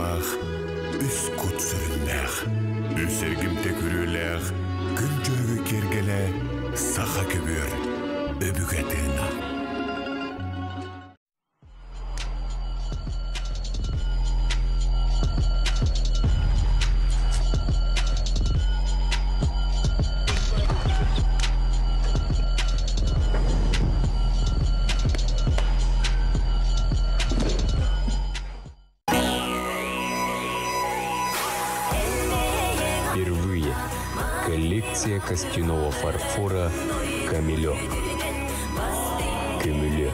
дууһалаах, үс кут сүрүннээх, үс эргимтэ күрүөлээх, күн дьөрүгү киэргэлэ саха көбүөр өбүгэ тыына. Впервые коллекция костяного фарфора «Камелек». Камелек.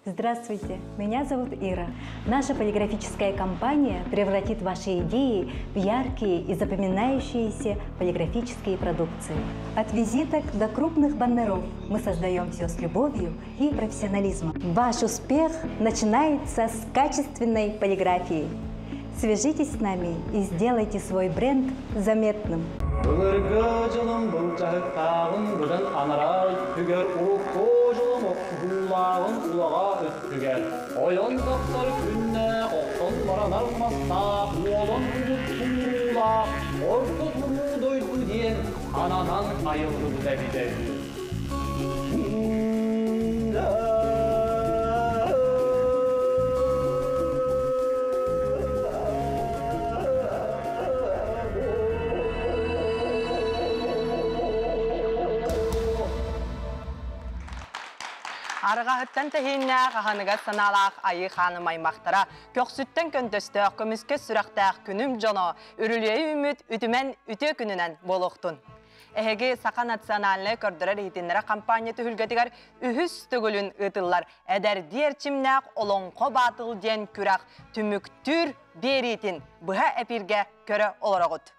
Здравствуйте, меня зовут Ира. Наша полиграфическая компания превратит ваши идеи в яркие и запоминающиеся полиграфические продукции. От визиток до крупных баннеров мы создаем все с любовью и профессионализмом. Ваш успех начинается с качественной полиграфии. Свяжитесь с нами и сделайте свой бренд заметным. Былыргы дьылым былдьаһыктааҕын быдан анараа өттүгэр урукку дьылым охсуһуулааҕын улаҕа өттүгэр ойон тахсар күннээх охсон баранар мастаах уолан угут тууруулаах орто туруу дойду диэн ананан айыллыбыта эбитэ үһү. Арҕаһыттан тэһииннээх, аһыныгас санаалаах айыы хааным аймахтара, көхсүттэн көнтөстөөх, көмүскэс сүрэхтээх күнүм дьоно, үрүлүөйү үмүт үтүмэн үтүө күнүнэн буолуохтун. Эһиги Саха национальнай көрдөрөр-иһитиннэрэр хампаанньа түһүлгэтигэр үһүс төгүлүн ыытыллар Эдэрдии эрчимнээх Олоҥхо баатыл диэн күрэх түмүктүүр биэриитин быһа эпииргэ көрө олороҕут.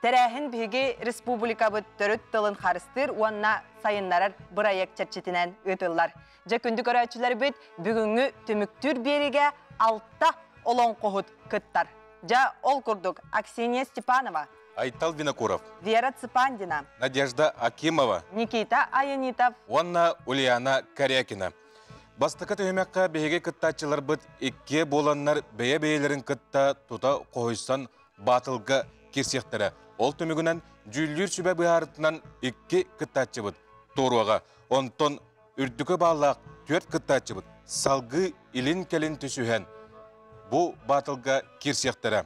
Тэрээһин биһиги республикабыт төрүт тылын харыстыыр уонна сайыннарар бырайыак чэрчитинэн ыытыллар. Дьэ күндү көрөөччүлэрбит бүгүҥҥү түмүктүүр биэриигэ алта олоҥхоһут кыттар. Дьэ ол курдук Аксинья Степанова, Айтал Винокуров, Вера Цыпандина, Надежда Акимова, Никита Аянитов уонна Ульяна Корякина. Бастакы түһүмэххэ биһиги кыттааччыларбыт иккиэ буоланнар бэйэ-бэйэлэрин кытта тута хоһуйсан баатылга киирсиэхтэрэ. Ол түмүгүнэн дьүүллүүр сүбэ быһаарытынан икки кыттааччыбыт туоруоҕа. Онтон үрдүкү бааллаах түөрт кыттааччыбыт салгыы илин-кэлин түсүһэн бу баатылга киирсиэхтэрэ.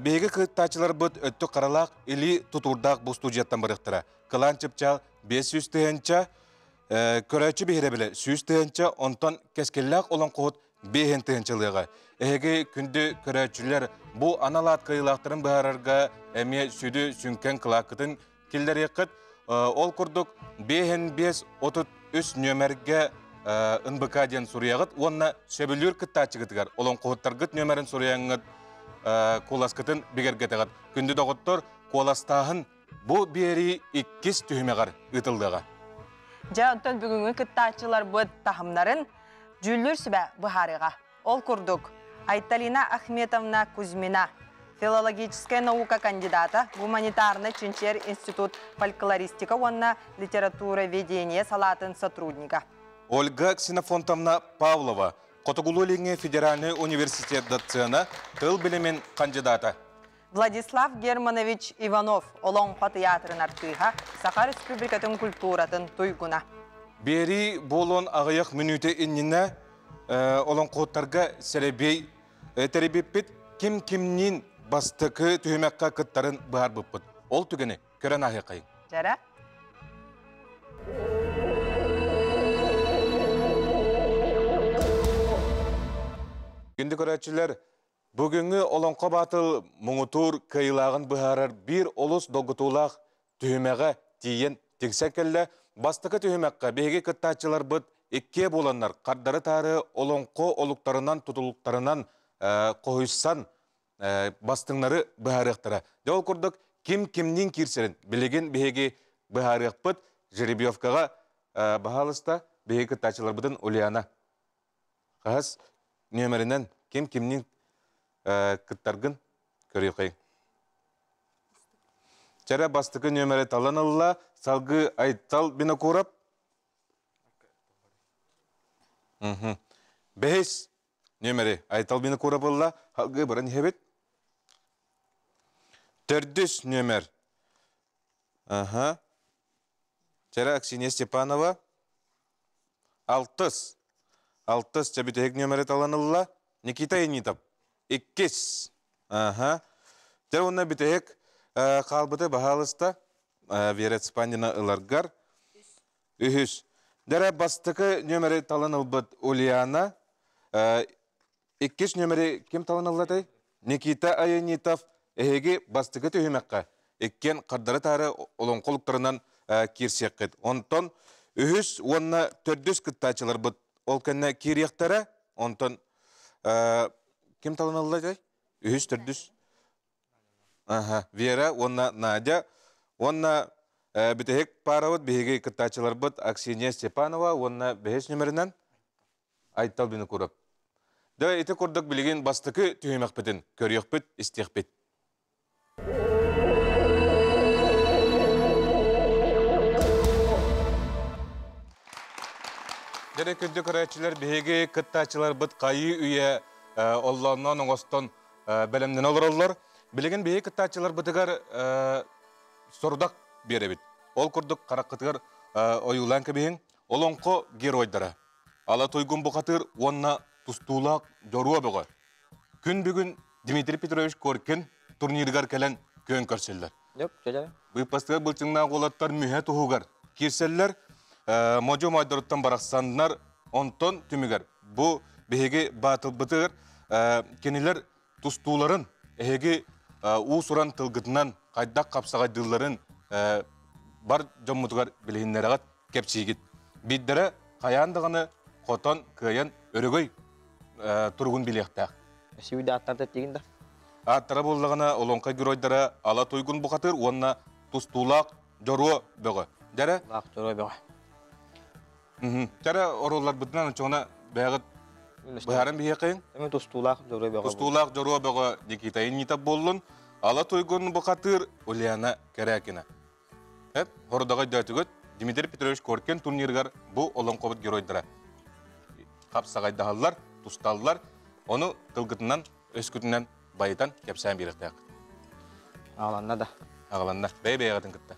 Биһиги кыттааччыларбыт өттүк харалаах илии тутуурдаах бу студияттан барыахтара. Кылаан чыпчаал 500 тыһыынча, көрөөччү биһирэбилэ 100 тыһыынча, онтон кэскиллээх олоҥхоһут 5 тыһыынчалыаҕа. Эһиги күндү көрөөччүлэр бу анал аат кыайыылаахтарын быһаарарга эмиэ сүдү сүҥкэн кылааккытын киллэриэххит. Ол курдук 5 33 нүөмэргэ НБК диэн суруйаҕыт уонна сөбүлүүр кыттааччыгытыгар олоҥхоһуттаргыт нүөмэрин суруйаҥҥыт куоласкытын бигэргэтэҕит. Күндү доҕоттор, куоластааһын бу биэрии иккис түһүмэҕэр ыытыллыаҕа. Дьэ, онтон бүгүҥҥү кыттааччыларбыт таһымнарын дьүүллүүр сүбэ быһаарыаҕа. Ол курдук, Айталина Ахметовна Кузьмина, филологическай наука кандидата, гуманитарнай чинчийэр институт фольклористика уонна литературоведение салаатын сотруднига. Ольга Ксенофонтовна Павлова, Хотугулуу-Илиҥҥи федеральнай университет доцена, тыл билимин кандидата. Владислав Германович Иванов, Олоҥхо тыйаатырын артыыһа, Саха Республикатын культуратын туйгуна. Биэрии буолуон аҕыйах мүнүүтэ иннинэ олоҥхоһуттарга сэрэбиэй тэрийбиппит ким кимниин бастакы түһүмэххэ кыттарын быһаарбыппыт. Ол түгэни көрөн ааһыаххайыҥ. Дьэрэ. Күндү көрөөччүлэр, Бүгүҥҥү Олоҥхо Баатыл муҥутуур кыайыылааҕын быһаарар биир олус долгутуулаах түһүмэҕэ тиийэн тиксэн кэллэ. Бастакы түһүмэххэ биһиги кыттааччыларбыт иккиэ буоланнар хардары-таары олоҥхо олуктарынан тутулуктарынан хоһуйсан бастыҥнары быһаарыахтара. Дьэ ол курдук ким кимниин киирсэрин билигин биһиги быһаарыахпыт. Жеребьевкаҕа баһаалыста биһиги кыттааччыларбытын Ульяна Хаһыс нүөмэринэн ким кимниин кыттаргын көрүөхэй. Чэрэ бастакы нүөмэри талан ылла, салгыы Айтал Винокуров. Бэһис нүөмэри Айтал Винокуров ылла. Халгыы баран иһэбит. Төрдүс нүөмэр. Аха. Чара Аксинья Степанова. Алтыс. Алтыс чэбитэһик нүөмэри талан ылла. Никита Янитов. Иккис. Аха. Дьэ уонна бүтэһик хаалбыты баһаалыста Вера Цыпандина ыларгар. Үһүс. Дэрэ бастакы нүөмэри талан ылбыт Ульяна. Иккис нүөмэри ким талан ыллатай? Никита Аянитов эһиги бастакы түһүмэххэ иккиэн хардары-таары олоҥхолуктарынан киирсиэххит. Онтон үһүс уонна төрдүс кыттааччыларбыт ол кэннэ киириэхтэрэ. Онтон ким талан ыллатай? Үһүс, төрдүс. Аха, Вера уонна Надя. Уонна бүтэһик паарабыт биһиги кыттааччыларбыт Аксинья Степанова уонна бэһис нүмеринэн Айтал Винокуров. Дьэ, ити курдук билигин бастакы түһүмэхпитин көрүөхпүт, истиэхпит. Дьэ, күндү көрөөччүлэр, биһиги кыттааччыларбыт хайыы үйэ оллоонноон оҥостон бэлэмнэнэ олороллор. Билигин биһиги кыттааччыларбытыгар сорудах биэрэбит. Ол курдук хараххытыгар ойуулаан кэбиһиҥ. Олоҥхо геройдара. Ала Туйгун бухатыыр уонна тустуулаах Дьоруо бөҕө. Күн бүгүн Дмитрий Петрович Коркин турнирыгар кэлэн күөн көрсөллөр. Быыппастыгар былчыҥнаах уолаттар мүһэ туһугар киирсэллэр. Модьу моойдоруттан барахсаннар, онтон түмүгэр бу биһиги баатылбытыгар кинилэр тустууларын эһиги уус-уран тылгытынан хайдах хапсаҕайдыылларын бар дьоммутугар билиһиннэрэҕит, кэпсиигит. Биирдэрэ хайаан даҕаны хотон кыайан өрөгөй туругун билиэхтээх. Сүүдэ аттарда тигин да? Ааттара буоллаҕына олоҥхо геройдара Ала Туйгун бухатыыр уонна тустуулаах Дьоруо Бөҕө. Дьэрэ? Лаах Дьоруо Бөҕө. Дьэрэ оруолларбытынан оччоҕуна бэйэҕит быһааран биһиэхин. Эми тустуулаах Дьоруо Бөҕө. Тустуулаах Дьоруо Бөҕө Никита Иннитов буоллун. Ала Туйгун бухатыыр Ульяна Кэрякина. Эп, хорудаҕа өйдөөтүгүт, Дмитрий Петрович Коркин турнирыгар бу олоҥхобут геройдара хапсаҕайдаһаллар, тусталлар, ону тылгытынан, өскүтүнэн байытан кэпсээн биэриэхтээх. Аҕаланна да. Аҕаланна. Бэйэ-бэйэҕитин кытта.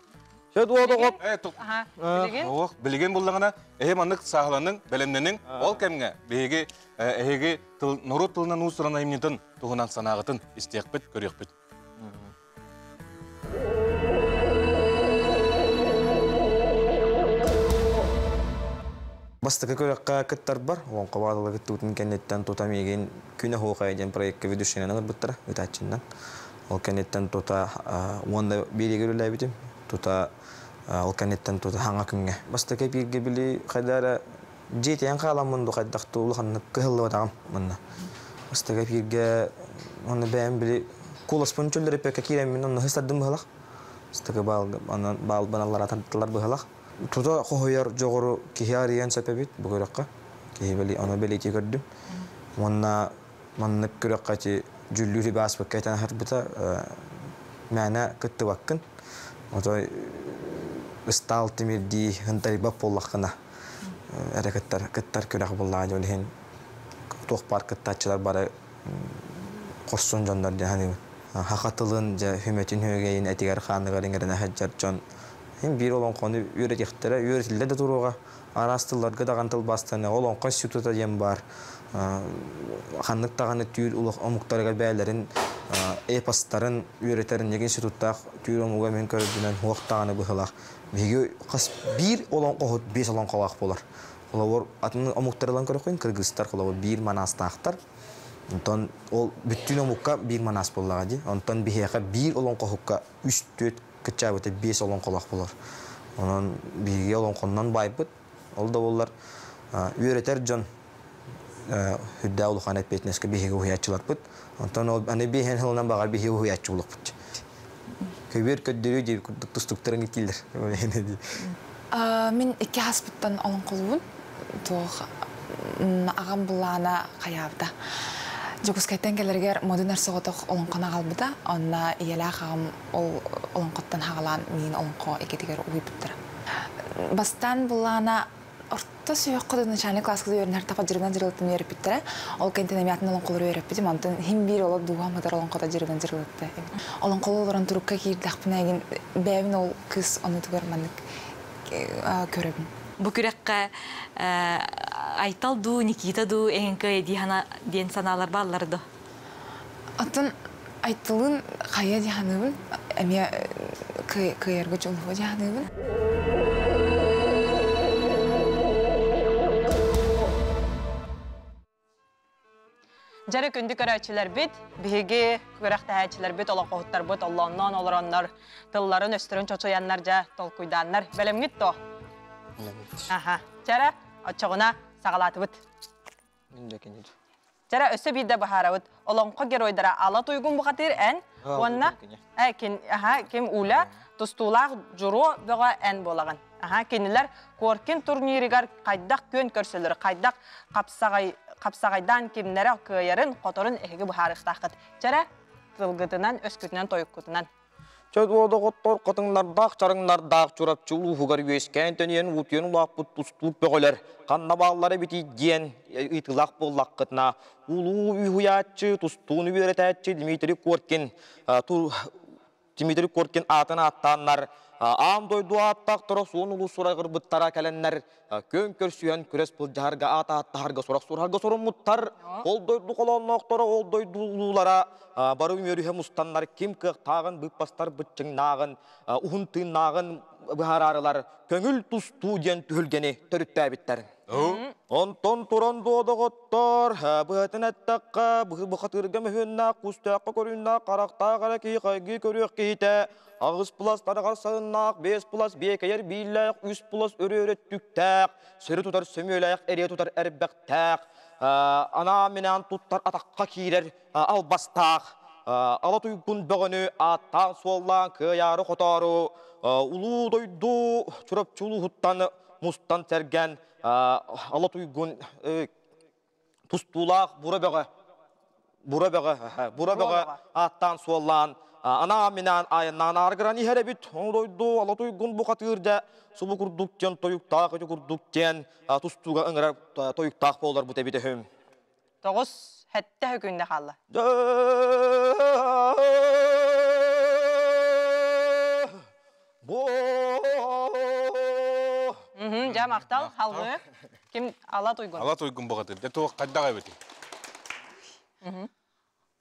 Сөт уодоҕоп. Билигин? Ох, билигин буллаҕына, эһи маннык сааһыланыҥ, бэлэмнэниҥ. Ол кэмҥэ биһиги эһиги тыл, норуот тылынан уус-уран айымньытын туһунан санааҕытын истиэхпит, көрүөхпүт. Бастакы күрэххэ кыттарбар, Олоҥхо баатыла кыттыбытын кэнниттэн тута миигин Күн оһуохайа диэн проекка ведущайынан ыҥырбыттара, ыытааччыннан. Ол кэнниттэн тута уонна биэриигэ үлэлээбитим. Тута ол кэнниттэн тута хаҥа күҥҥэ. Бастакы эпииргэ били хайда эрэ дьиэтийэн хааламмын ду хайдах да улаханнык кыһыллыбатаҕым манна. Бастакы эпииргэ уонна бэйэм били куоласпын чөллөрүппэккэ киирэммин онно сыстардым быһалах. Бастакы баал баалбын аллара тардылар быһалах. Тута хоһуйар дьоҕуру киһи арыйан сөп эбит бу күрэххэ. Киһи били ону бэлиэтии көрдүм. Уонна маннык күрэххэ ити дьүллүүр үбэ ааспыкка этэн аһарбыта мээнэ кыттыбаккын. Отой ыстаал тимирдии ынтарыйбат буоллаххына эрэ кыттар кыттар күрэх буоллаҕа дьон иһин туох баар кыттааччылар бары хорсун дьоннор диэн саныыбын. Саха тылын дьэ хүмэтин үөгэйин этигэр хааныгар иҥэринэ сылдьар дьон биир олоҥхону үөрэтиэхтэрэ, үөрэтиллэ да туруоҕа. Араас тылларга даҕаны тылбаастаныаҕа. Олоҥхо института диэн баар. Ханнык даҕаны түүр омуктарыгар бэйэлэрин эпостарын үөрэтэр инники институттаах түүр омуга мин көрөрбүнэн суох даҕаны быһыылаах. Биһиги хас биир олоҥхоһут биэс олоҥхолоох буолар. Холобур, атын омуктары ылан көрөххүн, кыргызтар холобур биир манаастаахтар. Онтон ол бүттүүн омукка биир манаас буоллаҕа дии. Онтон биһиэхэ биир олоҥхоһукка үс-түөрт кыччаабыта биэс олоҥхолоох буолар. Онон биһиги олоҥхоннон байбыт. Ол да буоллар үөрэтэр дьон үрдээх улахан эппиэтинэскэ биһиги уһуйааччыларбыт. Онтон ол аны биэһэн сылынан баҕар биһиги уһуйааччы буолуохпут. Көбүөр көрдөрүү диэбит курдук тустуктарын киилэр. Мин икки хаспыттан олоҥхолуубун. Туох аҕам былаана хайаабыта. Дьокуускайтан кэлэригэр модун эр соҕотох олоҥхону аҕалбыта. Онно ийэлээх аҕам ол олоҥхоттон хаҕалаан миин олоҥхо иккитигэр угуйбуттара. Бастаан былаана Орто сүһүөххэ начальник класска үөрэнэр тапа дьырынан дьырылыттан үөрэппиттэрэ. Ол кэнтэн эмиэ олоҥхолору үөрэппитим. Онтон хим биир олор дууһам ытар олоҥхото дьырынан дьырылытта. Олоҥхолу олорон турукка киирдэхпинэ эгин бэйэбин ол кыыс онутугар маннык көрөбүн. Бу күрэххэ Айтал дуу, Никита дуу эҥин кыайа диэн санаалар бааллар да? Оттон Айталын хайа дии эмиэ кыайарга дьулуһуо дии саныыбын. Дьэрэ күндү көрөөччүлэрбит, биһиги күрэхтэһээччилэрбит, олоҥхоһуттарбыт оллоонноон олороннор, тылларын өстөрүн чочуйаннар дьэ толкуйдааннар. Бэлэмҥит то? Аха. Чэрэ, оччоҕуна саҕалаатыбыт. Чэрэ, өссө биирдэ быһаарабыт. Олоҥхо геройдара Ала Туйгун бухатыыр эн, уонна ким Уля, тустуулаах Дьуруо бөҕө эн буолаҕын. Аха, кинилэр Коркин турнирыгар хайдах күөн көрсөлөр, хайдах хапсаҕайдаан кимнэрэ кыайарын, хоторун эһиги быһаарыахтааххыт. Чэрэ, тылгытынан, өскүтүнэн, тойуккутунан. Чөдуодоҕоттор хотуҥнардаах чарыҥнардаах Чурапчы улууһугар үөскээн төнүйэн уутуйан улааппыт тустуук бөҕөлөр ханна бааллара эбитий диэн ыйытыылаах буоллаххытына улуу уһуйааччы, тустууну үөрэтээччи Дмитрий Коркин Дмитрий Коркин аатын ааттааннар аан дойду ааттаахтара суон улуус сурайгырбыттара кэлэннэр күөн көрсүһэн күрэс былдьаһарга аат ааттаһарга сурах сураһарга соруммуттар. Ол дойду холоонноохторо, ол дойду улуулара бары үмүөрүһэ мустаннар ким кыахтааҕын, быыппастар быччыҥнааҕын, уһун тыыннааҕын быһаараарылар көҥүл тустуу диэн түһүлгэни төрүттээбиттэр. Онтон туран дуодоҕоттор, быһатын эттэххэ, бухатыырга мөһүөннээх, кустаахха көрүннээх, харахтаах эрэ киһи хайгыы көрүөх киһитэ, аҕыс плас тараҕар сайыннаах, биэс плас биэкэйэр бииллээх, үс плас өрөөрө түктээх, сөрү тутар сөмүөлээх, эриэ тутар эрбэхтээх, анаан-минээн туттар атахха киирэр албастаах, ала туйгун бөҕөнү ааттаан-суоллаан кыайаары-хотоору улуу дойду Чурапчы улууһуттан мустан сэргэн ала туйгун тустуулаах бура бөҕө бура бөҕө бура бөҕө ааттаан суоллаан анаан-минээн айаннаан ааргыран иһэр эбит. Ону дойду ала туйгун бухатыыр дьэ субу курдук диэн тойуктаах ити курдук диэн тустууга ыҥырар тойуктаах буоларбыт эбит үһү. Тоҕус сэттэ күндэ хаалла. Дьэ махтал, халгы. Ким Ала Туйгун? Ала Туйгун бухатыыр. Дьэ туох хайдах эбитий?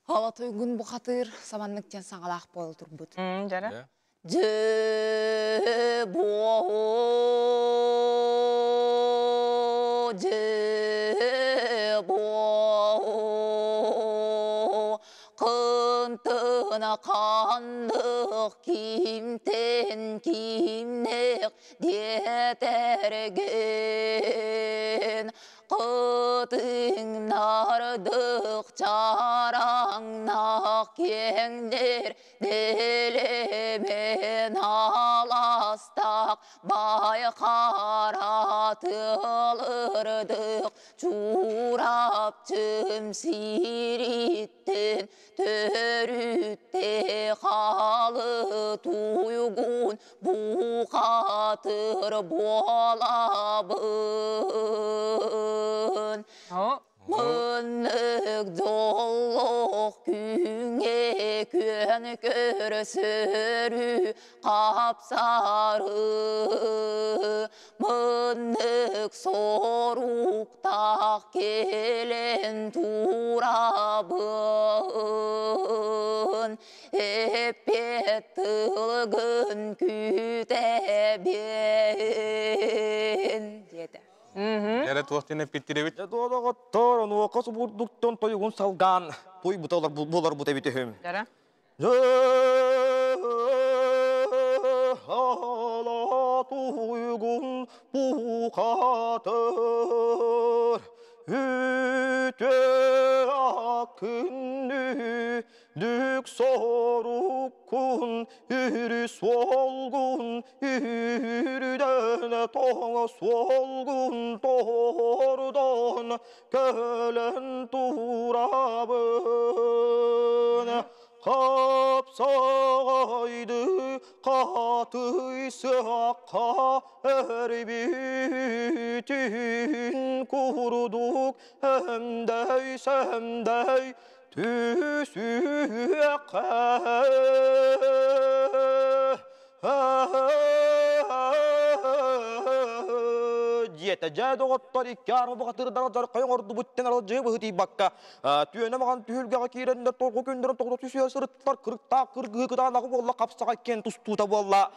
Ала Туйгун бухатыыр саманнык диэн саҥалаах буола турбут. Дьэрэ. Дьэ буо дьэ буо кынтына ханнык кимтэн кимнэх диэтэргин кытыҥнардык чараҥнах киэҥнэр Дэлэмен аластақ байқара тылырдық чурапчым сириттен төрүтте қалы туйгун бұқатыр болабын. Мыннык доллох күңе күн көрсөрү қапсары, мыннык соруктақ келен турабын, эппет тылгын күтебин диэтэ. Эрэ туох диэн эппиттиребит? Дуодоҕоттор, онуоха субурдуктан тойугун салгаан, той буолар бут эбит үһүм. Дьэрэ. Ала туйгун бухатыр, үтө акынны дүк соруккун, үрү суолгун, үрүдэн тоҥ суолгун тордон кэлэн турабын. Хапсаҕайды Қатыйсыаққа өрбүтүн курдук өмдөй-сөмдөй түсүөккэ. Диэтэ дьэ доҕоттор икки аарма бухатыырдара дьархайын ордубуттан аралдьыйа быһыытыйбакка түөнэ маҕан түһүлгэҕэ киирэннэр торҕо күннэрин тоҕута түсүө сырыттар кырыктаах кыргыһыы кытаанаҕы буолла хапсаҕай киэн тустуута буолла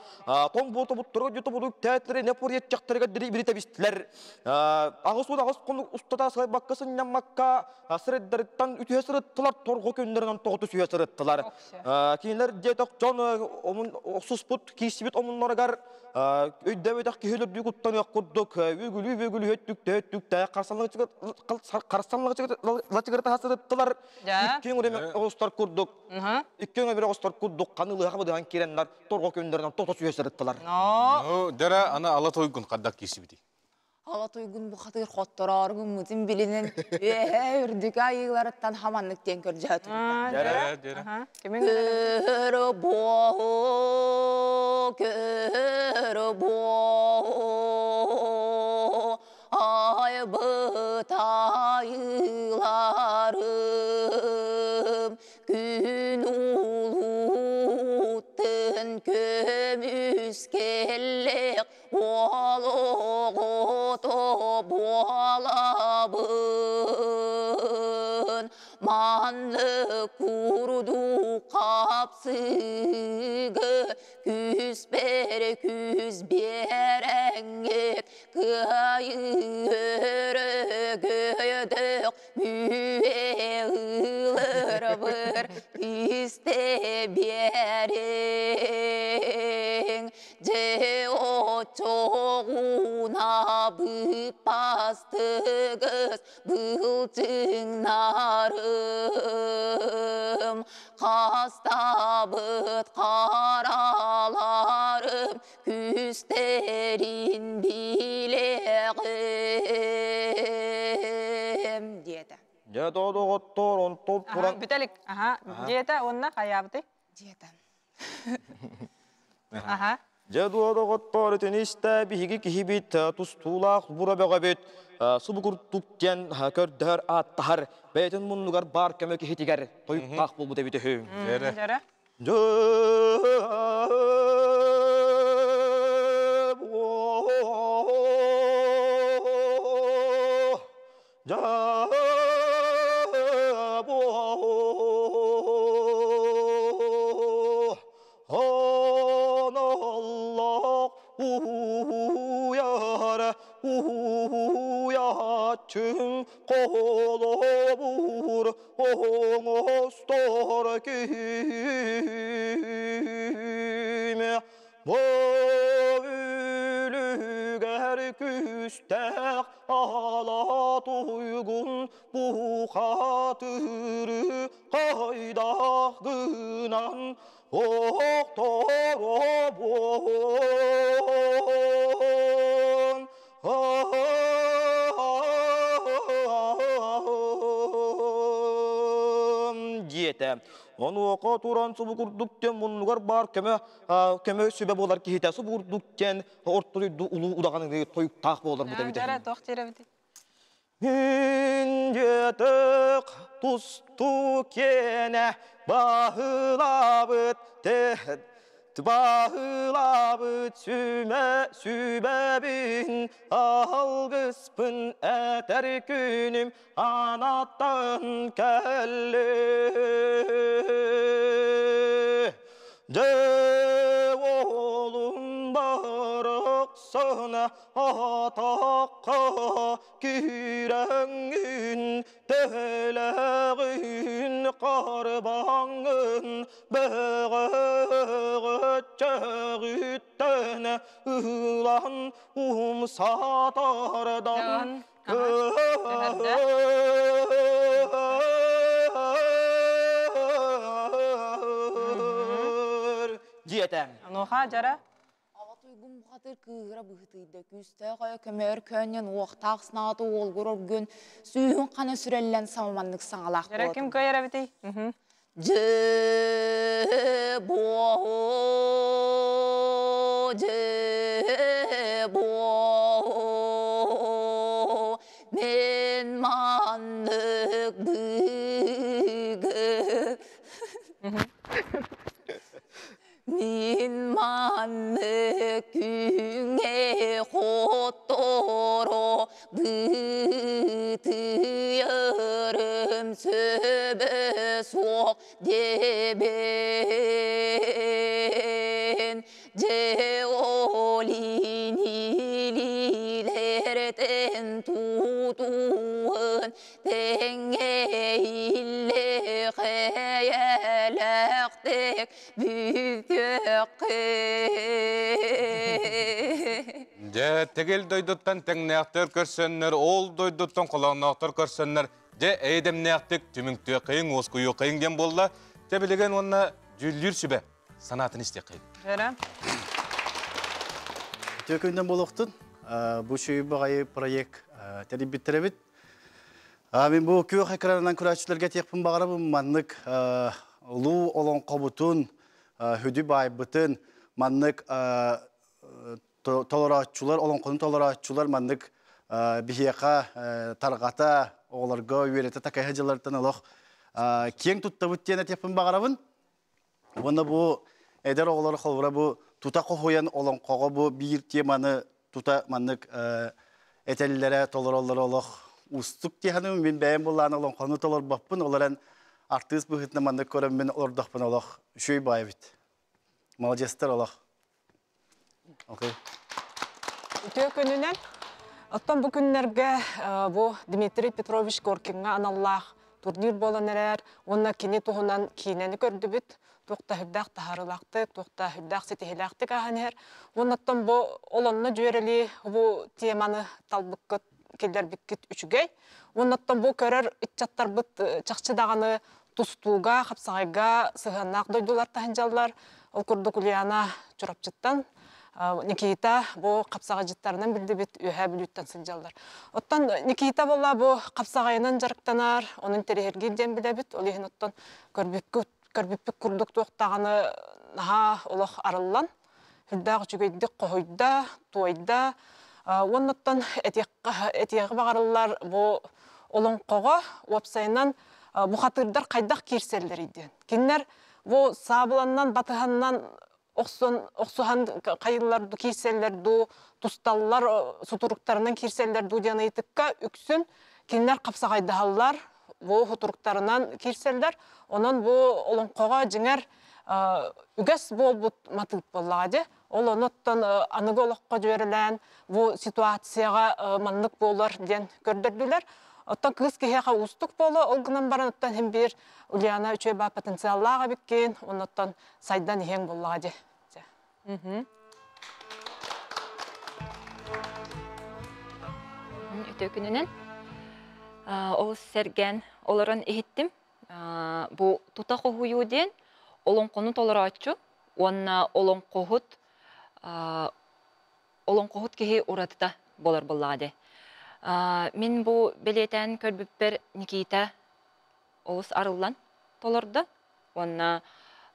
тоҥ буотубуттарга дьутубутук тээтлэри не пур етчэхтэригэр дири биритэ бистилэр 88 хонук устата сылайбакка сынньаммакка сырыддарыттан үтүө сырыттылар торҕо күннэринэн тоҕута сүө сырыттылар кинилэр диэтэх дьон охсуспут киирсибит омуннарыгар өйдөбөтөх киһилэрдүү куттаныах курдук үгүлүү бүгүлүү өттүктэ өттүктэ харсаллыгы сырыттылар икки өҥүрэ оҕустар курдук икки өҥө оҕустар курдук ханылыха быдыһан киирэннэр торго күннэринэн тото сүйэ сырыттылар. Дара ана ала тойгун каддак киирсибити. Ала туйгун бухатыыр хоттороору гыммытын билинэн үөһэ үрдүк айыыларыттан хаманнык диэн көрдьөһө турда. Көрө буо, көрө буо, айбыт айыыларым, күн улуттын көмүскеллек олоҕото буолабын. Манны курду қапсыгы күс бер күс береңет кыайыры көйдөк мүе бір кисте берең же очоғуна быпастыгыз былчыңнарым қастабыт қараларым күстерин билеғим диэтэ. Дьэ доҕоттор онтон туран Бүтэлик. Аха. Диэтэ онна хайаабыты? Диэтэ. Аха. Дьэ доҕоттор итини истэ биһиги киһибит тустуулаах бура бөҕөбүт субукурдук диэн көрдөһөр ааттаһар бэйэтин муннугар бар көмө киһитигэр тойуктаах буолбут эбит үһү. Дьэрэ. Уяр, уячын колобур, оңостор киме. Бу үлүгэр күстээх ала туйгун бухатыры кайдах гынан охторобон. Диэтэ. Онуоха туран субукурдук тен муннугар бар көмө көмө сүбэ болар киһитэ субукурдук тен ортолуйду улуу удаҕаны тойуктаах болар бу Дьэрэ туох тирэбити? Миндетек тусту кене баһылабыт баһылабыт сүмэ сүбэбин алгыспын этэр күнүм анаттан кэлли. Дьэ олум барыксына атаққа кирэҥҥин төһөлөҕүн қарбаңын бөҕөҕөччөҕүттэн ылан умсатардан. Диэтэ. Онуоха дьара. Ала туйгун бухатыр кыыгыра быһытыйда күстээх өйө көмөр көннөн уохтаах снааты уолгур оргун сүүһүн хана сүрэллэн самаманнык саҥалаах Дьэрэ ким кыайар эбитий? Дьэ буо, дьэ буо, мен маннык быгы Мин маннык күҥҥэ хотторо бытыйарым сөбө суох диэбин. Дьэ ол инилилэртэн тутуһун тэҥҥэ иллэхэйэлэхтик Дьэ, тэгил дойдуттан тэҥнээхтэр көрсөннөр, ол дойдуттан холоонноохтор көрсөннөр, дьэ, эйдэмнээхтик түмүктүөххэйиҥ, уоскуйуоххайыҥ диэн буолла. Дьэ, билигин уонна дьүүллүүр сүбэ санаатын истиэххэйиҥ. Дьэрэ. Үтүө күннэн буолуохтун. Бу үчүгэй баҕайы проект тэрийбиттэрэбит. Мин бу күөх экранынан көрөөччүлэргэ этиэхпин баҕарабын маннык улуу олоҥхобутун, хүдү баайбытын маннык толорооччулар, олоҥхону толорооччулар маннык биһиэхэ тарҕата, оҕолорго үөрэтэ такайа дьыллартан олох киэҥ туттабыт диэн этиэхпин баҕарабын. Уонна бу эдэр оҕолор холобура бу тута хоһуйан олоҥхоҕо бу биир теманы тута маннык этэллэрэ, толороллоро олох уустук диэханым. Мин бэйэм буллаан олоҥхону толорбоппун, ол эрэн артыыс быһыытынан маннык көрөммүн олордохпун олох үчүгэй баай эбит. Молодецтар олох. Окей. Үтүө күнүнэн. Оттон бу күннэргэ бу Дмитрий Петрович Коркиҥҥа аналлаах турнир буолан эрэр уонна кини туһунан киинэни көрдүбүт. Туох да сүрдээх таһаарыылаахтык, туох да сүрдээх ситиһиилээхтик ааһан иһэр. Уонна оттон бу ол онно дьүөрэлии бу теманы талбыккыт, киллэрбиккит үчүгэй. Уонна оттон бу көрөр ыччаттарбыт чахчы даҕаны тустууга, хапсаҕайга сыһыаннаах дойдулар таһындьаллар. Ол курдук Ульяна Чурапчыттан, Никита бу хапсаҕайдьыттарынан биллибит Үөһээ Бүлүүттэн сылдьаллар. Оттон Никита буолла бу хапсаҕайынан дьарыктанар, онун интэриэһиргиир диэн билэбит. Ол иһин оттон көрбүппүт, көрбүппүт курдук туох даҕаны наһаа олох арыллан, сүрдээх үчүгэйдик хоһуйда, туойда. Уонна оттон этиэххэ баҕарыллар бу олоҥхоҕо уопсайынан бухатыырдар хайдах киирсэллэрий диэн. Кинилэр бу саабыланнан, батыһаннан охсон, охсуһан хайыллар ду, киирсэллэр дуу, тусталлар, сутуруктарынан киирсэллэр дуу диэн ыйытыкка үксүн кинилэр хапсаҕайдаһаллар, бу сутуруктарынан киирсэллэр. Онон бу олоҥхоҕо дьиҥэр үгэс буолбут матыып буоллаҕа дии. Ол ону оттон аныгы олоххо дьүөрэлээн бу ситуацияҕа маннык буолар диэн көрдөрдүлэр. Оттон кыыс киһиэхэ уустук буолуо, ол гынан баран оттон иһин биир Ульяна үчүгэй баа потенциаллаах эбиккин, оннуттан сайдан иһиэҥ буоллаҕа дии. Үтүө күнүнэн. Олус сэргэн олорон иһиттим. Бу тута хоһуйуу диэн олоҥхону толорооччу уонна олоҥхоһут олоҥхоһут киһи уратыта буолар буоллаҕа дии. Мин бу бэлиэтээн көрбүппэр Никита олус арыллан толордо уонна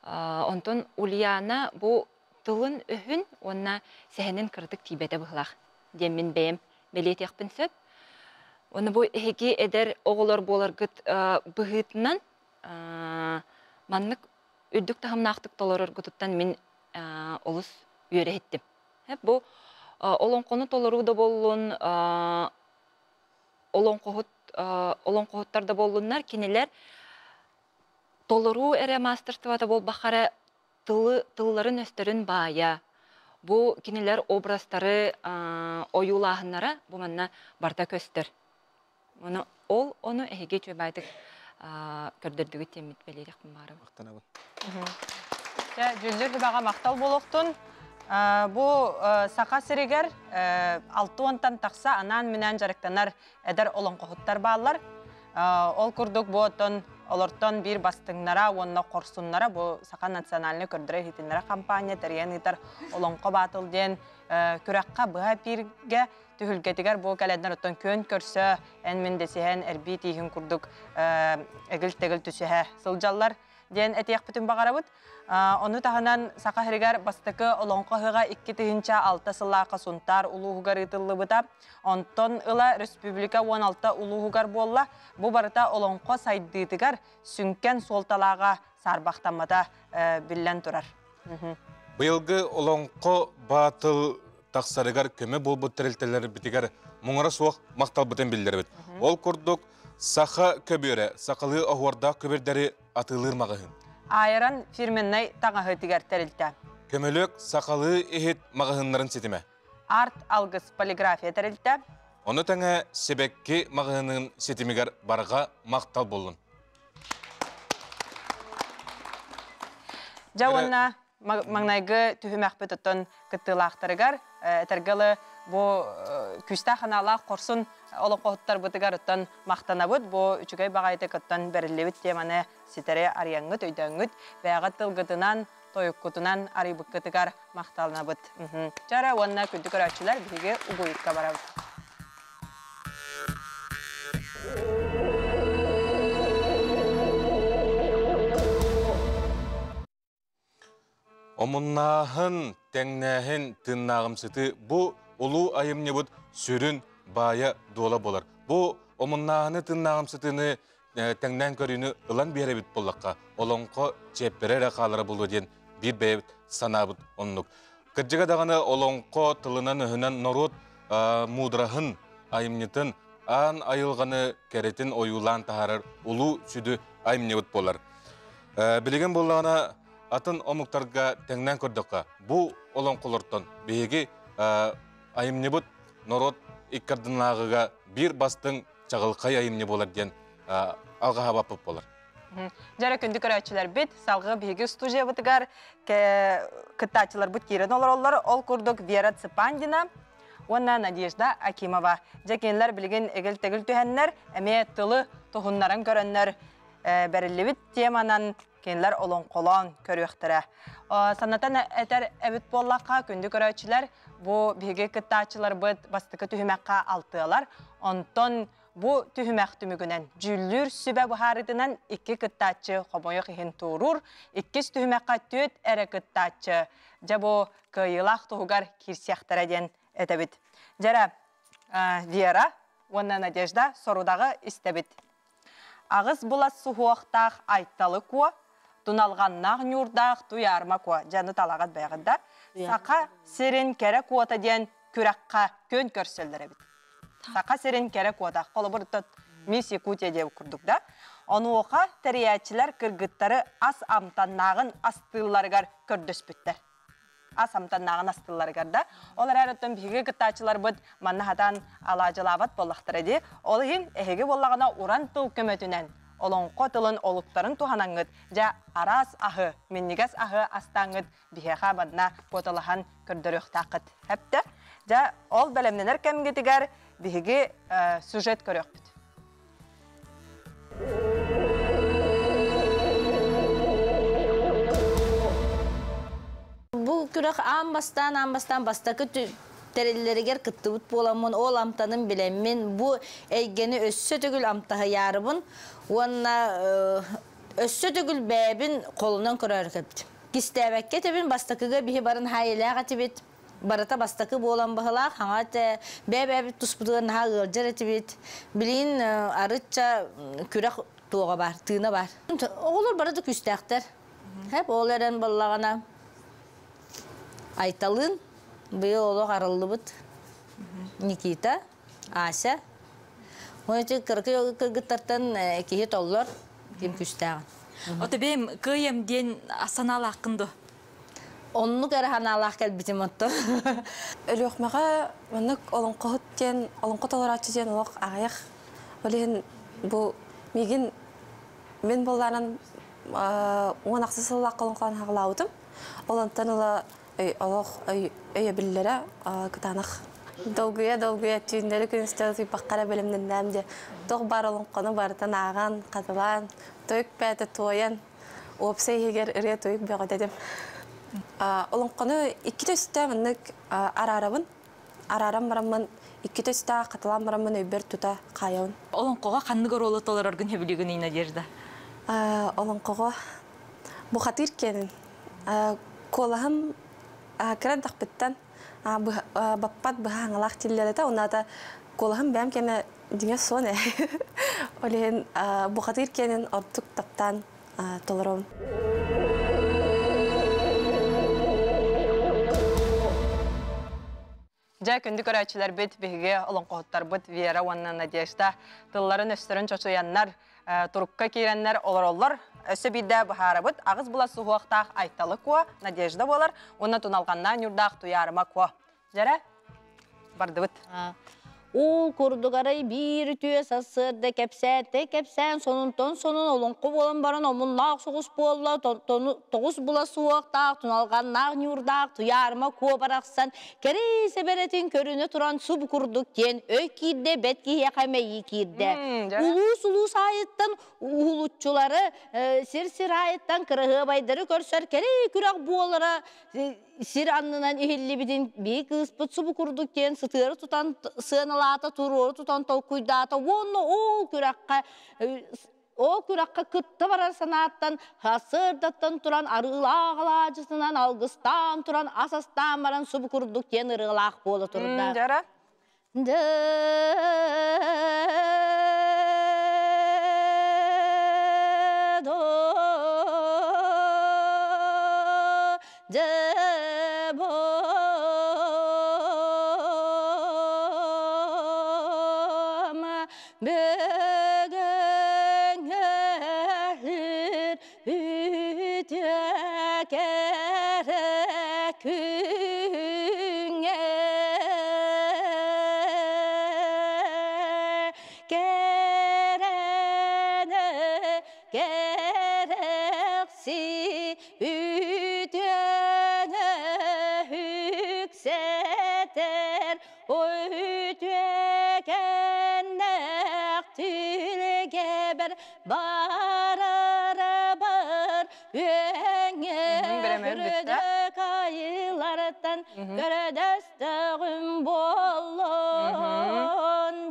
онтон Ульяна бу тылын-өһүн уонна сэһэнин кыратык тиийбэтэ быһыылаах диэн мин бэйэм бэлиэтиэхпин сөп. Уонна бу эһиги эдэр оҕолор буоларгыт быһыытынан маннык үрдүк таһымнаахтык толороргутуттан мин олус үөрэ иһиттим. Бу олоҥхону толоруу да буоллун, олоҥхоһут олоҥхоһуттар да буоллуннар, кинилэр толоруу эрэ маастарствота буолбахха эрэ тылы тылларын-өстөрүн баайа, бу кинилэр образтары ойуулааһыннара бу манна барыта көстөр. Ону ол ону эһиги үчүгэйдик көрдөрдүгүт диэммит бэлиэтиэхпин баарым. Махтанабын. Дьэ, дьүллүр сүбэҕэ махтал буолуохтун. Бу Саха сиригэр 60-тан тахса анаан-минээн дьарыктанар эдэр олоҥхоһуттар бааллар. Ол курдук бу оттон олортон биир бастыҥнара уонна хорсуннара бу Саха национальнай көрдөрөр-иһитиннэрэр хампаанньа тэрийэн ыытар Олоҥхо Баатыл диэн күрэххэ быһа эпииргэ түһүлгэтигэр бу кэлэннэр оттон күөн көрсө эн мин дэсиһэн эрбии тииһин курдук эгил-тэгил түсүһэ сылдьаллар. диэн этиэхпитин баҕарабыт. Ону таһынан Саха сиригэр бастакы Олоҥхо ыһыаҕа 2006 сыллаахха Сунтаар улууһугар ыытыллыбыта. Онтон ыла республика 16 улууһугар буолла. Бу барыта олоҥхо сайдыытыгар сүҥкэн суолталааҕа саарбахтаммата биллэн турар. Быйылгы Олоҥхо баатыл тахсарыгар көмө буолбут тэрилтэлэрбитигэр муҥура суох махталбытын биллэрбит. Ол курдук, Саха көбүөрэ сахалыы оһуордаах көбүрдэри атыылыыр маҕаһыын. Айран фирменнай таҥаһытыгар тэрилтэ. Көмөлөк сахалыы иһит маҕаһыыннарын ситимэ. Арт Алгыс полиграфия тэрилтэ. Ону тэҥэ Сибэкки маҕаһыынын ситимигэр барҕа махтал буоллун. Дьэ уонна маҥнайгы түһүмэхпит оттон кыттыылаахтарыгар этэргэ бу күүстээх анаалаах хорсун олоҥхоһуттарбытыгар оттон махтанабыт. Бу үчүгэй баҕайытык оттон бэриллибит теманы ситэри арыйаҥҥыт, өйдөөҥҥүт, бэйэҕит тылгытынан, тойуккутунан арыйбыккытыгар махтанабыт. Чара уонна күндү көрөөччүлэр биһиги угуйукка барабыт. Омуннааһын, тэҥнээһин, тыыннааҕымсытыы бу улуу айымньыбыт сүрүн баайа дуола буолар. Бу омуннааһыны, тыыннааҕымсытыыны тэҥнээн көрүүнү ылан биэрэбит буоллахха, олоҥхо чиэппэрэ эрэ хаалара буолуо диэн биир бэйэбит санаабыт оннук. Кырдьыга даҕаны олоҥхо тылынан-өһүнэн норуот муудараһын, айымньытын, аан айылҕаны кэрэтин ойуулаан таһаарар улуу сүдү айымньыбыт буолар. Билигин буоллаҕына атын омуктарга тэҥнээн көрдөххө, бу олоҥхолортон биһиги айымньыбыт норуот иккардынааҕыга биир бастыҥ чаҕылхай айымньы буолар диэн алҕаһабаппыт буолар. Дьэрэ күндү көрөөччүлэрбит, салгыы биһиги студиябытыгар кыттааччыларбыт киирэн олороллор. Ол курдук Вера Цыпандина уонна Надежда Акимова. Дьэ кинилэр билигин эгил-тэгил түһэннэр, эмиэ тылы туһуннаран көрөннөр бэриллибит теманан кинилэр олоҥхолоон көрүөхтэрэ. Санатан этэр эбит буоллахха, күндү көрөөччүлэр, бу биһиги кыттааччыларбыт бастакы түһүмэххэ алтыалар. Онтон бу түһүмэх түмүгүнэн дьүүллүүр сүбэ быһаарыытынан икки кыттааччы хомойуох иһин туоруур, иккис түһүмэххэ түөрт эрэ кыттааччы дьэ бу кыайыылаах туһугар киирсиэхтэрэ диэн этэбит. Дьэрэ, Вера уонна Надежда сорудаҕы истэбит. Аҕыс булас суһуохтаах Айталы Куо, туналҕаннаах ньуурдаах Туйаарма Куо дьаны талаҕыт бэйэҕит да, Саха сирин кэрэ куота диэн күрэххэ күөн көрсөллөр эбит. Саха сирин кэрэ куота. Холобур, Мисс Якутия диэн курдук да. Онуоха тэрийээччилэр кыргыттары ас амтаннааҕын астыылларыгар көрдөспүттэр. Ас амтаннааҕын астыылларыгар да. Ол эрээри оттон биһиги кыттааччыларбыт манна хатан алаадьылаабат буоллахтара дии. Ол иһин эһиги буоллаҕына уран тыл көмөтүнэн олоҥхо тылын олуктарын туһанаҥҥыт, дьэ араас аһы, минньигэс аһы астааҥҥыт биһиэхэ манна куоталаһан көрдөрүөхтааххыт. Хэптэ. Дьэ, ол бэлэмнэнэр кэмгитигэр биһиги сюжет көрүөхпүт. Бу күрэх аан бастаан аан бастаан бастакы тэриллэригэр кыттыбыт буоламмын, ол амтанын билэммин, бу эйгэни өссө төгүл амтаһыйаарыбын уонна өссө төгүл бэйэбин холунан көрөөрү кэлбитим. Кистээбэккэ этэбин, бастакыга биһи барын хаайылаах этибит. Барыта бастакы буолан быһылаах, хаҥа этэ, бэйэ-бэйэбит туспутугар наһаа ыалдьар этибит. Билигин арычча күрэх туоҕа баар, тыына баар. Оҕолор бары да күүстээхтэр. Хэп ол эрэн буоллаҕына Айталыын быйыл олох арыллыбыт Никита, Ася. Ол ити кыракый кыргыттартан киһи толлор, ким күүстээҕин. Ото бэйэм кыайам диэн санаалааххын дуо? Оннук эрэ санаалаах кэлбитим оттон. Өлүөхмэҕэ маннык олоҥхоһут диэн, олоҥхо толорооччу диэн олох аҕыйах. Ол иһин бу миигин мин буоллаанан 16 сыллаах олоҥхолоон хаҕылаабытым. Ол онтон ыла олох өйөбүллэрэ кытаанах. Долгуйа-долгуйа түүннэри күнүстэри утуйбакка эрэ бэлэмнэннэм диye. Туох баар олоҥхону барытын ааҕан, хатылаан, тойук бэйэтэ туойан, уопсай иһигэр ырыа-тойук бөҕөтөтүм. Олоҥхону икки төстө маннык араарабын. Арааран бараммын икки төстө хатылаан бараммын өйбөр тута хаайабын. Олоҥхоҕо ханнык оруолу толороргун сөбүлүүгүнүй, Надежда? Олоҥхоҕо Бухатыыр киэнин. Куолаһым кыра эрдэхпиттэн баппат быһааҥалаах тиллэр этэ. Унаата куолаһым бэйэм кэнэ дьиҥэ суон ээ. Ол иһин бухатыыр киэнин ордук таптаан толоробун. Дьэ, күндү көрөөччүлэрбит, биһиги олоҥхоһуттарбыт Вера уонна Надежда тылларын-өстөрүн чочуйаннар, турукка киирэннэр олороллор. Өссө биирдэ быһаарабыт, аҕыс була суһуохтаах Айталы Куо, Надежда буолар, уонна туналҕаннаан ньурдаах Туйаарыма Куо. Дьэрэ, бардыбыт. Уу курдук арай биир үтүө сарсыарда кэпсээтэ кэпсээн сонунтан сонун олоҥхо буолан баран омуннаах соҕус буолла тоҕус була суохтаах туналҕаннаах ньуурдаах туйаарыма куо барахсан кэрэ сэбэрэтин көрүнэ туран суб курдук диэн өй киирдэ бэт киһиэхэ мэйии киирдэ улуус улуус аайыттан уһулуччулары сир-сир аайыттан кыраһыабайдары көрсөр кэрэ күрэх буолара сир аннынан иһиллибитин биһи кыыспыт субу курдук диэн сытыары тутан сыаналаата, туруору тутан толкуйдаата уонна ол күрэххэ ол күрэххэ кытта барар санааттан сарсыардаттан туран арыылаах алаадьытынан алгыстаан туран ас астаан баран субу курдук диэн ырыалаах буола турда. Дьара. Күҥҥэ кэрэни кэрэхси үтүөнү үксэтэр үтүөкэннээх түлгэбэр барарабар Үөҥҥэ кайылартан көрдөстөҕүм буоллун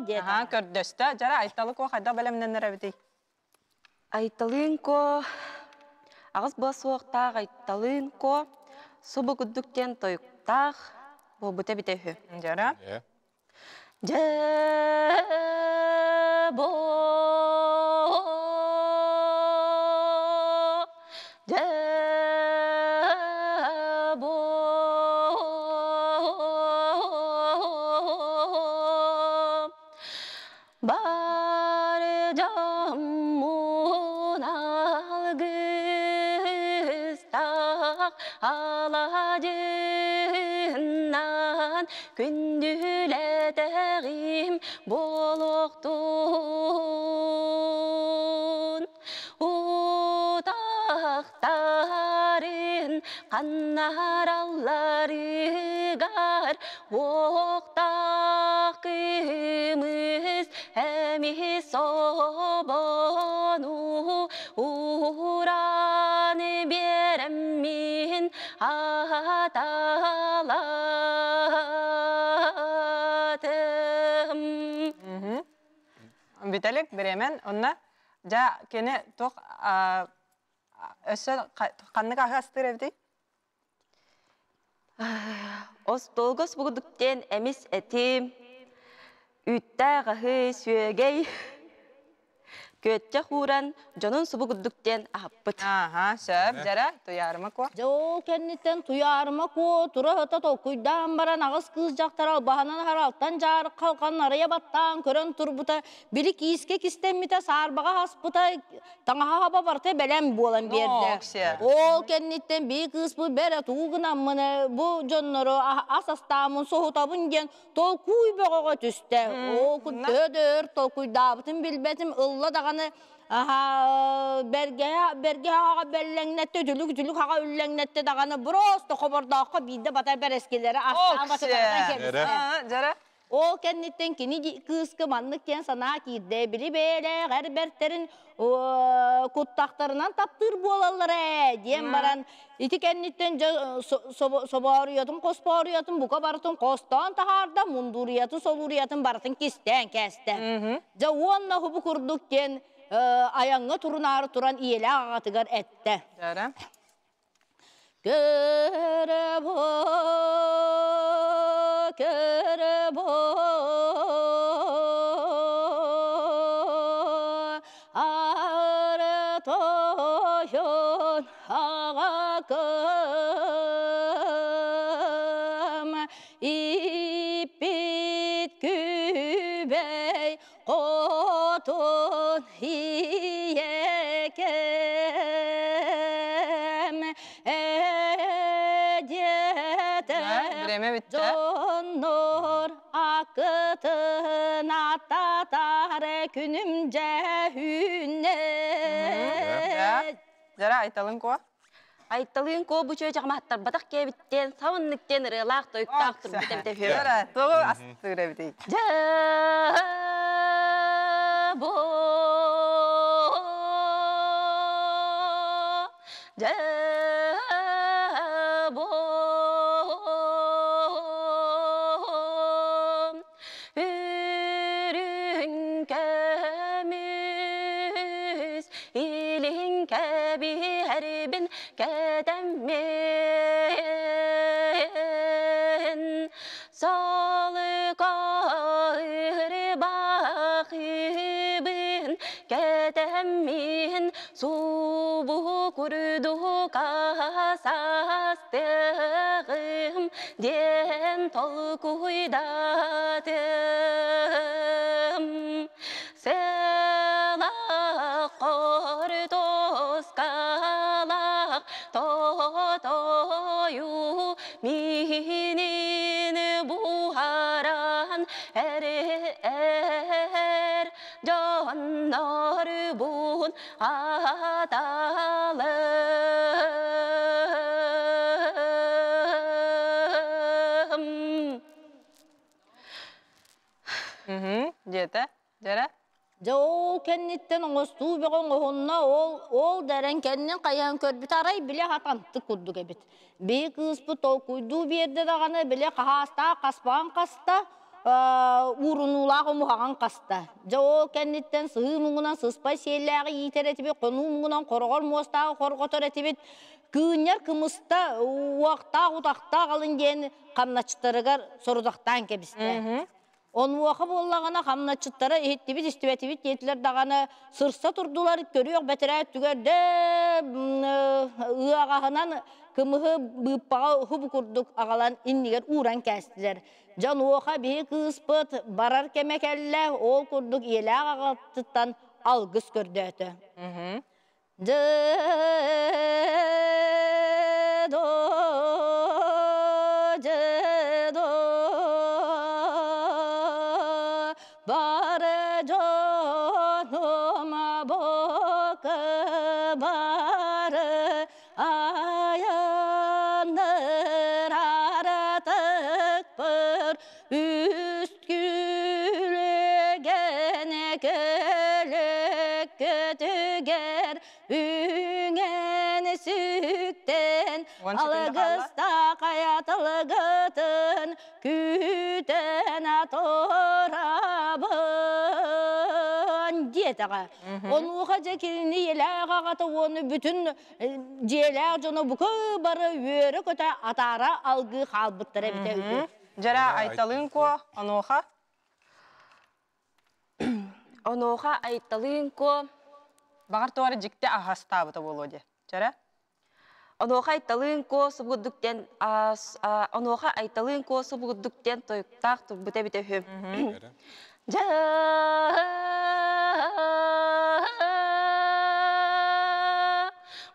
диэтэ. Аха, көрдөстө. Дьара Айталы ко хайдах бэлэмнэнэр эбитий? Айталыын ко аҕыс була суохтаах Айталыын ко субу курдук диэн тойуктаах буолбута эбитэ үһү. Дьара. Дьэ бу дьэ бу бар дьоммун алгыстаах аладьыннан күндүлэтэҕим буолуохтун утахтарын ханнаралларыгар уохтаах кымыс эмис собону ууран биэрэммин ааталаатым. Виталик бириэмэн онно дьэ кини туох өссө ханнык аһы астыыр эбитий? Остуолга субугудуктен эмис этим, үүттээх аһы, сүөгэй, Күөттэх ууран, дьонун субу курдук диэн аһаппыт. Аха, сөп, дьэрэ, туйаарыма куо. Дьэ ол кэнниттэн туйаарыма куо тура-сыта толкуйдаан баран аҕыс кыыс дьахтар албаһынан харалтан дьаарык халҕан арыйа баттаан көрөн турбута, били киискэ кистэммитэ, саарбаҕа хаспыта, таҥаһа хаба барыта бэлэм буолан биэрдэ. Ол кэнниттэн бии кыыспыт бэрэ тугу гынаммын бу дьоннору ас астааммын соһутабын диэн толкуй бөҕөҕө түстэ. Оо, төһө да өр толкуйдаабытын билбэтим, ылла даҕаны бэргэһэ бэргэһэ аҕа бэллэҥнэттэ, үтүлүк-үтүлүк аҕа үллэҥнэттэ даҕаны просто хобордооххо биирдэ бата бэрэскилэри астаан батытарынан кэбистэ. Ол кэнниттэн кини кыыска маннык диэн санаа киирдэ. Били бэйэлээх эр бэртэрин куттахтарынан таптыыр буолаллар ээ диэн баран ити кэнниттэн дьэ собооруйатын хоспооруйатын бука барытын хостоон таһаарда мундуруйатын солууруйатын барытын кистээн кээстэ дьэ уонна хубу курдук диэн айаҥҥа турунаары туран ийэлээх аҕатыгар эттэ. Көрө бу, көрө бу, ары тойон аҕакым, иппит күбэй хотун ийэкэм эдиэтэ дьоннор акытын аттатар күнүм дьэһүнэ. Жара айталын куо. Айталыын куо бу чүө чахматтарбатах кэбиттен савынныктен ырыалаах тойуктаах турбут эбитэ үһү. Жара, тоҕу астыыр эбитий? Бу бу Үрүҥ көмүс илин кэбиһэрбин кэтэммин Солко ырбаахыбын кэтэммин субу курдук састыгым диэн толкуйдатым. Села кортоскалах тотою миинин буһаран эр дьоннор бун аталым. Диэтэ, дьэрэ? Дьэ ол кэнниттэн оҥостуу бөҕө оҥоһунна, ол ол дэрэн кэннин хайаан көрбүт арай били хатантык курдук эбит. Биһи кыыспыт толкуйдуу биэрдэ даҕаны били хаһаастаах хаспаҕын хаста, уурунуулаах омуһаҕын хаста. Дьэ ол кэнниттэн сыһыы муҥунан сыспай сиэллээҕи иитэр этибит, хонуу муҥунан хороҕор муостааҕы хорҕотор этибит. Кыынньар кымыста уохтаах утахтаах алын диэн хамначчыттарыгар сорудахтаан кэбистэ. Онуоха буоллаҕына хамначчыттара иһиттибит истибэтибит диэтилэр даҕаны сырса турдулар көрүөх бэтэрээ өттүгэр дэ ыаҕаһынан кымыһы быыппаҕа уһубу курдук аҕалан иннигэр ууран кээстилэр. Дьонуоха биһи кыыспыт барар кэмэ кэллэ, ол курдук ийэлээх аҕатыттан алгыс көрдөөтө. Дьэ-до, дьэ-до, бары дьонум бука бары Айанныр аратыкпыр үст күлүгэн көлөккөтүгэр үҥэн сүктэн алгыста хайатылгытын күүтэн турабын диэтэҕэ. Онуоха дьэ кинини ийэлээх аҕата уонна бүтүн дьиэлээх дьоно бука бары үөрэ-көтө атаара алгыы хаалбыттара эбитэ үһү. Дьэрэ Айталыын Куо, онуоха? Онуоха Айталыын Куо Баҕар туора дьикти аһастаабыта буолуо диэ. Чэрэ? Онуоха Айталыын Куо субурдук диэн онуоха Айталыын Куо субурдук диэн тойуктаах турбута эбитэ үһү. Дьэ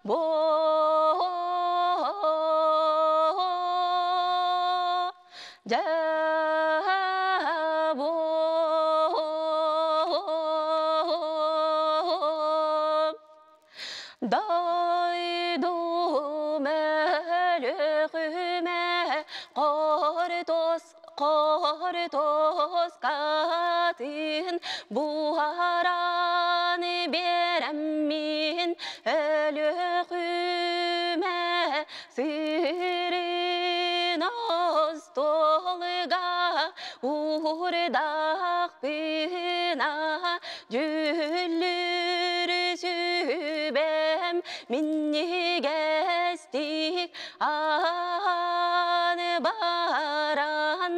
бу дьэ бу Дойду мөлөхүмэ хортос катын буһаран биэрэммин өлөхүмэ сырын остуолга уурдахпына дьүллү. Минньигэстик аһаан бараннар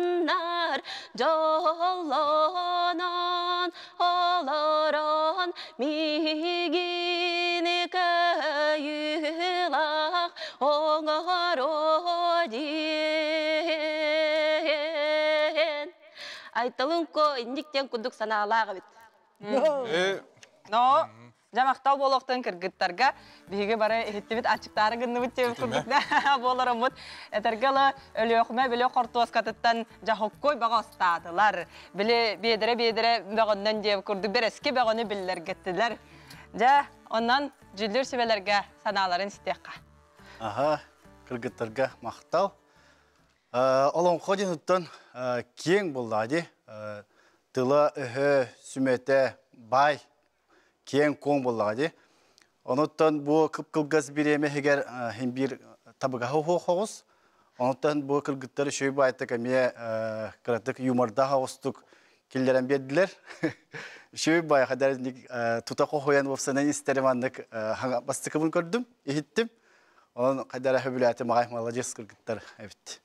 дьоллонон олорон миигин кыайыылаах оҥоро диэн. Айталынко инник диэн курдук санаалаах эбит. Но Дьэ махтал буолуохтун кыргыттарга. Биһиги бары иһиттибит аччыктаары гынныбыт диэбит курдук да буолараммыт. Этэргэ ыла Өлүөхүмэ били хортуоскатыттан дьаһоккой бөҕө астаатылар. Били биэдэрэ-биэдэрэ бөҕөннөн диэбит курдук бэрэски бөҕөнү биллэргэттилэр. Дьэ, онон дьүллүр сүбэлэргэ санааларын истиэххэ. Аха, кыргыттарга махтал. Олоҥхо диэн киэҥ буоллаҕа дии. Тыла-өһө, сүмэтэ баай киэҥ-куоҥ буоллаҕа дии. Онуттан бу кып-кылгас бириэмэ иһигэр иһин биир табыгаһы оһуох оҕус. Онуттан бу кыргыттар үчүгэй баайтык эмиэ кыратык юмордаах оҕустук киллэрэн биэрдилэр. Үчүгэй баай хадar тута хоһуйан уопсанан истэрим аннык бастакыбын көрдүм, иһиттим. Онон хайдара сөбүлээтим аҕай маладьыас кыргыттар эбит.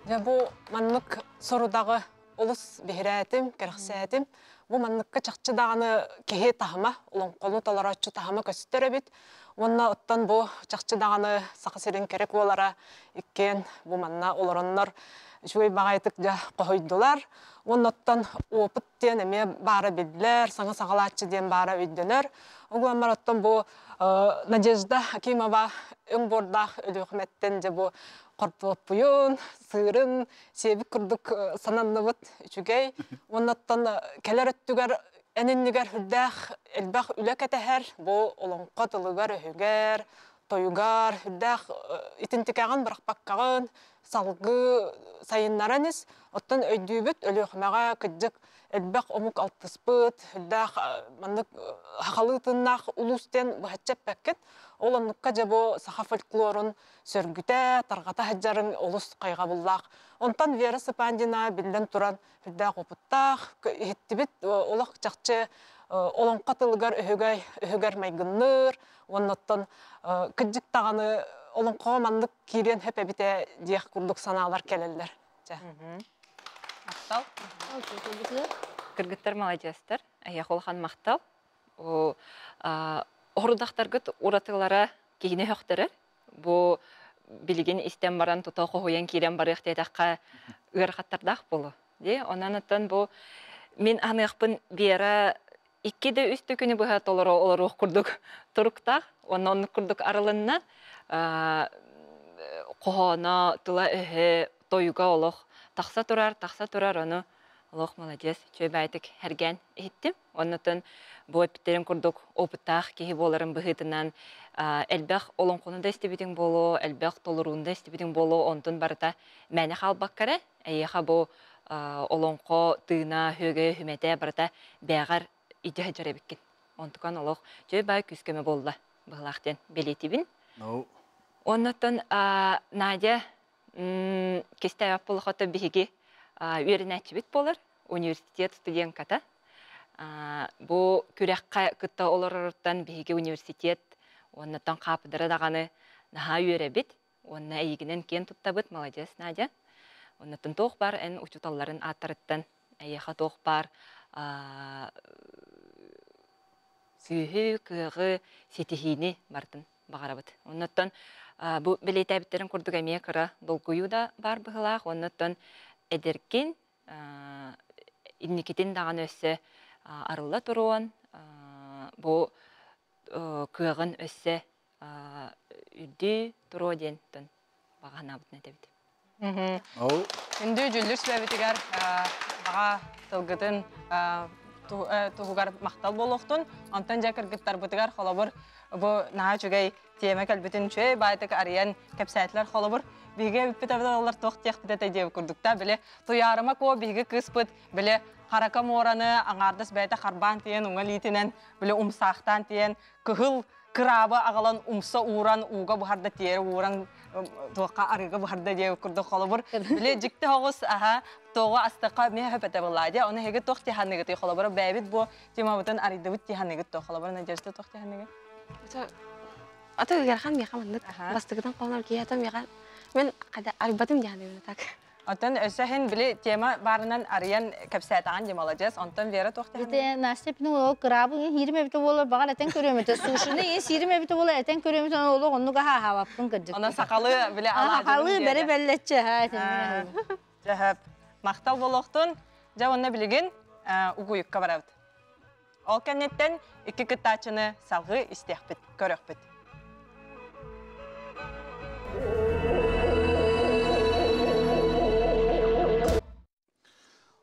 Дьэ бу маннык сорудаҕы олус биһирээтим, кэрэхсээтим. Бу манныкка чахчы даҕаны киһи таһыма, олоҥхону толорооччу таһыма көстөр эбит. Уонна оттон бу чахчы даҕаны Саха сирин кэрэ куолара иккиэн бу манна олороннор үчүгэй баҕайытык дьэ хоһуйдулар. Уонна оттон опыт диэн эмиэ баара биллэр, саҥа саҕалааччы диэн баара өйдөнөр. Угуламмар оттон бу Надежда Акимова өҥ буордаах Өлүөхүмэттэн дьэ бу хортуоппуйун, сыырын сиэбит курдук сананныбыт үчүгэй. Уонна оттон кэлэр өттүгэр эн иннигэр үрдээх элбэх үлэ кэтэһэр. Бу олоҥхо тылыгар-өһүгэр, тойугар үрдээх итинтикэҕин бырахпаккаҕын салгыы сайыннаран ис. Оттон өйдүүбүт Өлүөхүмэҕэ кырдьык элбэх омук алтыспыт, элбэх маннык сахалыы тыыннаах улуус диэн быһаччы эппэккит. Ол оннукка дьэ бу саха фольклорун сөргүтэ, тарҕата сылдьарыҥ олус хайҕабыллаах. Онтон Вера Сыпандина биллэн туран үрдээх опыттаах, иһиттибит олох чахчы олоҥхо тылыгар өһүгэй өһүгэр майгынныыр, уонна оттон кырдьык даҕаны олоҥхоҕо маннык киириэн сөп эбитэ диэх курдук санаалар кэлэллэр. Махтал. Кыргыттар маладьыастар. Эһиэхэ улахан махтал. Орудахтаргыт уратылара киһини өһөхтөрөр. Бу билигин истэн баран тута хоһуйан киирэн барыах диэтэххэ ыарахаттардаах буолуо. Дии, онон оттон бу мин аныахпын Вера икки да үс да күнү быһа толоро олоруох курдук туруктаах. Уонна оннук курдук арылынна. Хоһооно, тыла-өһө, тойуга олох тахса турар, тахса турар, ону олох молодец, үчүгэй хэргээн иһиттим. Оннотон бу эппиттерин курдук опыттаах киһи буоларын быһыытынан элбэх олоҥхону да истибитиҥ буолуо, элбэх толорууну да истибитиҥ буолуо, онтун барыта мээнэ хаалбакка эрэ, эйиэхэ бу олоҥхо тыына, үөгэ, хүмэтэ барыта бэҕэр идэ сылдьар эбиккин. Онтукан олох дьэ бай күүс-көмө буолла быһылаах диэн бэлиэтибин. Оннотон Надя кистээбэт буоллахата биһиги үөрэнээччибит буолар, университет студентката. Бу күрэххэ кытта олороруттан биһиги университет уоннаттан хаапыдара даҕаны наһаа үөрэбит уонна эйигинэн киэн туттабыт, молодец, Надя. Оннуттан туох бар эн учууталларын ааттарыттан эйиэхэ туох баар күүһү, кыаҕы, ситиһиини барытын баҕарабыт. Оннуттан бу бэлиэтээбиттэрин курдук эмиэ кыра долгуйуу да баар быһыылаах. Оннуттан эдэркин инникитин даҕаны өссө арылла туруон, бу кыаҕын өссө үрдүү туруо диэн баҕа санаабытын этэбит. Үндүү дьүллүр сүбэбитигэр баҕа тылгытын туһугар махтал буолуохтун. Онтон дьэ кыргыттарбытыгар холобур бу наһаа үчүгэй тиэмэ кэлбитин үчүгэй баайтык арыйан кэпсээтилэр холобур биһиги эбиппит эбэтэр туох диэхпит этэ диэбит курдукта били Туйаарыма Куо биһиги кыыспыт били харака муораны аҥаардас бэйэтэ харбаан тиийэн уҥа илиитинэн били умсаахтаан тиийэн кыһыл кыраабы аҕалан умса ууран ууга буһарда тиэрэ ууран туохха арыыга буһарда диэбит курдук холобур били дьикти оҕус аха тоҕо астыкка эмиэ хөпөтө былаа дии ону эһиги туох тиһаныгытый холобура бэйэбит бу темабытын арыйдыбыт тиһаныгыт то холобура Надежда туох тиһаныгыт? Ата ыарахан миэхэ маннык бастакытан холонор киһи ата миэхэ мен хада арыйбатым диэн так. Оттон өссө иһин били тема баарынан арыйан кэпсээтэҕин дии маладьыас. Онтон Вера туох Ити Настя пин ол кыраабы иһиирим эбитэ буолар баҕар этэн көрүөм этэ сушины иһин сиирим эбитэ буолар этэн көрүөм этэ олох оннук аһаабаппын кырдьык. Онон сахалыы били алаадьыбын Сахалыы бэри бэллэччи ха итинник. Дьэһэп. Махтал буолуохтун. Дьэ уонна билигин угуйукка барабыт. Ол кэнниттэн икки кыттааччыны салгыы истиэхпит, көрүөхпүт.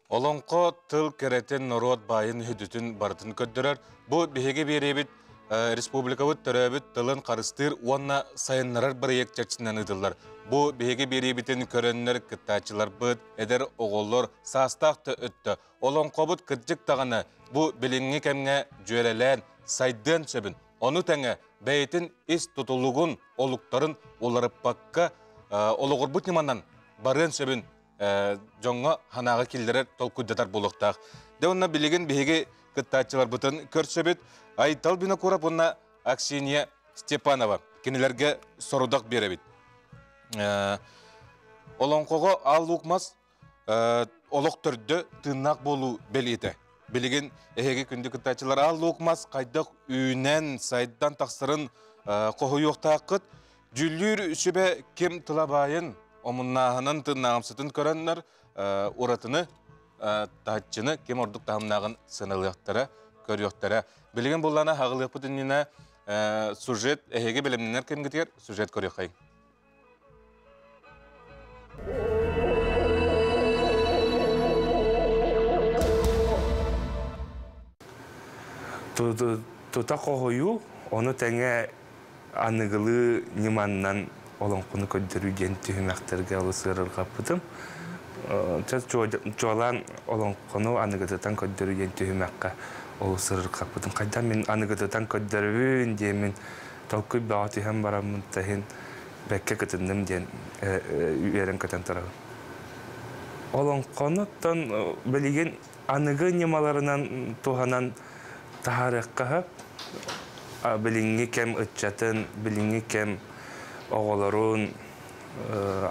Олоҥхо тыл кэрэтин, норуот баайын үһүдүтүн барытын көрдөрөр. Бу биһиги биэриэбит республикабыт төрөөбүт тылын харыстыыр уонна сайыннарар бырайыак чэрчитинэн ыытыллар. Бу биһиги биэриибитин көрөннөр кыттааччыларбыт, эдэр оҕолор, саастаах да өттө Олоҥхобут кырдьык даҕаны бу билиҥҥи кэмҥэ дьүөрэлээн сайдыан сөбүн, ону тэҥэ бэйэтин ис тутулугун, олуктарын уларыппакка олоҕурбут ньыманан барыан сөбүн дьоҥҥо санааҕа киллэрэр толкуйдатар буолуохтаах. Дьэ уонна билигин биһиги кыттааччыларбытын көрсөбүт. Айтал Винокуров уонна Аксинья Степанова кинилэргэ сорудах биэрэбит. Олоҥхоҕо Аал Луук Мас олох төрдө тыыннаах буолуу бэлиэтэ. Билигин эһиги күндү кыттааччылар Аал Луук Мас хайдах үүнэн, сайдан тахсарын хоһуйуохтааххыт. Дьүүллүүр сүбэ ким тыла баайын, омуннааһынын, тыыннааҕымсытын көрөннөр уратыны, таһыччыны ким ордук таһымнааҕын сыаналыахтара, көрүөхтэрэ. Билигин буллана хаҕылыахпыт иннинэ сюжет эһиги бэлэмнэнэр кэмгитигэр сюжет көрүөххэйиҥ. Тута хоһуйуу, ону тэҥэ аныгылыы ньыманнан олоҥхону көрдөрүү диэн түһүмэхтэргэ олус ыарырҕаппытым. Чуолаан олоҥхону аныгытытан көрдөрүү диэн түһүмэххэ олус ыарырҕаппытым. Хайдах мин аныгытытан көрдөрөбүн диэммин толкуй бөҕө түһэн бараммын таһын бэккэ кытынным диэн үөрэн көтөн турабын. Олоҥхонуттан билигин аныгы ньымаларынан туһанан таһаарыахха сөп. Билиҥҥи кэм ыччатын, билиҥҥи кэм оҕолорун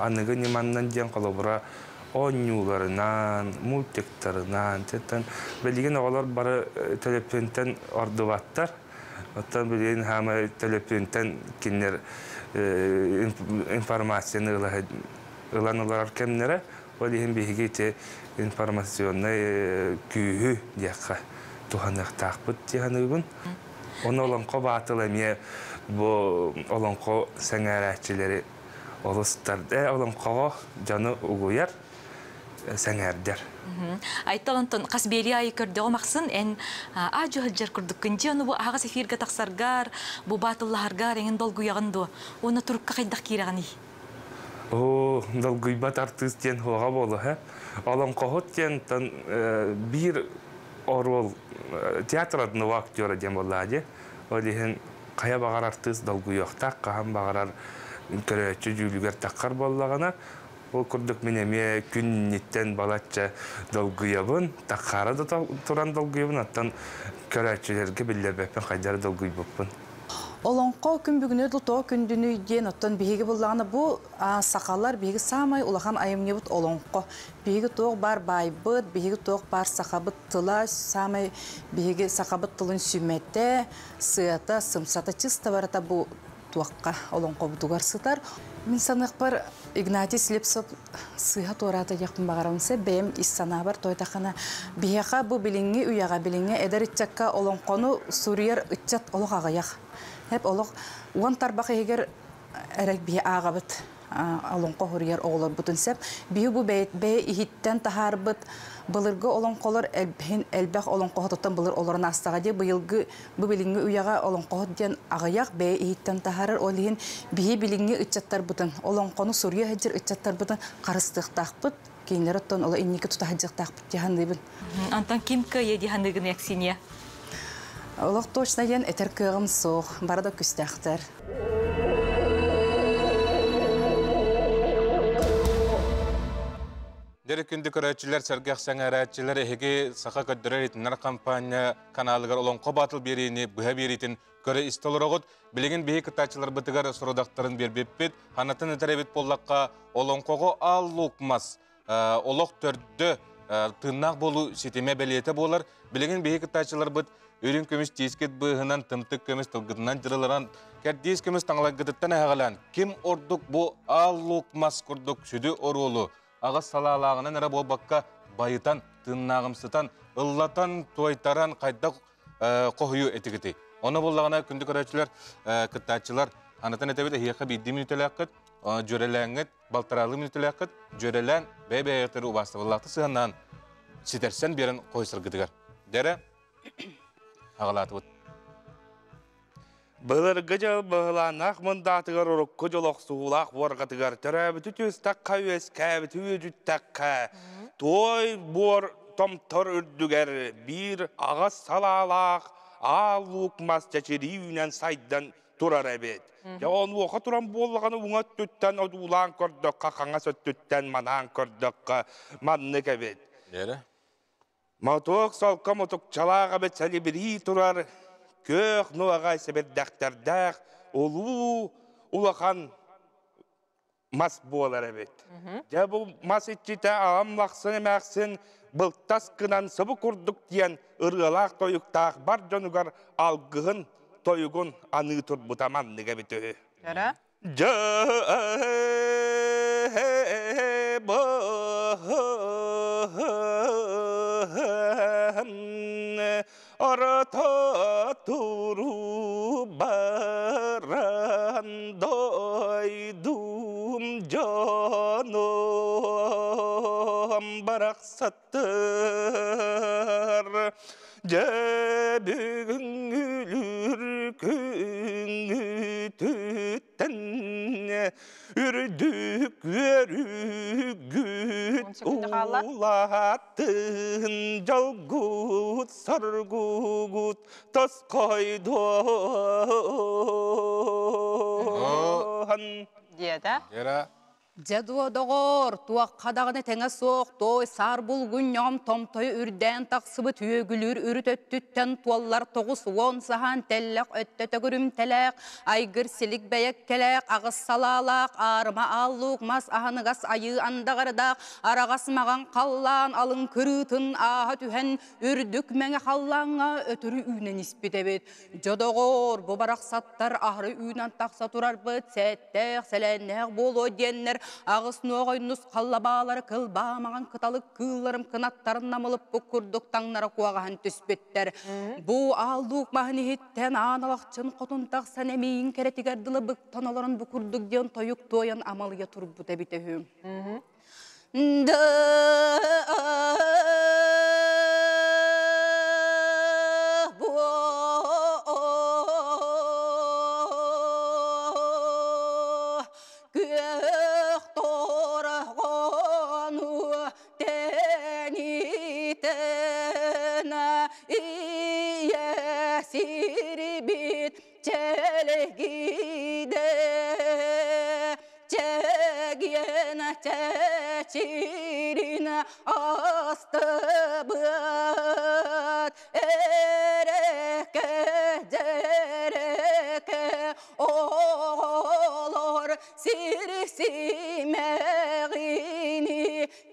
аныгы ньыманнан диэн холобура оонньууларынан, мультиктарынан, билигин оҕолор бары төлөпүөнтэн ордубаттар. Оттон билигин хаамай төлөпүөнтэн кинилэр информацияны ылан олорор кэмнэрэ. Ол иһин биһиги ити информационнай күүһү диэххэ туһаныахтаахпыт дии саныыбын. Ону олоҥхо баатыл эмиэ бу олоҥхо сэҥээрээччилэри олус олоҥхоҕо дьону угуйар. сэҥээрдэр. Айтал онтон хас биэрии айы көрдөҕүм ахсын эн аа-дьуо сылдьар курдуккун дьэ ону бу аһаҕас эфиргэ тахсаргар, бу баатыллаһаргар эҥин долгуйаҕын дуо? Уонна турукка хайдах киирэҕиний? Оо, долгуйбат артыыс диэн суоҕа буолуо, һэ. Олоҥхоһут диэн биир оруол театр одного актера диэн буоллаҕа дии. Ол иһин хайа баҕар артыыс долгуйуохтаах, хаһан баҕарар көрөөччү дьүүлүгэр таххар буоллаҕына, Ол курдук мин эмиэ күн инниттэн балачча долгуйабын, таххаара да туран долгуйабын, оттон көрөөччүлэргэ биллэрбэппин хайдах долгуйбуппун. Олоҥхо күн бүгүнү тутоо күндүнүй диэн оттон биһиги буллаҕына бу сахалар биһиги саамай улахан айымньыбыт олоҥхо. Биһиги туох баар баайбыт, биһиги туох баар сахабыт тыла, саамай биһиги сахабыт тылын сүмэтэ, сыата, сымсата чыста барыта бу туохха олоҥхобутугар сытар. Мин саныахпар Игнатий Слепцов сыыһа туораата диэхпин баҕарабын сөп. Бэйэм ис санаабар тойтахына биһиэхэ бу билиҥҥи үйэҕэ, билиҥҥи эдэр ыччакка олоҥхону суруйар ыччат олох аҕыйах. Эп олох уон тарбах иһигэр эрэ биһи ааҕабыт олоҥхо суруйар оҕолорбутун сөп. Биһи бу бэйэ иһиттэн таһаарбыт былыргы олоҥхолор элбэһин элбэх олоҥхоһутуттан былыр олорон аастаҕа дии быйылгы Бу билиҥҥи үйэҕэ олоҥхоһут диэн аҕыйах бэйэ иһиттэн таһаарар, ол иһин биһи билиҥҥи ыччаттарбытын, олоҥхону суруйа сылдьар ыччаттарбытын харыстыахтаахпыт, кинилэр оттон оло инники тута сылдьыахтаахпыт дии саныыбын. Антон ким кыайыа дии саныыгын Аксинья? Олох точно диэн этэр кыаҕым суох, бары да күстээхтэр. Дьэри күндү көрөөччүлэр, сэргэх сэҥээрээччилэр, эһиги Саха көрдөрөр иһитиннэр компания каналыгар Олоҥхо Батл биэриини быһа биэриитин көрө истэ олороҕут. Билигин биһи кыттааччыларбытыгар сорудахтарын биэрбиппит. Ханатын этэр эбит буоллахха, олоҥхоҕо аал луук мас олох төрдө тыыннаах буолуу ситимэ бэлиэтэ буолар. Билигин биһи кыттааччыларбыт үрүҥ көмүс тиискит быыһынан, тымтык көмүс тылгытынан дьырыларан, кэрдиис көмүс таҥалайгытыттан эһэҕэлээн, ким ордук бу аал луук мас курдук сүдү оруолу аҕыс салаалааҕынан эрэ буолбакка байытан, тыыннааҕымсытан, ыллатан, туойтаран хайдах хоһуйу этигитий? Ону буллаҕына күндү көрөөччүлэр, кыттааччылар, анатан этэбит эһиэхэ биирдии мүнүүтэлээххит, дьүөрэлээҥҥит, балтараалыы мүнүүтэлээххит, дьүөрэлээн, бэйэ-бэйэҕитигэр убаастабыллаахтык сыһыаннаан, ситэрсэн биэрэн хоһуйсаргытыгар. Дэрэ, аҕалаатыбыт. Былыргы дьыл быһылааннаах мындаатыгар урукку дьол охсуһуулаах буоргатыгар төрөөбүтү түстэххэ үөскээбити үөдүттэххэ туой буор томтор үрдүгэр биир аҕыс салаалаах аал луук мас чэчирии үүнэн сайдан турар эбит. Дьэ онуоха туран буоллаҕына уҥа өттүттэн одуулаан көрдөххө, хаҥас өттүттэн манаан көрдөххө маннык эбит. Мотуок солко мутукчалаах эбит сэлибирии турар күөх нуоҕай сэбирдэхтэрдээх улуу улахан мас буолар эбит. Дьэ бу мас иччитэ аҕам лахсын эмээхсин былтас гынан сыбы курдук диэн ырыалаах тойуктаах бар дьонугар алгыһын тойугун аныы турбута маннык эбит үһү. Дьэ Арата туру баран дойдум дьонум барахсаттар Дьэ бүгүҥҥүлүр күҥҥүтүттэн үрдүк үөрүүгүт улааттын дьолгут соргугут тосхойдуон Диэтэ. Дьэ дуо, доҕоор, туохха даҕаны тэҥэ суох туой саар булгунньоҕум томтойу үрдээн тахсыбыт үөгүлүүр үрүт өттүттэн туоллар 90 саһаан тэллэх өттө төгүрүмтэлээх, айгыр силик бэйэккэлээх, аҕыс салаалаах, аарыма ааллуук мас аһыныгас айыы андаҕардаах, араҕас маҕан халлаан алын кырыытын ааһа түһэн, үрдүк мэҥэ халлааҥҥа өтөрү үүнэн испит эбит. Дьэ доҕоор, бу барахсаттар аһары үүнэн тахса турарбыт сэттээх, сэлээннээх буолуо диэннэр аҕыс нуоҕай нус халлабаалары кылбаамаҕан кыталык кыылларым кынаттарын намылыппыт курдук таҥнара куоҕаһан түспүттэр. Бу ааллуук маһын иһиттэн аан алахчын хотун тахсан эмиийин кэрэтигэр дылы быктан олорон бу курдук диэн тойук туойан амалыйа турбут эбитэ үһү. Да күөх торҕону тэнитэн ийэ сирбит чэлгиде чэгиэн чэчирин астыбыт эрэкэ дьэрэкэ оҕолор сир симэҕини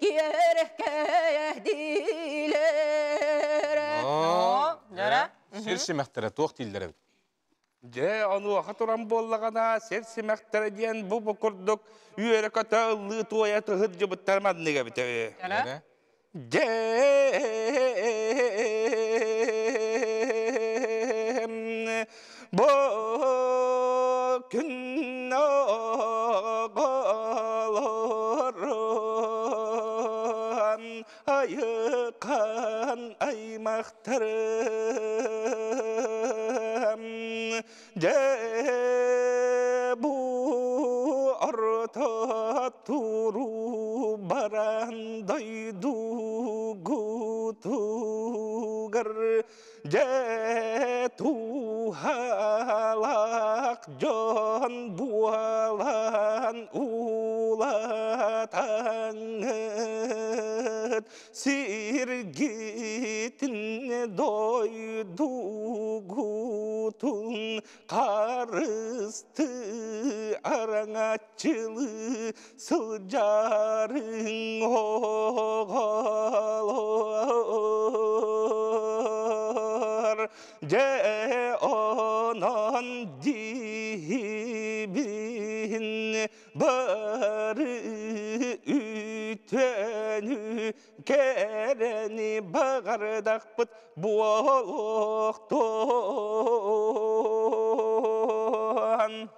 киэркэйдилэр. Сир симэхтэрэ туох дииллэр эбит? Дьэ, онуоха туран буоллаҕына, сир симэхтэрэ диэн бу курдук үөрэ-көтө ыллыы туойа тыһырдьыбыттар маннык эбитэ үһү. Дьэ, бу күн оҕолорун айыкан аймахтарым дьэ бу орто туруу баран дойдугутугар дьэ туһалаах дьон буолан улатаҥҥыт. Сиргитин дойдугутун Қарысты араңачылы сылжарын оғалар. Же онон дибин бары үтөнү керени бағардақпыт буолуохтуон.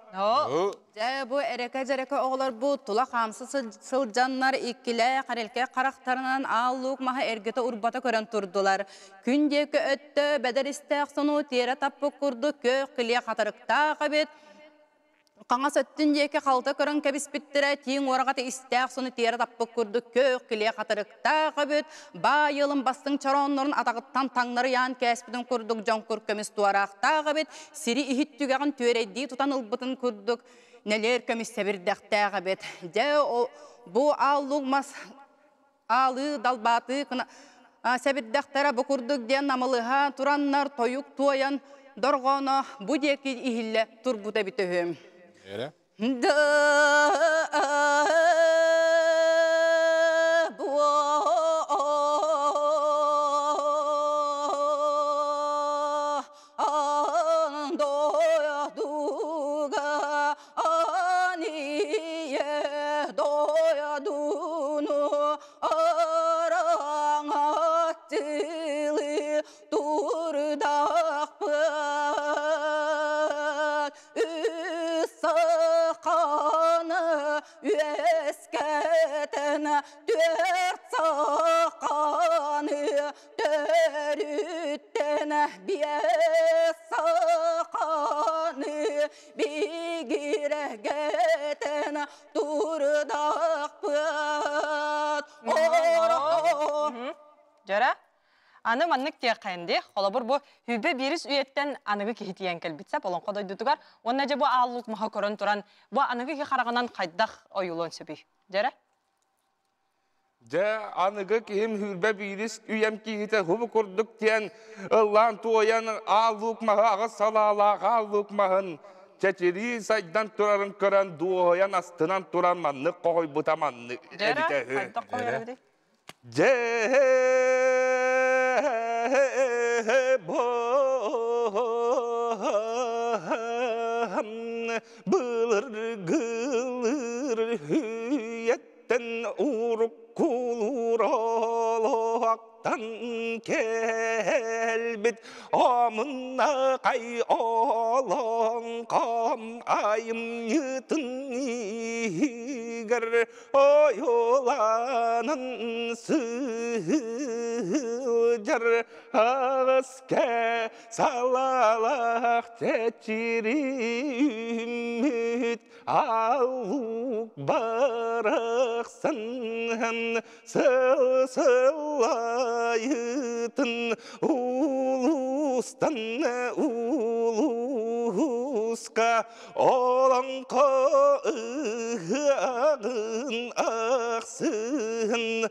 Дьэ, бу эрэкэ-дьэрэкэ оҕолор бу тула хаамсы сылдьаннар иккилэ харелке харахтарынан аал-луук маһы эргитэ урбата көрөн турдулар. Күн диэки өттө бэдэр истээх сону тиэрэ таппыт курдук күөх килиэ хатырыктаах эбит. Хаҥас өттүн диэки халта көрөн кэбиспиттэрэ, тииҥ уораҕата истээх сону тиэрэ таппыт курдук күөх килиэ хатырыктаах эбит. Баай ыалын бастыҥ чорооннорун атаҕыттан таҥнары ыйаан кээспитин курдук дьоҥкур көмүс туораахтаах эбит. Сири иһит түгэҕин түөрэйдии тутан ылбытын курдук нэлээр көмүс сэбирдэхтээх эбит. Дьэ, бу аал-луук мас аалыы далбаатыы сэбирдэхтэрэ бу курдук диэн намылыһа тураннар тойук туойан дорҕооно бу диэки иһиллэ турбута эбит үһү. Эрэ? Араҥаччылыы турдахпыт үс саханы үөскэтэн түөрт саханы төрүттэн биэс саханы бигиргэтэн турдахпыт. Дьөрө, аны маннык диэххэ холобур бу хүбэ бирис үйэттэн аныгы киһи тиийэн кэлбит сап олоҥхо дойдутугар уонна дьэ бу ааллук маһа көрөн туран бу аныгы киһи хараҕынан хайдах ойуулуон сөбүй? Дьэрэ? Дьэ, аныгы киһим хүрбэ биирис үйэм киһитэ хубу курдук диэн ыллаан туойан ааллук маһы аҕыс салаалаах ааллук маһын чэчирии сайдан турарын көрөн дуоһуйан астынан туран маннык хоһуйбута маннык эбитэ үһү. Хайдах хоһуйар эбитий? Дьэ былыргылыр үйэттэн уруккулуур олоохтан кэлбит омуннакай олоҥхом айымньытын иһигэр ойууланан сылдьар аҕыска салалаах чэчири үүммүт аллук барахсан сыл сылайытын улуустан улууска олоҥхо ыһыаҕын ахсын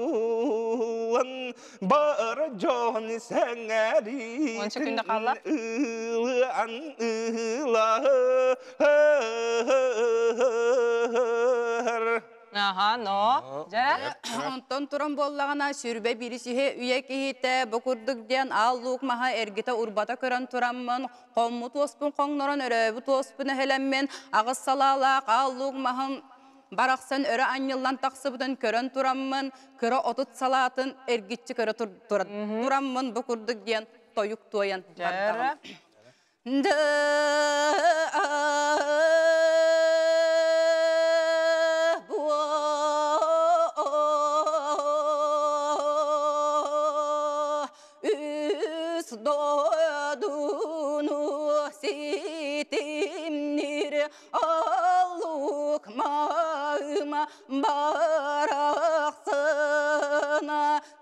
оҥоһуллан бар дьон сэҥээриитин ылыан ылар. Аха, но. Дьэ? Онтон туран буоллаҕына сүрбэ биирис үһэ үйэ киһитэ бу курдук диэн аал-луук маһа эргитэ урбата көрөн тураммын, хоммут уоспун хоҥнорон өрөөбүт уоспун өһөлөммүн, аҕыс салаалаах аал-луук маһын барахсан өрө анньыллан тахсыбытын көрөн тураммын, кыра 30 салаатын эргиччи көрө тураммын бу курдук диэн тойук туойан бардаҕым. Үс дойдуну ситимнир аллук маыма барахсына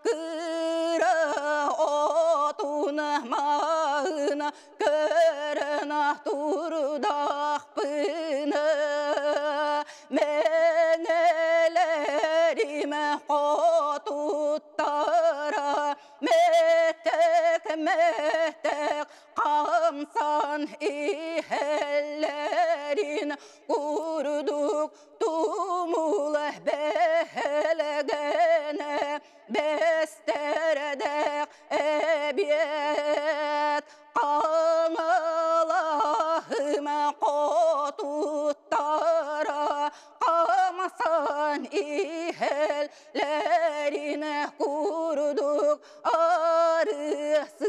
кыра отуна маына көрөн турдахпына мэҥэлэрим Көммөтөх қамсан иһэллэрин курдук тумул бэһэлэгэнэ бэстердэх эбиэт Қаңылаһыма хотуттара қамсан иһэллэрин курдук арысыкым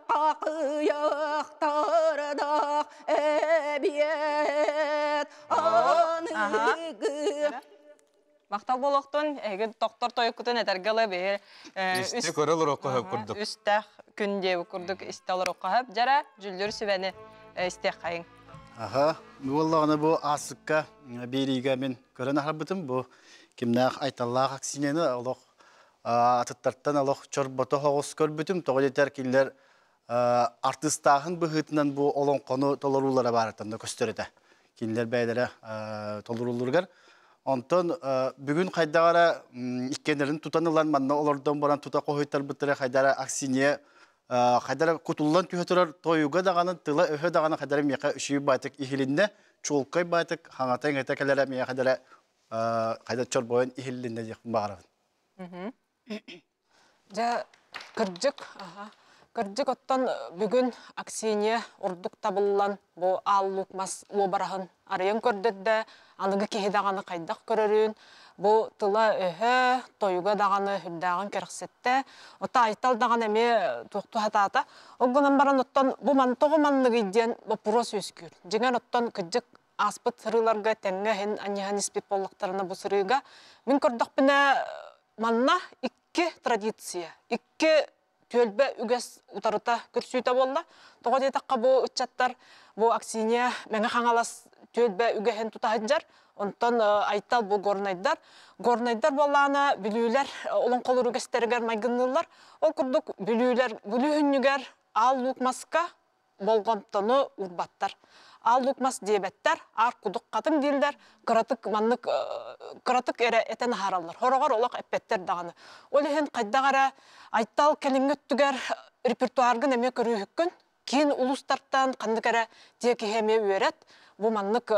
қақыяқтардақ эбиэт аныгы Мактал болохтун, эги доктор тойкутун этергалы бир Исти көрөл урокко хөп курдук. Үстэх күн диэбит курдук истэ олорукка хөп жара жүллүр сүбэни истиэх хайың. Аха, буоллаҕына бу аасыкка биэриигэ мин көрөн аһарбытым бу кимнээх Айталлаах Аксиньяны олох атыттартан олох чорбото соҕус көрбүтүм. Тоҕо диэтэр кинилэр артыыстааһын быһыытынан бу олоҥхону толоруулара баарыттан да көстөр этэ. Кинилэр бэйэлэрэ толоруулларыгар. Онтон бүгүн хайдах эрэ иккиэннэрин тутан ылан манна олордон баран тута хоһуйтарбыттара хайдах эрэ Аксинья хайдах эрэ кутуллан түһэ турар тойуга даҕаны тыла-өһө даҕаны хайдах эрэ миэхэ үчүгэй баайтык иһилиннэ, чуолкай баайтык хаҥата-иҥэтэ кэлэрэ миэхэ эрэ хайдах чорбойон иһиллиннэ диэхпин баҕарабын. Дьэ, кырдьык, кырдьык оттон бүгүн Аксинья ордук табыллан бу аал луук мас уобараһын арыйан көрдөрдө, аныгы киһи даҕаны хайдах көрөрүн, бу тыла-өһө, тойуга даҕаны үрдээҕин кэрэхсэттэ. Оттон Айтал даҕаны эмиэ туохтуу сатаата. Ол гынан баран оттон бу ман тоҕо манныгый диэн боппуруос үөскүүр. Дьиҥэр оттон кырдьык ааспыт сырыыларга тэҥҥэ иһин анньыһан испит буоллахтарына бу сырыыга мин көрдөхпүнэ манна икки традиция, икки түөлбэ үгэс утарыта көрсүүтэ буолла. Тоҕо диэтэххэ бу ыччаттар бу Аксинья Мэҥэ Хаҥалас түөлбэ үгэһин тута сылдьар. Онтон Айтал бу горнайдар. Горнайдар буоллаҕына бүлүүлэр олоҥхолуур үгэстэригэр майгынныыллар. Ол курдук бүлүүлэр Бүлүү хүннүгэр Аал Луук маска болҕомтону уурбаттар. Аал луук мас диэбэттэр, аар кудук хатыҥ дииллэр, кыратык маннык кыратык эрэ этэн аһараллар. Хороҕор олох эппэттэр даҕаны. Ол иһин хайдах эрэ Айтал кэлиҥҥи өттүгэр репертуаргын эмиэ көрүүһүккүн, киин улуустартан ханнык эрэ тиэкиһи эмиэ үөрэт, бу маннык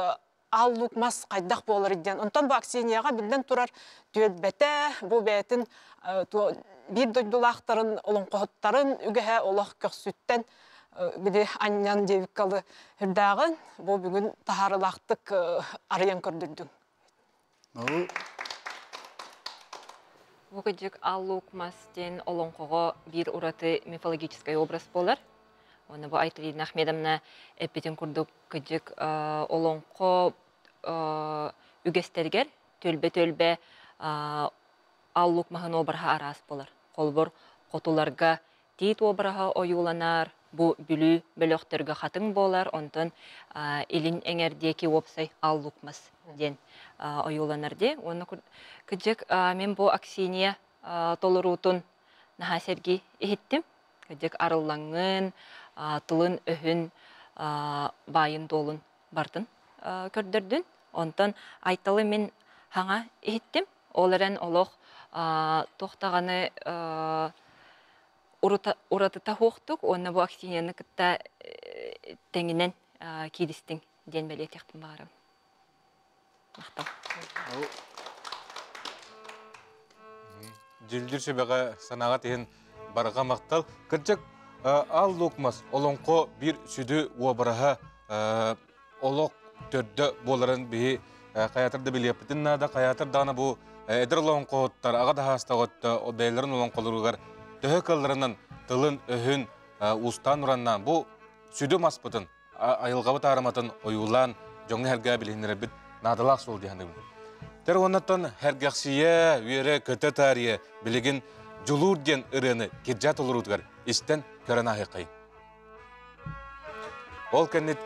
аал луук мас хайдах буолар диэн. Онтон бу Аксиньяҕа биллэн турар түөлбэтэ, бу бэйэтин биир дойдулаахтарын, олоҥхоһуттарын үгэһэ олох көхсүттэн били анньан диэбиккалы үрдээҕин бу бүгүн таһаарылаахтык арыйан көрдөрдүҥ. Бу кыдьык Аал Луук мас диэн олоҥхоҕо биир ураты мифологическай образ буолар. Уонна бу Айталина Ахмедовна эппитин курдук кыдьык олоҥхо үгэстэригэр түөлбэ-түөлбэ аллук маһын обраһа араас буолар. Холобур, хотуларга тиит обраһа ойууланар, бу Бүлүү бөлөхтөргө хатыҥ буолар, онтон илин эҥэр диэки уопсай аллук мас диэн ойууланар дии. Уонна кыдьык мин бу Аксинья толоруутун наһаа сэргии иһиттим. Кырдьык арыллаҥҥын, тылын-өһүн, баайын-дуолун бартын көрдөрдүн. Онтон Айталы мин хаҥа иһиттим. Ол эрэн олох туох даҕаны уратыта суохтук уонна бу Аксиньяны кытта тэҥинэн кииристиҥ диэн бэлиэтиэхпин баҕарабын. Махтал. Дьүлдүр сүбэҕэ санааҕыт иһин барҕа махтал. Кырдьык, Аал Луук мас олоҥхо биир сүдү уобараһа олох төрдө буоларын биһи хайаатар да билиэхпитин наада. Хайаатар даҕаны бу эдэр олоҥхоһуттар аҕа да саастаах бэйэлэрин олоҥхолоругар төһө кыалларынан тылын-өһүн уустаан-ураннаан бу сүдү маспытын айылҕабыт аарыматын ойуулаан дьоҥҥо-сэргэҕэ билиһиннэрэрбит наадалаах суол дии саныыбын. Тэр уоннаттан Һэргэхсийэ, үөрэ, көтө таарыйа билигин Дьулуур диэн ырыаны кирдьээ толоруутугар истэн көрөн ааһыаххайын. Ол кэннит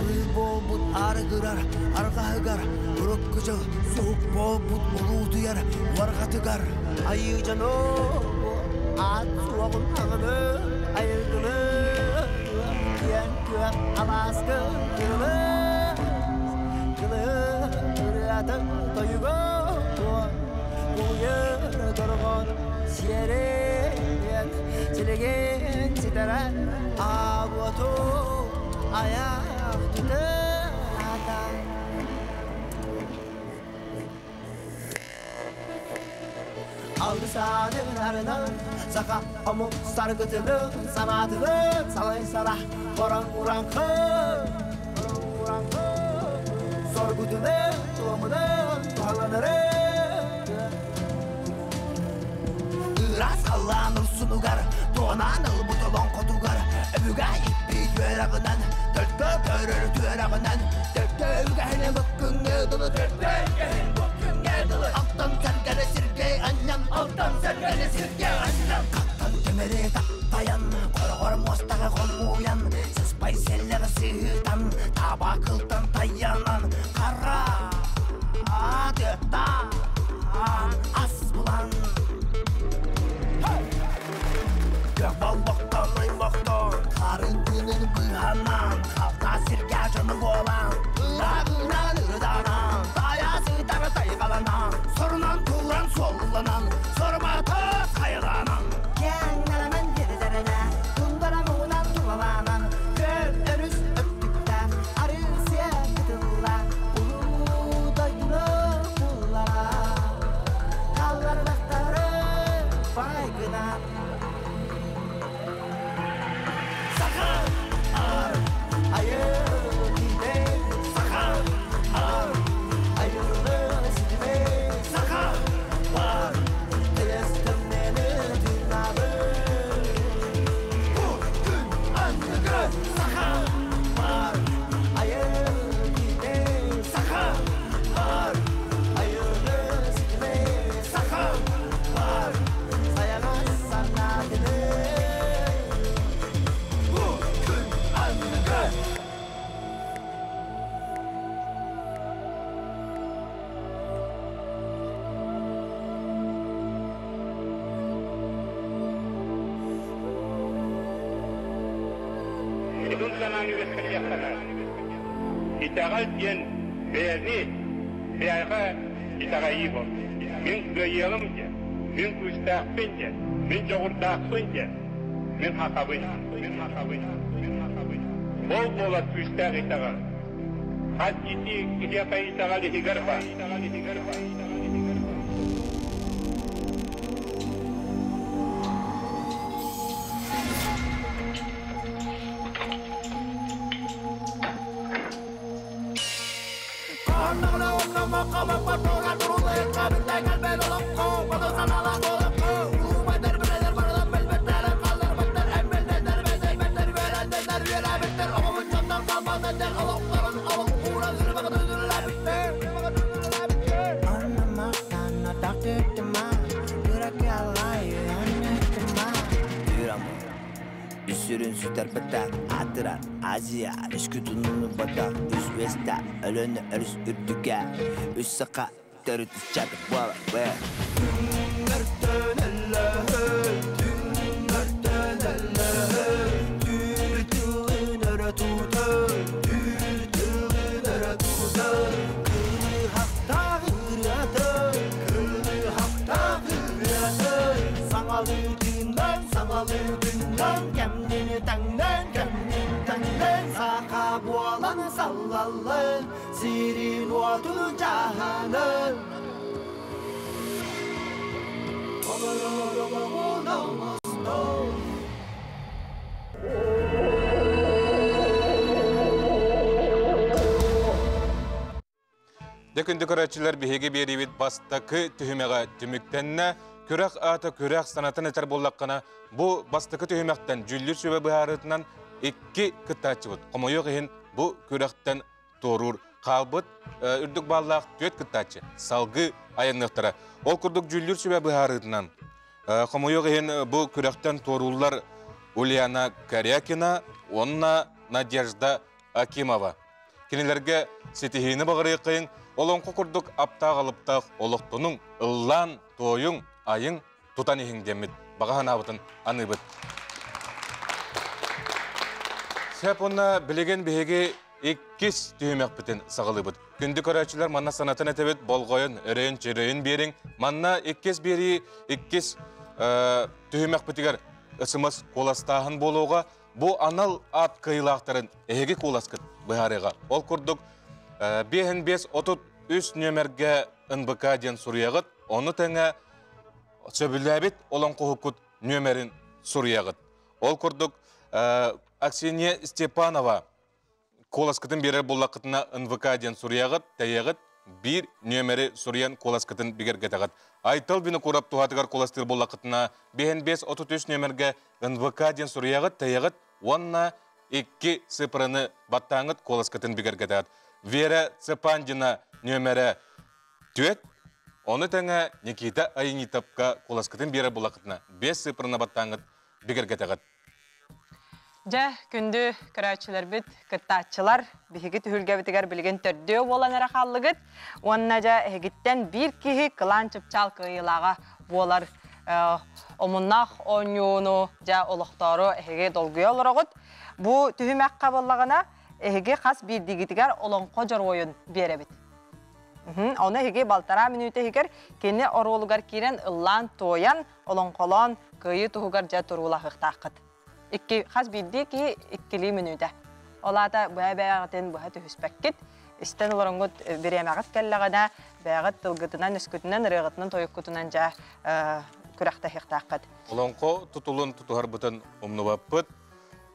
Арыы буолбут арыгырар арҕаһыгар, Урукку дьыл суһук буолбут улуутуйар уорҕатыгар. Айыы дьоно аат суоҕун аҕыны айылгыны киэн күөх алааска кылы кылы ырыатын тойуга кулуйар дорҕоон сиэрин силигин ситэрэн аабуоту айах тутата. Алгысаанын арынан саха омук саргытынын санаатынын салай сара оран ураҥхы соргутунун туомунун туһаланары ыраас халлаан урсунугар туонаан ылбыт олоҥхотугар өбүгэ иппит үөрэҕинэн төлкө көрөр түөрэҕинэн төлкө үгэһинэ быккыҥҥа дылы төлкө үгэһин быккыҥҥа дылы алтан сэргэни сиргэ анньан алтан сэргэни сиргэ анньан хаттан тимири таптайан хороҕор муостаҕа хомуйан сыспай сэллэҕи сыһыытан таба кылтан тайанан хара тыаттаан ас булан Көх болбохтон аймохтон харын тыынын быыһанан халта сиргэ дьону буолан ырааҕынан ырыданан тайа сытара тайҕаланан сорунан туран суолланан сорумата хайаланан кэҥнэлэмэн кирдэринэ тундара муҥунан тулалаанан көл өрүс өттүктэн арыы-сиэ кытылла улуу дойдуну буллара халларбахтары байгына Саха ар айы тиде Саха ар айылы ситиме Саха бар тыйыстымнени тыынабы Бу күн анныгы Саха бар айы тиде Саха бар айылы ситиме Саха бар саяҕас санаатыны Бу күн анныгы Итин санааны үөскэтиэхтэнэ. Итэҕэл диэн бэйэни бэйэҕэ итэҕэйии буолар. Мин кыайыаҕым диэн, мин күүстээхпин диэн, мин дьоҕурдаахпын диэн, мин хахабын, мин хахабын, мин хахабын. Ол буолар күүстээх итэҕэл. Хас ити киһиэхэ итэҕэл иһигэр баар. Итэҕэл иһигэр баар. Итэҕэл иһигэр баар. Үсүрүн сүтэрбэтэх аатырар Азия үскү тунуну батах үс үөстэ Өлөнө өрүс үрдүгэ үс саха төрүт ыччат буола Саллаллын, сирин отун жаһанын. Дэ күндү көрөөччүлэр биһиги биэриибит бастакы түһүмэҕэ түмүктэннэ. Күрэх аата күрэх санатан этэр буоллаххына, бу бастакы түһүмэхтэн дьүүллүүр сүбэ быһаарыытынан икки кыттааччыбыт. Хомойуох иһин бу күрэхтэн туоруур хаалбыт үрдүк бааллаах түөрт кыттааччы салгыы айанныахтара. Ол курдук дьүүллүүр сүбэ быһаарыытынан хомойуох иһин бу күрэхтэн туорууллар Ульяна Корякина уонна Надежда Акимова. Кинилэргэ ситиһиини баҕарыаххайыҥ, олоҥхо курдук аптаах-алыптаах олохтонуҥ, ыллаан, туойуҥ, айыҥ, тутан иһиҥ диэммит баҕа санаабытын аныыбыт. Сөп уонна билигин биһиги иккис түһүмэхпитин саҕалыыбыт. Күндү көрөөччүлэр манна санатан этэбит, болҕойон, өрөйөн-чөрөйөн биэриҥ. Манна иккис биэрии, иккис түһүмэхпитигэр ысымас куоластааһын буолуоҕа. Бу анал аат кыайыылаахтарын эһиги куоласкыт быһаарыаҕа. Ол курдук, 5 5 33 нүөмэргэ НБК диэн суруйаҕыт, ону тэҥэ сөбүлээбит олоҥхоһуккут нүөмэрин суруйаҕыт. Ол курдук, Аксинья Степанова куоласкытын биэрэр буллаххытына НВК диэн суруйаҕыт, тэйэҕит, биир нүөмэри суруйан куоласкытын бигэргэтэҕит. Айтал Винокуров туһатыгар куоластыыр буллаххытына 5 5 33 нүөмэргэ НВК диэн суруйаҕыт, тэйэҕит уонна икки цифраны баттааҥҥыт куоласкытын бигэргэтэҕит. Вера Цепандина нүөмэрэ 4, ону тэҥэ Никита Айнитовка куоласкытын биэрэр буллаххытына 5 цифраны баттааҥҥыт бигэргэтэҕит. Дьэ, күндү көрөөччүлэрбит, кыттааччылар, биһиги түһүлгэбитигэр билигин төрдүө буолан эрэ хааллыгыт. Уонна дьэ, эһигиттэн биир киһи кылаан чыпчаал кыайыылааҕа буолар омуннаах оонньууну дьэ олохтоору эһиги долгуйа олороҕут. Бу түһүмэххэ буоллаҕына, эһиги хас биирдиигитигэр олоҥхо дьоруойун биэрэбит. Ону эһиги балтараа мүнүүтэ иһигэр кини оруолугар киирэн ыллаан-туойан, олоҥхолоон кыайыы туһугар дьэ туруулаһыахтааххыт. Икки, хас биирдии киһи иккилии мүнүүтэ. Ол аата бэйэ-бэйэҕитин быһа түһүспэккит, истэн олороҥҥут бириэмэҕит кэллэҕинэ, бэйэҕит тылгытынан, өскүтүнэн, ырыаҕытынан, тойуккутунан дьэ күрэхтэһиэхтээххит. Олоҥхо тутулун тутуһарбытын умнубаппыт,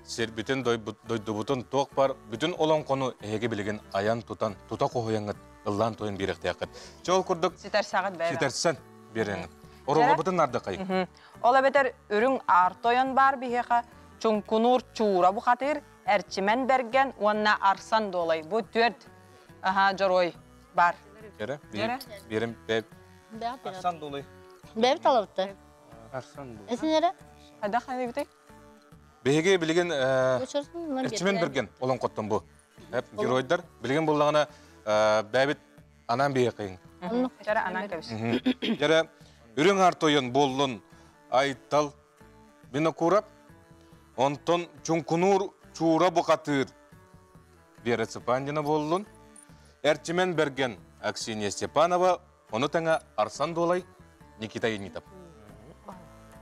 сирбитин, дойдубутун туох бар бүтүн олоҥхону эһиги билигин айан-тутан, тута хоһуйаҥҥыт, ыллаан-туойан биэриэхтээххит. Чэ ол курдук Ситэрсэҕит бэйэ. Ситэрсэн биэрэҥҥит. Оруолларбытын наардахай. Ол эбэтэр үрүҥ аар тойон баар биһиэхэ, чуҥкунуур чуура бухатыыр, Эрчимэн Бэргэн уонна Арсан Дуолай. Бу түөрт дьоруой бар. Кэрэ, биэрим бэп. Арсан Дуолай. Бэп талабытта. Арсан Дуолай. Эсинere? Хайда хайда Биһиги билигин Эрчимэн Бэргэн олоҥхоттон бу. Геройдар билигин буллаҕына бэбит анаан биһиэхин. Дьэрэ анаан кэбис. Дьэрэ үрүҥ аар тойон буоллун Айтал Винокуров, онтон Чуҥкунуур Чуура Бухатыыр Вера Цыпандина буоллун, Эрчимэн Бэргэн Аксинья Степанова, ону тэҥэ Арсан Дуолай Никита Енитов.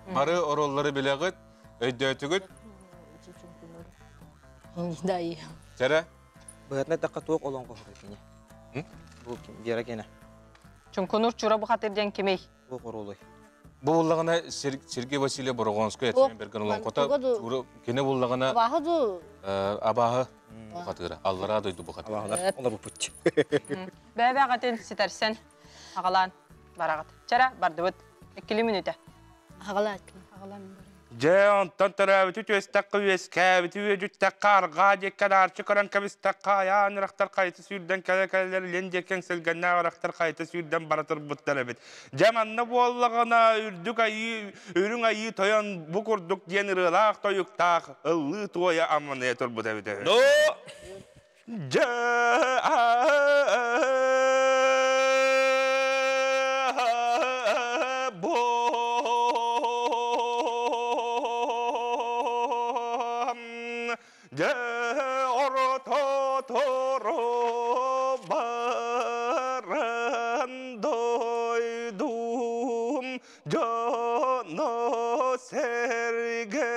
Бары оруоллары билэҕит, өйдөөтүгүт? Чэрэ? Быһатына эттэххэ туох олоҥхоһута кини? Бу Вера киэнэ. Чуҥкунуур Чуура Бухатыыр диэн кимий? Бу хоруолуй. Бу буллаҕына Сергей Васильев Борогонскай Эрчимэн Бэргэн олоҥхото кини буллаҕына Абааһы дуу? Абааһы бухатыыра, аллараа дойду бухатыыра. Абааһылар олорбуппут. Бэйэ-бэйэҕитин ситэрсэн аҕалаан бараҕыт. Чэрэ, бардыбыт. Иккили мүнүүтэ. Аҕалаат. Дьэ, онтон төрөөбүтү түөстэххэ үөскээбити үөдүттэххэ арҕаа диэккэ адаарчы көрөн кэбистэххэ айаан ырахтар хайыта сүүрдэн кэлэ-кэлэлэр илин диэки эҥсэлгэннээх ырахтар хайыта сүүрдэн бара турбуттар эбит. Дьэ, манна буоллаҕына үрдүк айыы, үрүҥ айыы тойон бу курдук диэн ырыалаах тойуктаах ыллыы туойа амманыйа турбут эбит үһү. Дьэ, Дьэ, орто торо баран дойдум дьоно сэргэтэ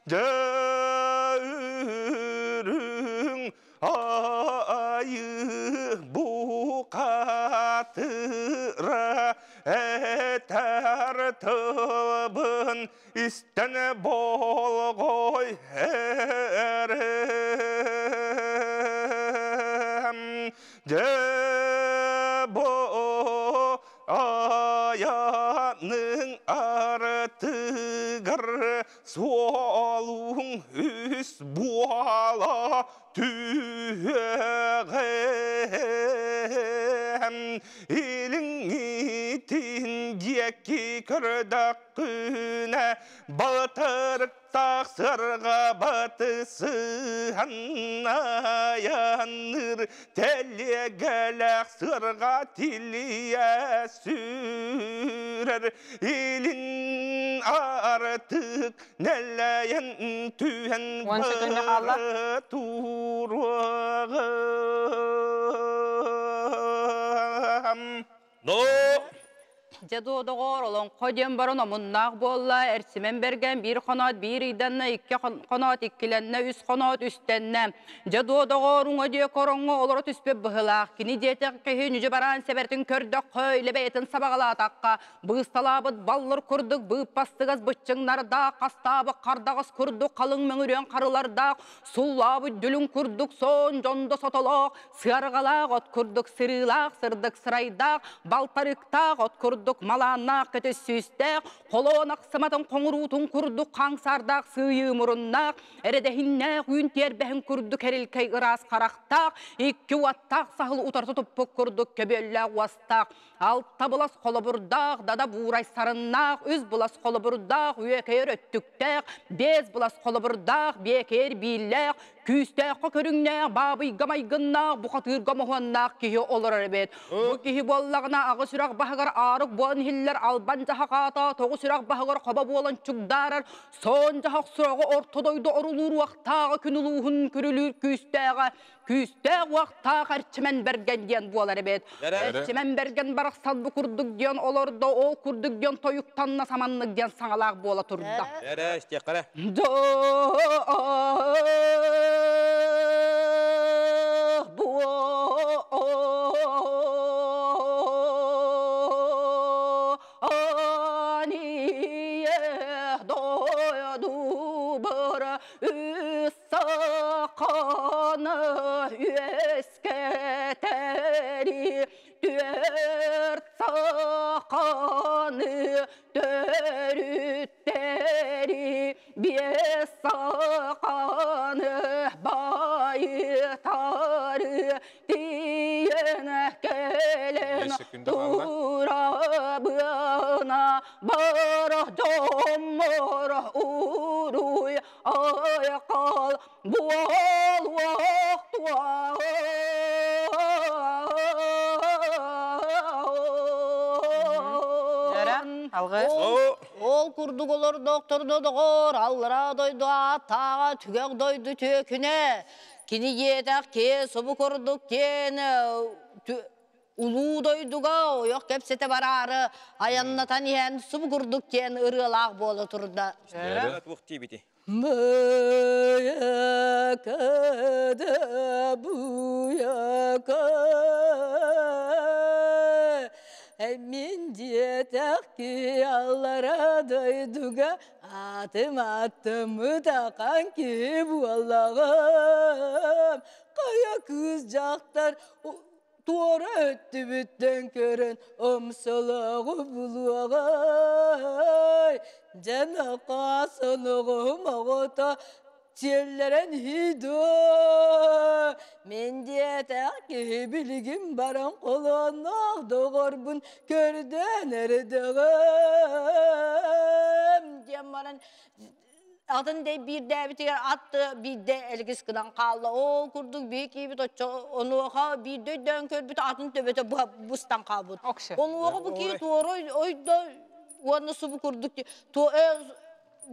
Дьэ үрүҥ айыы бухатыра этэр тылбын истэн болҕой эрим Дьэ бу айаның артыгар суолуҥ үс буола түһүөҕэм Илиҥҥитин диэки көрдөххүнэ балыт Хатырыктаах сырға батысыһан аянныр телегелек сырға тилие сүрер илин артык нелейен түһен бары туруғым. Но! Дьэ доҕоор, олоҥхо диэн баран омуннаах буолла, Эрсимэн Бэргэн биир хоноот биир ыйданна, икки хоноот иккилэннэ, үс хоноот үстэннэ. Дьэ дуо доҕоор, уҥа диэки ороҥҥо олоро түспүт быһыылаах. Кини диэтэх киһи нүдьү бараан сэбэртин көрдөххө, илэ бэйэтин сабаҕалаатахха, быысталаабыт баллыр курдук быыппастыгас быччыҥнардаах, хастаабыт хардаҕас курдук халыҥ мөҥүрүөн харылардаах, суллаабыт дүлүҥ курдук соон дьондо сотолоох, сыарҕалаах от курдук сырыылаах, сырдык сырайдаах, балтарыктаах от курдук малааннаах көтүс сүүстээх, холоон ахсыматын хоҥуруутун курдук хаҥсардаах сыыйыы муруннаах, эрэдэһиннээх үүн тиэрбэһин курдук эрилкэй ыраас харахтаах, икки уоттаах саһыл утарыта туппут курдук көбүөллээх уостаах, алта былас холобурдаах, дада буурай сарыннаах, үс былас холобурдаах, үөкэйэр өттүктээх, биэс былас холобурдаах, биэкэйэр бииллээх, күүстээххэ көрүҥнээх, баабыйга майгыннаах, бухатыырга моһуоннаах киһи олорор эбит. Бу киһи буоллаҕына аҕыс сүрэх баһыгар аарык буолан иһиллэр албан дьаһахаата, тоҕус сүрэх баһыгар хобо буолан чугдаарар, соон дьаһах сураҕы орто дойду орулуур уохтааҕа күн улууһун күрүлүүр күүстээҕэ, күүстээх уохтаах Эрчимэн Бэргэн диэн буолар эбит. Эрчимэн Бэргэн барахсан бу курдук диэн олордо, ол курдук диэн тойуктанна саманнык диэн саҥалаах буола турда. Эрэ, истиэххэ Сақаны үөскэтери түөрт сақаны төрүттери биэс сақаны байытары тиийэн кэлэн турабына барах дьоммор уруй айқал буолуох Ол курдук олордохторуна доҕор, аллараа дойду ааттааҕа түгэх дойду түөкүнэ. Кини диэтэх киэ субу курдук киэн улуу дойдуга ойох кэпсэтэ бараары айаннатан иһэн субу курдук диэн ырыалаах буола турда. Туох диибити? Мин диэтэх ки аллара дойдуга атым аттымыт ақан киһи буоллаҕым. Хайа кыыс дьахтар туора өттүбүттэн көрөн омсолооҕу булуоҕай. Дьэн акаас оноҕоһум оҕото сиэллэрэн иһии Мин диэтэх киһи билигин баран холоонноох доҕорбун көрдөөн эрдэҕим диэн баран атын дэй биирдээбитигэр ат биирдэ элгис гынан хаалла. Ол курдук биир киибит оччо онуоха биирдэ өйдөөн көрбүт атын төбөтө быстан хаалбыт. Онуоха бу кии туора ойдо уонна субу курдук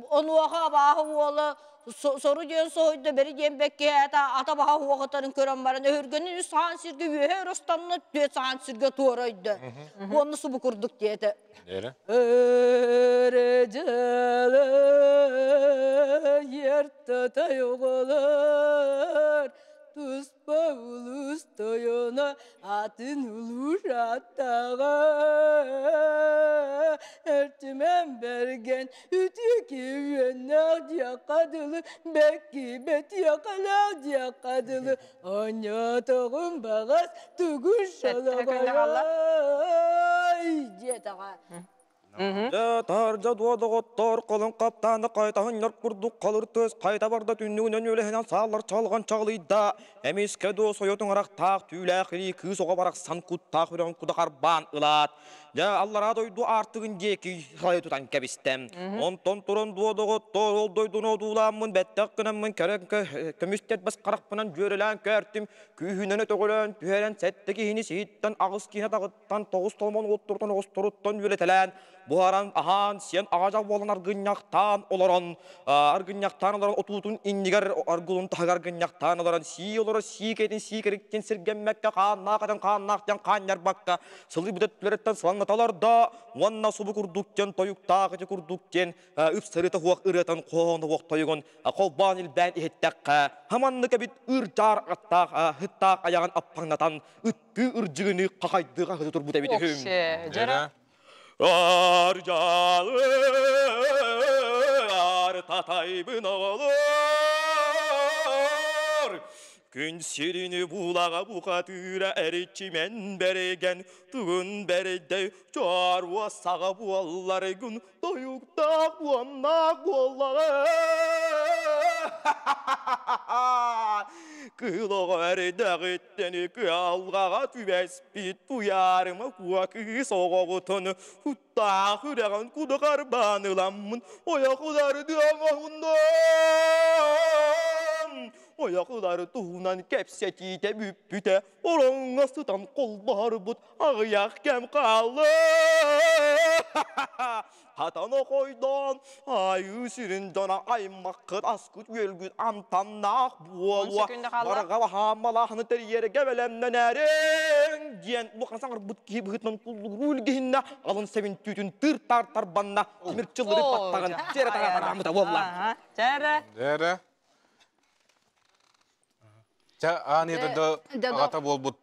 онуоха абааһы уола сору диэн соһуйда бери диэн бэккиһээтэ ата баһа уоҕатарын көрөн баран өһүргэнин үс саан сиргэ үөһэ өрөстанна түөт саан сиргэ туора өйдө. Уонна субу курдук диэтэ. Өрөдьөлө ертатай оҕолор туспа улус тойоно атын улууш аттаҕа Эртүмэн Бэргэн үтүө киһи диэххэ дылы бэкки бэтиэхэлээх диэххэ дылы оонньоотоҕум баҕас тугун шалаҕай диэтэҕэ. Таһырдьа дуо доҕоттоор, колун каптааны хайтаһын курдук халыр тыас хайта барда түннүгүнэн үөлэһинэн сааллар чалҕан чаҕылыйда. Эмискэ дуо сойотуҥ арахтаах түүлээх илии кыыс оҕо барахсан куттаах үрэҕин кута харбаан ылаат. Дьэ, аллараа дойду аартыгын диэки хайа тутан кэбистэ. Онтон туран дуо доҕоттоор, ол дойдуну одуулааммын, бэттэх гынаммын, кэрэ көмүс тэрбэс харахпынан дьүөрэлээн көөртүм, күүһүнэн өтөҕөлөөн түһэрэн сэттэ киһини сиһиттэн аҕыс киһи атаҕыттан тоҕус толомон уоттуртан оҕусторуттан үөлэтэлээн буһаран аһаан сиэн аҕажах буолан аргынньахтаан олорон аргынньахтаан олорон отуутун иннигэр аргылун таһыгар аргынньахтаан олорон сии олоро сии кэтин сии кэриктин сиргэммэккэ хааннаах этэн хааннаах диэн хаанньарбакка сылыйбыт өттүлэриттэн сылаҥната олордо уонна субу курдук диэн тойуктаах ити курдук диэн ыпсарыта хуох ырыатын хоһооно хуох тойугун холбоон илбээн иһиттэххэ, хаманнык эбит ыр-дьаар аттаах ыттаах айаҕын аппаҥнатан ыттыы ырдьыгыны хахайдыы хаһыты турбут эбит үһү. Ар-дьаалы ар татайбын оҕолор Күн сирини булаҕа бухатыыра эриччимэн бэригэн тугун бэрдэй чоруо саҕа буолларгын Тойуктаах уоннаах буоллаҕа. Кыыл оҕо эрдэҕиттэн кыалҕаҕа түбэспит туйаарыма куо кыыс оҕобутун куттаах үрэҕин кудухарбаан ыламмын ойохулардыам оһуннум. Ойохулары туһунан кэпсэтиитэ бүппүтэ ороҥҥо сытан холбоһорбут аҕыйах кэм хаалла. Хатан охойдоон, айыы сирин дьоно аймаххыт аскыт-үөлгүт амтаннаах буолуо. Барҕа хааммалаахыны тэрийэргэ бэлэмнэнэриҥ диэн улахан саҥарбыт киһи быһыытынан куллугуруу илгиһиннэ алын сэбин түүтүн тыыр-таар тарбанна тимир чыллыры баттаҕын дьиэрэ тараамыта буолла. Дьэрэ. Дьэрэ. Чэ, аан дойду аҕата буолбут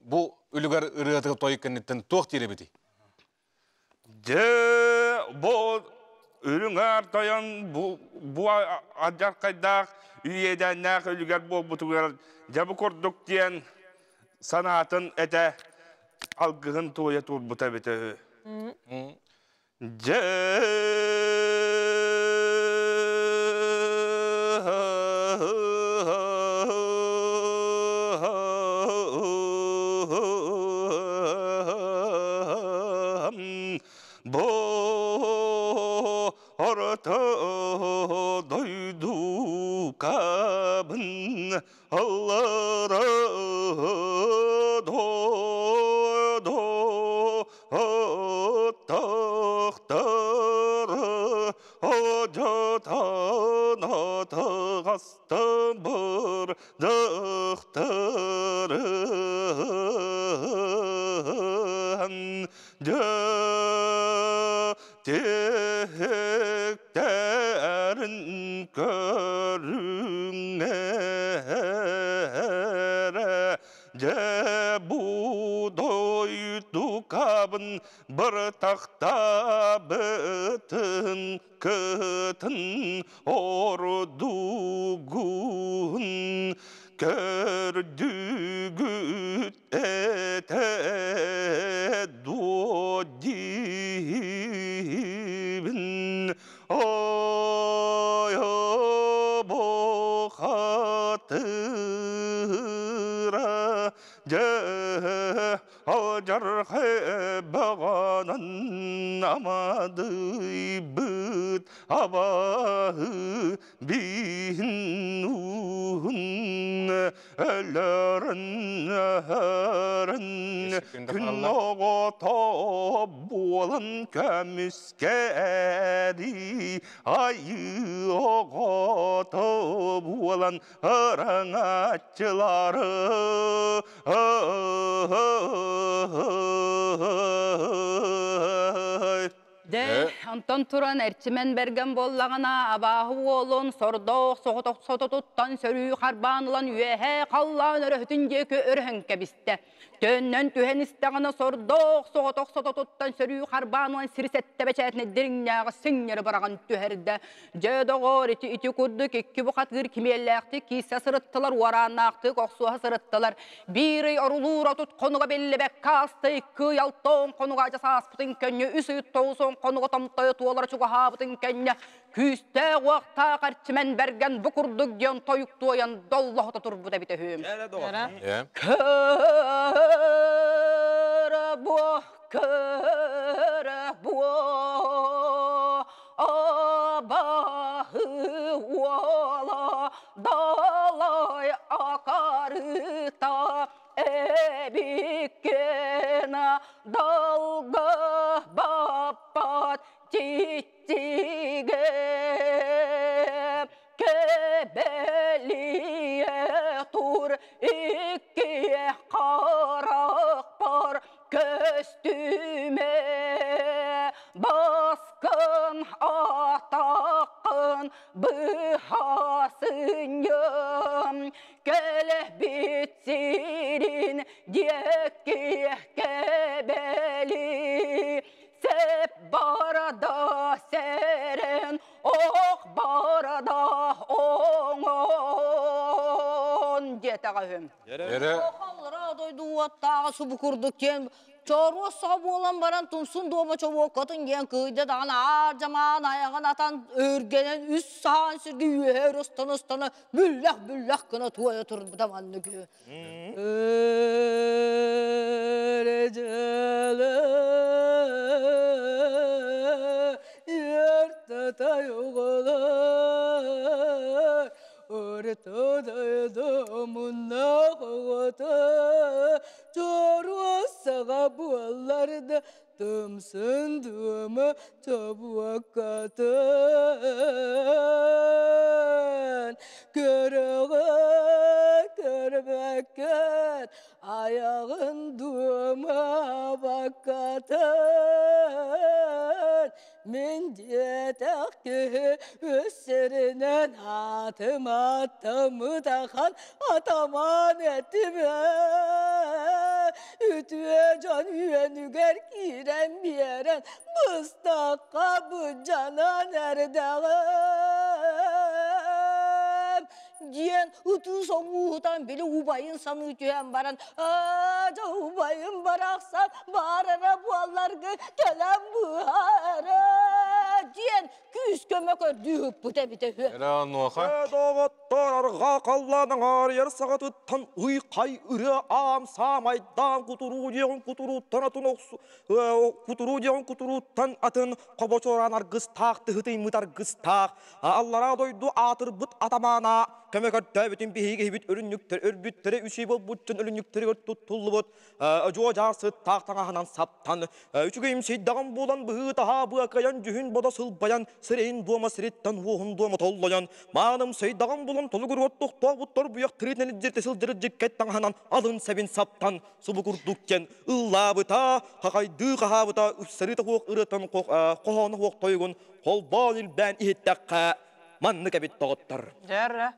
бу үлүгэр ырыаты тойук кэнниттэн туох диир эбитий? Дьэ, бу үрүҥ аар тойон бу, бу алдьархайдаах иэдээннээх үлүгэр буолбутугар дьэ бу курдук диэн санаатын этэ алгыһын туойа турбута эбитэ үһү. Дьэ бу орто дойдукабын аллара Тиһиктерин көрүҥ эрэ, дьэ бу дойдукабын быртахтаабытын кытын ордугун көрдүгүт этэ дуо диибин ой бухатыра дьэ алдьархай баҕанан амадыйбыт абаһы биһин уһун өлөрөн күн оҕото буолан көмүскээри айыы оҕото буолан ыраҥаччылары Дэ, онтон туран Эрчимэн Бэргэн буоллаҕына, абааһы уолун сордоох соҕотох сототуттан сөрүү харбаан ылан үөһээ халлаан өрөһүтүн диэки өрөһөн кэбистэ. Төннөн түһэн истэҕинэ сордоох соҕотох сототуттан сөрүү харбаан уон сири сэттэ бэчээтинэ дириҥнээҕи сиҥнэри быраҕан түһэрдэ. Дьэ, доҕоор, ити ити курдук икки бухатыыр кимиэллээхтик киирсэ сырыттылар, уорааннаахтык охсуһа сырыттылар. Биир ый орулуур 30 хонуга биллибэккэ ааста, 2 ый 60 хонуга адьас ааспытын кэннэ, 3 ый 90 хонуга томтойо туолара чугаһаабытын кэннэ, күүстээх уохтаах Эрчимэн Бэргэн бу курдук диэн тойук туойан доллоһута турбут эбитэ үһү. Көрө буо, көрө буо, абаһы уола далай акарыта эбиккена далга баппат титтиге кэбэлие тур икки харахпар көстүмэ баскын атаққын быһасынньым кэлбит сирин диэки кэбэли сеп барда сэрэн ох барда оҥон диэтэҕэ үһүм. Олора дойду уоттааҕа субу курдук диэн чоруос саҕа буолан баран тумсун дуома чобуоккатын диэн кыйда даҕаны аар дьамаан айаҕын атан өргэнэн үс саһаан сиргэ үөһэ өрө ыстана-ыстана бүллэх-бүллэх гына туойа турбута маннык үһү. Тумсун дуома чобуоккатын көрөҕө көрбөккөт айаҕын дуома баккатын мин диэтэх киһи үс сиринэн атым аттаммытахан атамаан этим үтүө дьон үөнүгэр киирэн биэрэн быстахха быдьанан эрдэҕим диэн ытыы соҥууһутан били убайын саныы түһэн баран аадьа убайым барахсан баарара буолларгы кэлэн быһаара диэн күүс көмө көрдүү ыппыт эбитэ үһү. Эрэ онуоха. Доҕоттор арҕаа халлаан аҥаарыйар саҕатыттан уй-хай ырыа аам саамайдаан кутуруу диэҕин кутурууттан атын охсу кутуруу диэҕин кутурууттан атын хобочораан аргыстаах тыһытыймыт аргыстаах аллараа дойду аатырбыт атамаана көмө көрдөөбүтүн биһиги өрүннүктэр өрбүттэрэ үсүй болбут дьон өлүннүктэригэр туттуллубут дьуо дьаар сыттаах таҥаһынан саптан үчүгэйим сейдаҕын буолан быһыы таһаа быакайан дьүһүн бодо сылбайан сирэйин дуома сириттэн уоһун дуома толлойон мааным сейдаҕын булан толугуруот тохтообуттар буйах тиритинэн илдьирте сылдьырыт дьиккэт таҥаһынан алын сэбин саптан субу курдук диэн ыллаабыта хахайдыы хаһаабыта үпсэрии хуох ырыатын хоһоону хуох тойугун холбоон илбээн иһиттэххэ маннык эбит доҕоттор. Дьэрэ.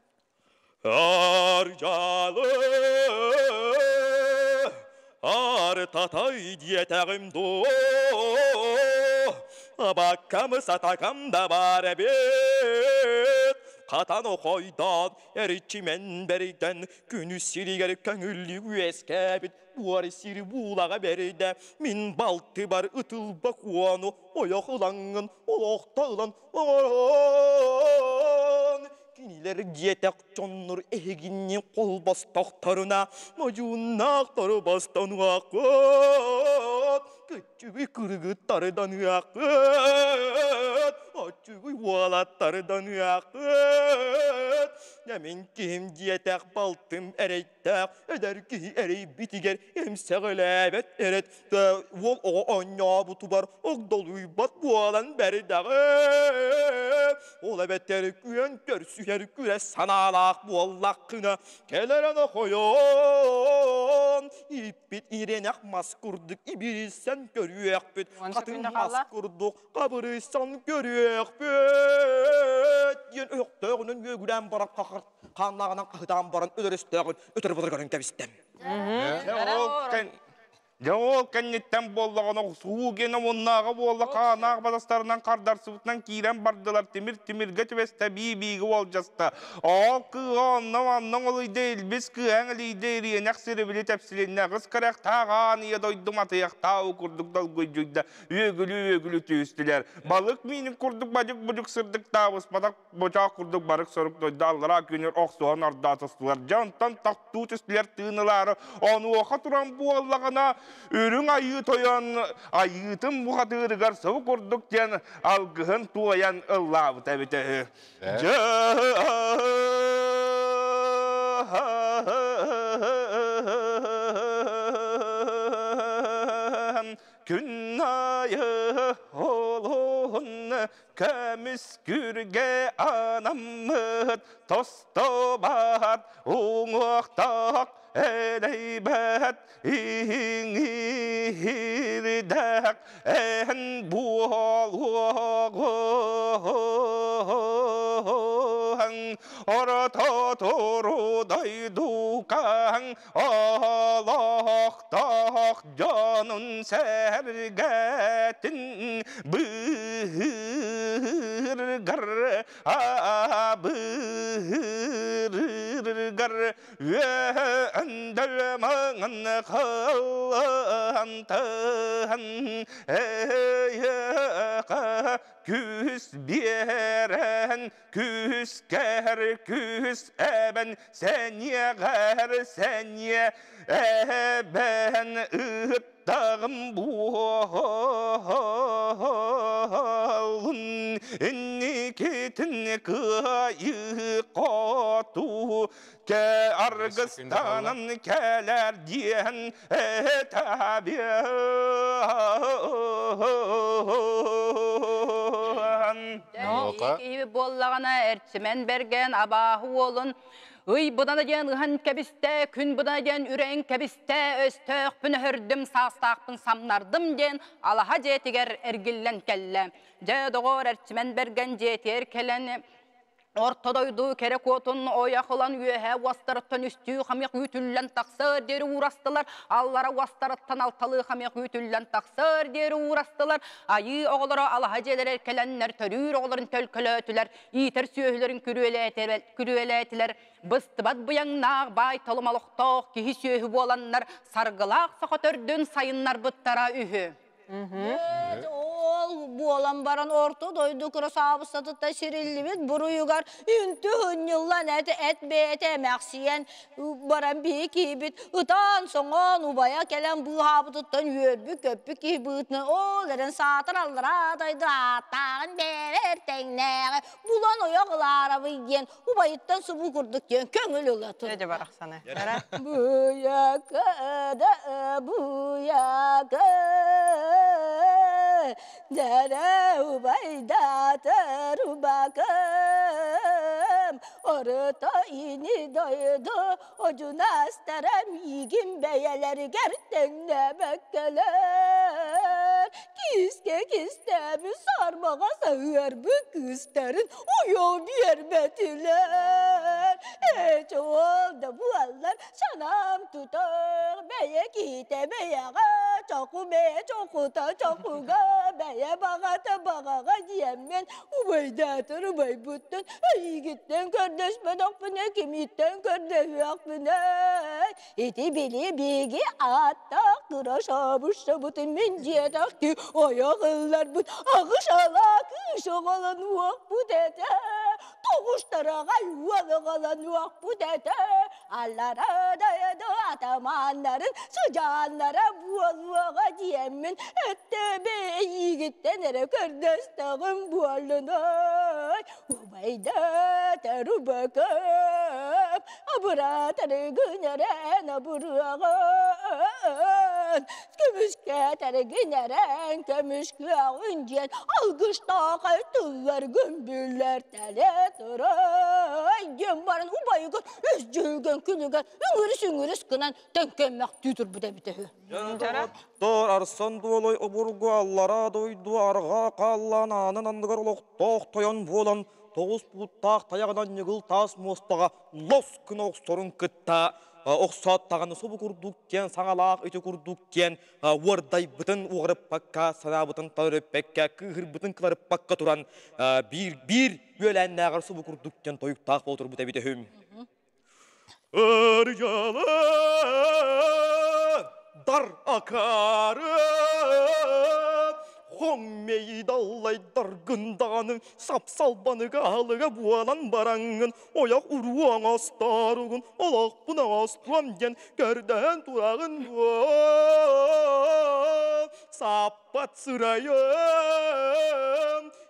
Аржалы ар татай диэтэҕим дуу абаккам сатакам да бар эбит хатан охойдон эриччимен бэрийден күнү сиригэр көҥүллүк үөскээбит буор сири буулаҕа бэрийдэ мин балты бар ытылба куону ойох ылаҥҥын олохто ылан оҥорон кинилэр диэтэх дьоннор эһигинни холбостохторуна модьууннаахтору бастонуаххыт кыччыгый кыргыттарыданыаххыт оччугуй уолаттарыданыаххыт мин киһим диэтэх балтым эрэйтээх эдэр киһи эрейбитигэр эмсэҕилээбэт эрет уол оҕо оонньообутугар огдолуйбат буолан бэрдэҕэ ол эбэтэр күөн көрсүһэр күрэс санаалаах буоллаххына кэлэрэн охойон иппит ирэнэх мас курдук ибириссэн көрүөхпүт хатын мас курдук хабырыйсан көрүөхпүт диэн өһөхтөөҕүнэн үөгүлээн баран хааннааҕынан хаһытаан баран өлөрөстөөҕүн өтөр былыр көрөн кэбистем. Дьэ ол кэнниттэн буоллаҕына охсуһуу диэн омуннааҕа буолла ханаах батастарынан хардарсыбытынан киирэн бардылар тимир тимиргэ түбэстэ бии-биигэ уолдьаста ол кыыһа онно-манна оҥолуйда илбис кыыһаҥ илийдэ ириэнэх сирибили тэпсилиннэ аҕыс кэрэхтээх аан ийэ дойду матыйахтаа курдук долгуйдьуйда үөгүлүү-үөгүлүү түһүстүлэр балык миинин курдук бадьык-будьук сырдыктаабыспатах бочоох курдук барык-сорук дойду аллараа күнүр охсуһан ордоо тустулар. Дьэ онтон тохтуу түстүлэр тыын ылаары онуоха туран буоллаҕына үрүҥ айыы тойон айыытын бухатыырыгар сыбы курдук диэн алгыһын туойан ыллаабыта эбитэ үһү. Дьэ күн айы олуһун көмүс күргэ анаммыт тостубат уҥуохтаах элэйбэт иҥиирдээх эн буолуоҕуҥ орто туру дойдукаҥ олохтоох дьонун сэргэтин быыһыыргар абыыргар үөндөл маҥан кылантыһан эйэхэ күүс биэрэн күүскэр күүс эбэн сэниэҕэр сэниэ эбэн ыттаҕым буолун инникитин кыайыы хоту кэ аргыстанан кэлэр диэн этабиан. Киһи буоллаҕына Эрчимэн Бэргэн абааһы уолун ый быдана диэн ыһан кэбистэ, күн быдана диэн үрэйин кэбистэ, өстөөхпүн өһөрдүм, саастаахпын самнардым диэн алаһа дьиэтигэр эргиллэн кэллэ. Дьэ, доҕоор, Эрчимэн Бэргэн дьиэтигэр кэлэн Орто дойду кэрэ куотун ойох ылан үөһэ уостарыттан үстүү хамыйах үүтүллэн тахсар диэри уурастылар, аллара уостарыттан алталыы хамыйах үүтүллэн тахсар диэри уурастылар. Айыы оҕолоро алаһа дьиэлэрэр кэлэннэр төрүүр оҕолорун төлкөлөөтүлэр, иитэр сүөһүлэрин күрүөлээтилэр. Быстыбат быйаҥнаах баай толум олохтоох киһи сүөһү буоланнар саргылаах саха төрдүн сайыннарбыттара үһү. Ол буолан баран орто дойду кырасаабыссатыттан сириллибит буруйугар үнтү ынньыллан эт эт бэйэтэ эмэхсийэн баран биһи киһибит ытаан-соҥоон убайа кэлэн быыһаабытыттан үөрбүт-көппүт киһи быһыытынан ол эрэн саатар аллараа дойду ааттааҕын бэйэбэр тэҥнээҕи булан ойох ылаарабый диэн убайыттан субу курдук диэн көҥүл ыла турда. Дьэ барахсаны. Буяка да буяка Дәрә убайдатыр убакым Орото ини дойду одьунастара миигин бэйэлэригэр тэҥнээбэккэлэр Киискэ кистээби сарбаҕа саһыарбыт кыыстарын уйоо биэрбэтилэр. Ээ, ол да буоллар санаам тутах бэйэ киһитэ бэйэҕэ, чоку бэйэ чокута чокуга, бэйэ баҕата баҕаҕа диэммин убайдаатар убайбыттан эйигиттэн көрдөспөтөхпүнэ кимиттэн көрдөһүөхпүнэй Ити били биһиги ааттаах кыра саабыссабытын мин диэтэхтии ойох ылларбыт аҕыс алаа кыыс оҕолонуохпут этэ, тоҕустараҕай уол оҕолонуохпут этэ, аллараа дойду атамааннарын сыдьааннара буолуоҕа диэммин эттэбэ эйиигиттэн эрэ көрдөстөҕүм буоллунай Убайдатар убакам, абыраатар гынаран абырыаҕын, көмүскээтэр гынаран көмүскүөҕүн диэн алгыстаах тылларгын биллэртэлэ турай диэн баран убайыгар үс дьүһүгэн күнүгэр үҥүрүс-үҥүрүс гынан төҥкөммөхтүү турбут эбитэ үһү. Тор арсан дуолай обургу аллараа дойду арҕаа хааллаан аанын анныгар олохтоох тойон буолан тоҕус бууттаах тайаҕынан ньыгыл таас муостаҕа лос гына охсорун кытта Охсоот даҕаны субу курдук диэн саҥалаах ити курдук диэн уордайбытын уҕарыппакка, санаабытын талырыппакка, кыыһырбытын кыларыппакка туран биир биир үөлээннээҕэр субу курдук диэн тойуктаах буолтурбут эбит үһү. Ырыялы дар акары хоҥмейи даллайдаргын даҕаны сапсалбаныга аһылыга буолан бараҥҥын ойох уруу оҥосторугун олохпун оҥостуом диэн көрдөһөн тураҕын дуо сааппат сырайым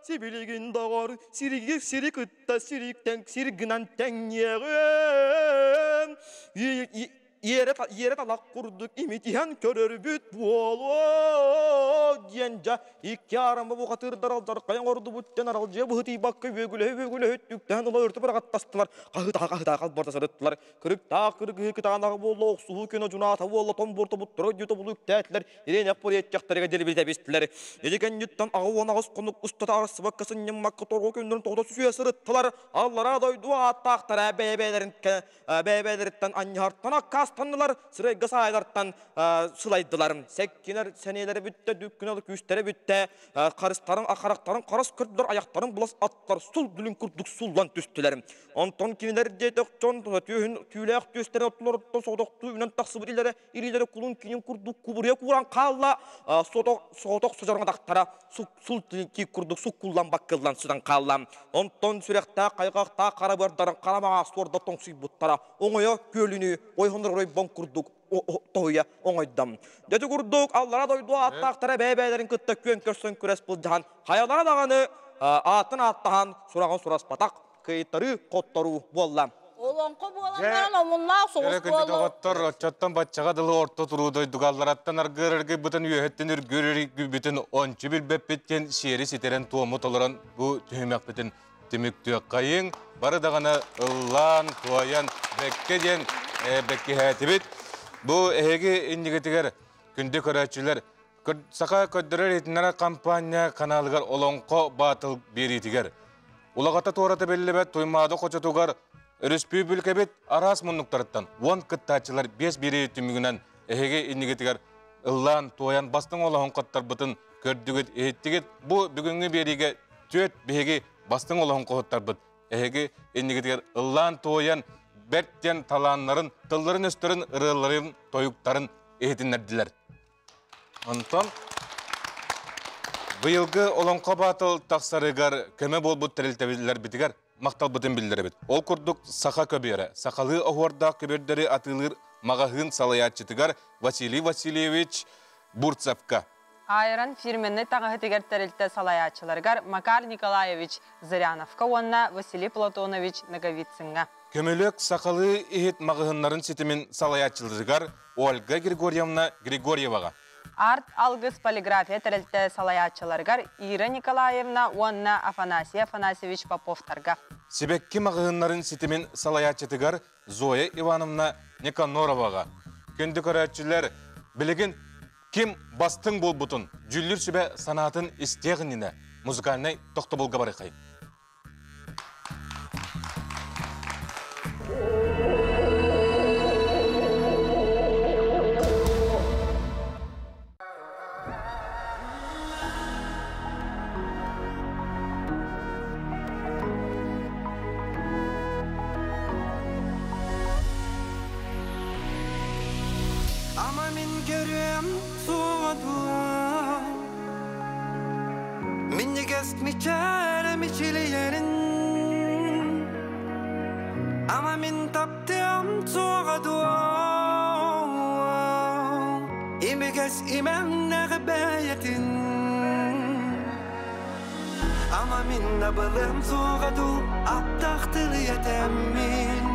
сибилигин доҕор сириги сири кытта сириктэн сир гынан тэҥниэҕим иэрэ талах курдук имитиһэн көрөрбүт буолуо диэн дьэ икки аарыма бухатыырдар алдьархайан ордубуттан аралдьыйа быһытыйбакка үөгүлэһи-үөгүлэһи түктээн ыла өртө быраҕаттастылар хаһыытаа-хаһыытаа халбарта сырыттылар кырыктаах кыргыһыы кытаанаҕа буолла охсуһуу күнэ дьунаата буолла томбур тобуттара тобулу үктээтилэр ириэнэх буруйаттахтарыгар дэлби тэбистилэр ити кэнниттэн 88 хонук устата арахсыбакка сынньаммакка торҕо күннэрин тоҕута сүсүйэ сырыттылар аллараа дойду ааттаахтара бэйэ-бэйэлэрин бэйэ-бэйэлэриттэн анньыһартан аккаастаннылар, сырайга саайдартан сылайдылар. Сэккинэр сэниэлэрэ бүттэ, дүккүнэл күүстэрэ бүттэ, харыстарын, харахтарын харас көрдүлэр, аяқтарын булас аттар сул дүлүн курдук суллан түстүлэр. Онтон кинилэр диэтэх дьон түөһүн түүлээх түөстэрин оттолоруттан соҕотохтуу үнэн тахсыбыт илэрэ илиилэрэ кулун кинин курдук кубуруйа кууран хаалла, соҕотох содьорҕотахтара сул тиик курдук суккуллан баккыллан сытан хаалла. Онтон сүрэхтээх хайҕахтаах хара быардарын хара маҕаас суорда тоҥсуйбуттара оҥойо күөлүнү ойхонор оройбон курдук тоһуйа оҥойдом. Дьэ курдук аллара дойду ааттаахтара бэйэ-бэйэлэрин кытта күөн көрсөн күрэс былдьаһан хайалара даҕаны аатын ааттаһан сураҕын сураспатах кыайтарыы хотторуу буолла. Олоҥхо буолан баран омуннаах соҕус буолла. Доҕоттор, оччоттон баччаҕа дылы орто туруу дойдуга аллараттан аргыар аргыйбытын үөһэттэн үргүөр үргүйбүтүн ончу билбэппит диэн сиэри ситэрэн туому толорон бу түһүмэхпитин түмүктүөххэйиҥ. Бары даҕаны ыллаан, туойан, бэккэ диэн бэккиһээтибит. Бу эһиги иннигитигэр күндү көрөөччүлэр Саха көрдөрөр иһитиннэрэр компания каналыгар Олоҥхо баатыл биэриитигэр улаҕата туората биллибэт Туймаада хочотугар өрөспүүбүлүкэбит араас муннуктарыттан 10 кыттааччылар 5 биэрии түмүгүнэн эһиги иннигитигэр ыллаан, туойан бастыҥ олоһун көрдүгүт, иһиттигит. Бу бүгүҥҥү биэриигэ түөрт биһиги бастыҥ олоһун хоһуттарбыт. Эһиги иннигитигэр ыллаан, туойан, бэрт диэн талааннарын, тылларын-өстөрүн, ырыаларын, тойуктарын иһитиннэрдилэр. Онтон быйылгы Олоҥхо баатыл тахсарыгар көмө буолбут тэрилтэлэрбитигэр махталбытын биллэрэбит. Ол курдук саха көбүөрэ, сахалыы оһуордаах көбүөрдэри атыылыыр маҕаһыын салайааччытыгар Василий Васильевич Бурцевка. Айран фирменный таҥаһытыгар тэрилтэ салайааччыларыгар Макар Николаевич Зыряновка уонна Василий Платонович Ноговицыҥҥа. Көмөлөк сахалыы иһит маҕаһыыннарын ситимин салайааччыларыгар Ольга Григорьевна Григорьеваҕа. Арт Алгыс полиграфия тэрилтэ салайааччыларыгар Ира Николаевна уонна Афанасий Афанасьевич Поповтарга. Сибэкки маҕаһыыннарын ситимин салайааччытыгар Зоя Ивановна Никанороваҕа. Күндү көрөөччүлэр, билигин ким бастыҥ буолбутун, дьүүллүүр сүбэ санаатын истиэх иннинэ музыкальнай тохтобулга барыахай. Ama min görüyorum soğudu Minni mi çare mi çileyerin Ama min taptım soğudu İmi kes imem nağbeyetin Ama min nabılım soğudu Attaqtıl yetemin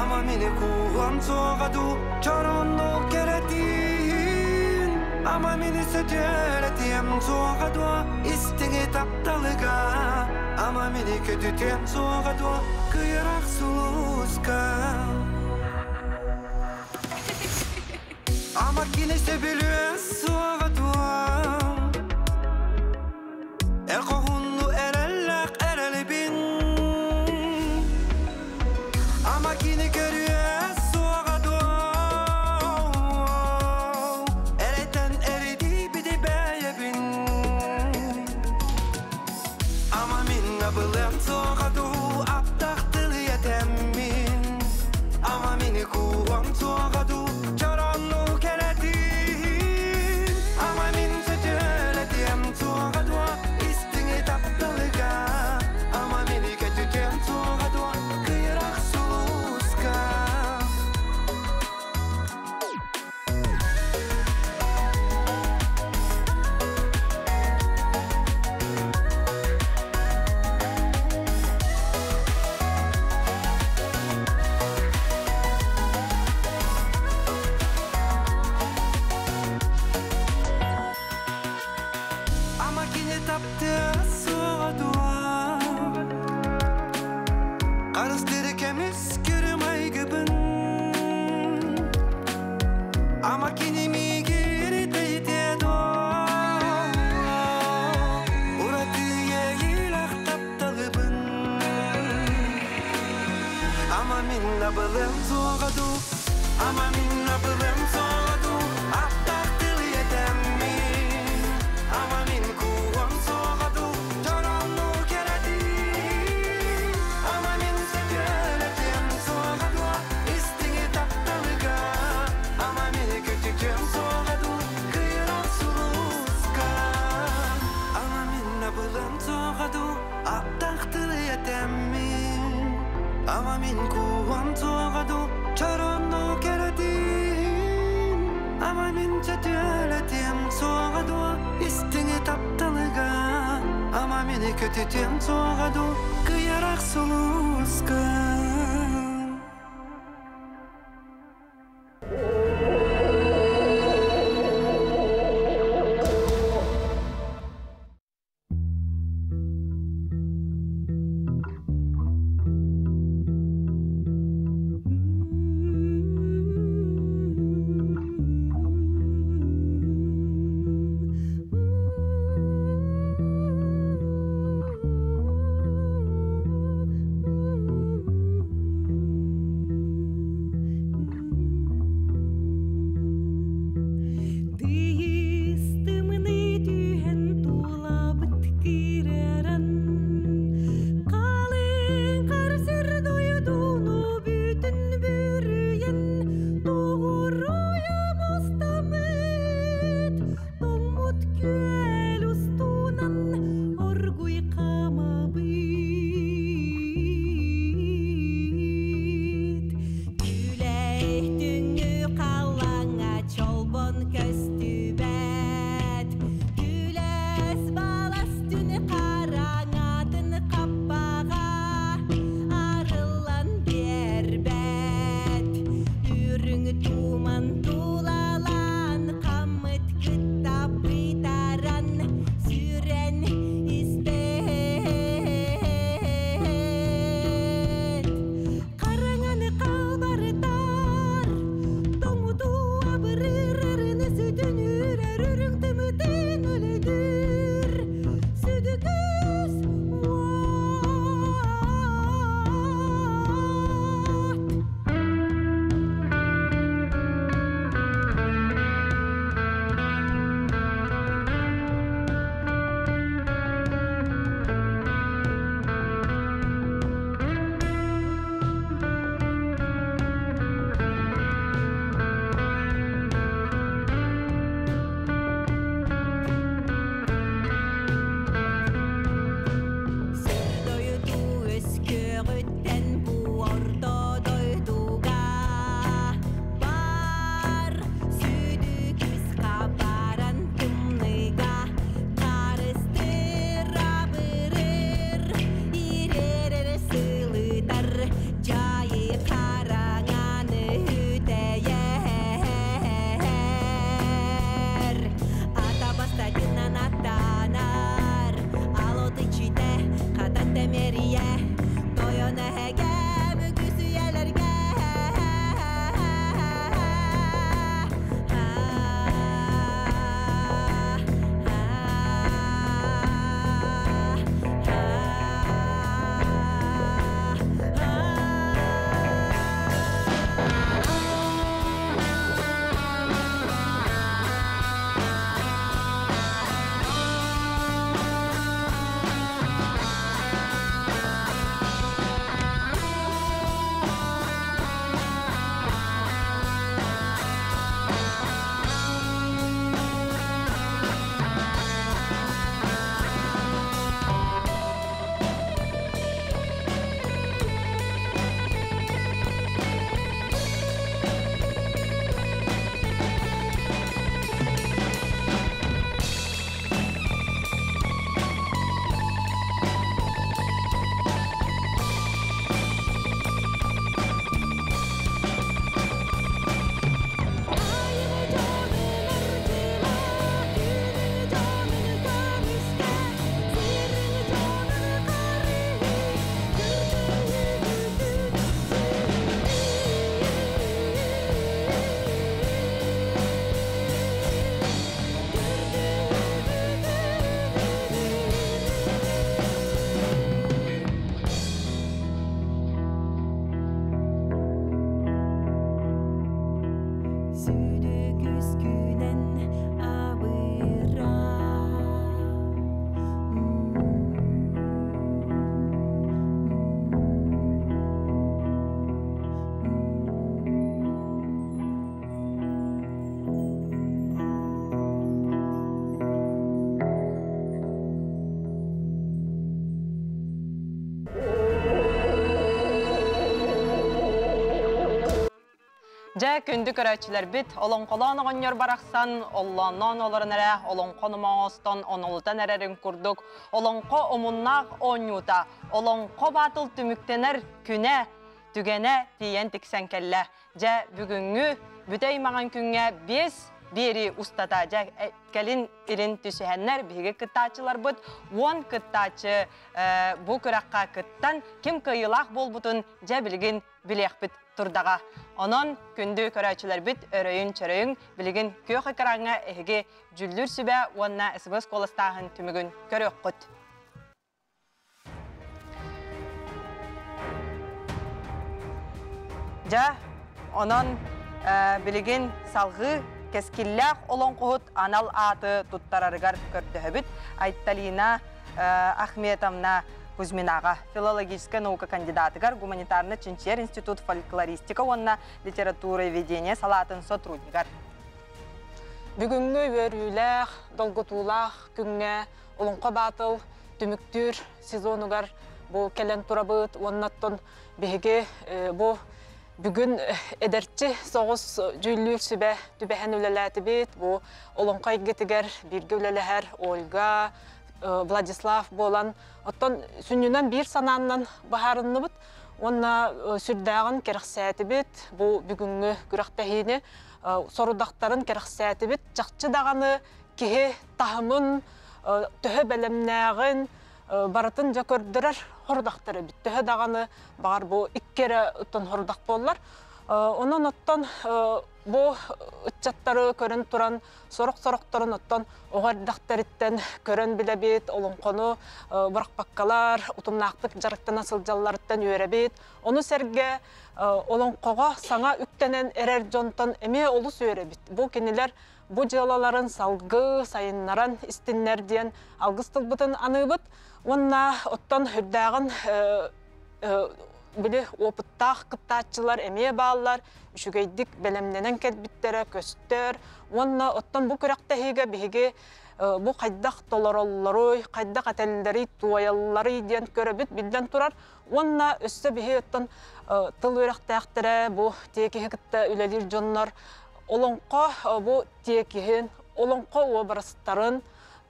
Ama mini kuğam soğudu Çaronlu keretin Ama mini sötüretiyem soğudu İstini taptalıga Ama mini kötütüyem soğudu Kıyırak suluska Ama kini sebiliyor soğudu El kohunnu erellek erelibin Ama kini görüyor soğudu Ама кини миигин итийдиэ дуо Ураты иэйиилээх тапталыбын Ама мин абылым суоҕа дуу Ама мин абылым суоҕа дуу Аптаах тылы этэммин Ама мин кууһуом суоҕа дуу Чорооннуу кэрэтиин Ама мин сөтүөлэтиэм суоҕа дуо Истиҥи тапталыга Ама мин көтүтүөм суоҕа дуу Кыйырар сулуска Ама мин абылым суоҕа дуу Аптаах тылы этэммин Ама мин кууһуом суоҕа дуу Чорооннуу кэрэтиин Ама мин сөтүөлэтиэм суоҕа дуо Истиҥи тапталыга Ама мин көтүтүөм суоҕа дуу Кыйарах сулуска Дьэ, күндү көрөөччүлэрбит, олоҥхолоон оҕонньор барахсан, оллоонноон олорон эрэ, олоҥхо номоҥостон онолутан эрэрин курдук, олоҥхо омуннаах оонньуута, олоҥхо баатыл түмүктэнэр күнэ, түгэнэ тиийэн тиксэн кэллэ. Дьэ, бүгүҥҥү бүтэй маҥан күҥҥэ биэс биэрии устата дьэ кэлин илин түсүһэннэр биһиги кыттааччыларбыт 10 кыттааччы бу күрэххэ кыттан ким кыайыылаах буолбутун дьэ билигин билиэхпит турдаҕа. Онон күндү көрөөччүлэрбит өрөйүн-чөрөйүн билигин күөх экраҥҥа эһиги дьүллүүр сүбэ уонна СМС куоластааһын түмүгүн көрүөххүт. Дьэ, онон билигин салҕыы кэскиллээх олоҥхоһут анал ааты туттарарыгар көрдөһөбүт. Айталина Ахметовна Кузьминаҕа, филологическай наука кандидатыгар, гуманитарнай чинчийэр институт фольклористика уонна литературоведение салаатын сотруднигар. Бүгүҥҥү үөрүүлээх, долгутуулаах күҥҥэ Олоҥхо Баатыл түмүктүүр сезонугар бу кэлэн турабыт уонна оттон биһиги бу бүгүн эдэрчи соҕус дьүүллүүр сүбэ түбэһэн үлэлээтибит. Бу олоҥхо эйгэтигэр бииргэ үлэлэһэр Ольга, Владислав буолан, оттон сүнньүнэн биир санааннан быһаарынныбыт уонна сүрдээҕин кэрэхсээтибит бу бүгүҥҥү күрэхтэһиини сорудахтарын кэрэхсээтибит. Чахчы даҕаны киһи таһымын төһө бэлэмнээҕин барытын дьэ көрдөрөр хорудахтар эбит. Төһө даҕаны баҕар бу икки эрэ оттон хорудах буоллар. Онон оттон бу ыччаттары көрөн туран сорох-сорохторун оттон оҕо эрдэхтэриттэн көрөн билэбит, олоҥхону бырахпаккалар, утумнаахтык дьарыктана сылдьалларыттан үөрэбит. Ону сэргэ олоҥхоҕо саҥа үктэнэн эрэр дьонтон эмиэ олус үөрэбит. Бу кинилэр бу дьыалаларын салгыы сайыннаран истиннэр диэн алгыс тылбытын аныыбыт. Уонна оттон үрдээҕин били опыттаах кыттааччылар эмиэ бааллар, үчүгэйдик бэлэмнэнэн кэлбиттэрэ көстөр. Уонна оттон бу күрэхтэһиигэ биһиги бу хайдах толороллоруй, хайдах этэллэрий, туойалларый диэн көрөбүт биллэн турар. Уонна өссө биһи оттон тыл үөрэхтээхтэрэ бу тиэкиһи кытта үлэлиир дьоннор олоҥхо бу тиэкиһин, олоҥхо уобарастарын,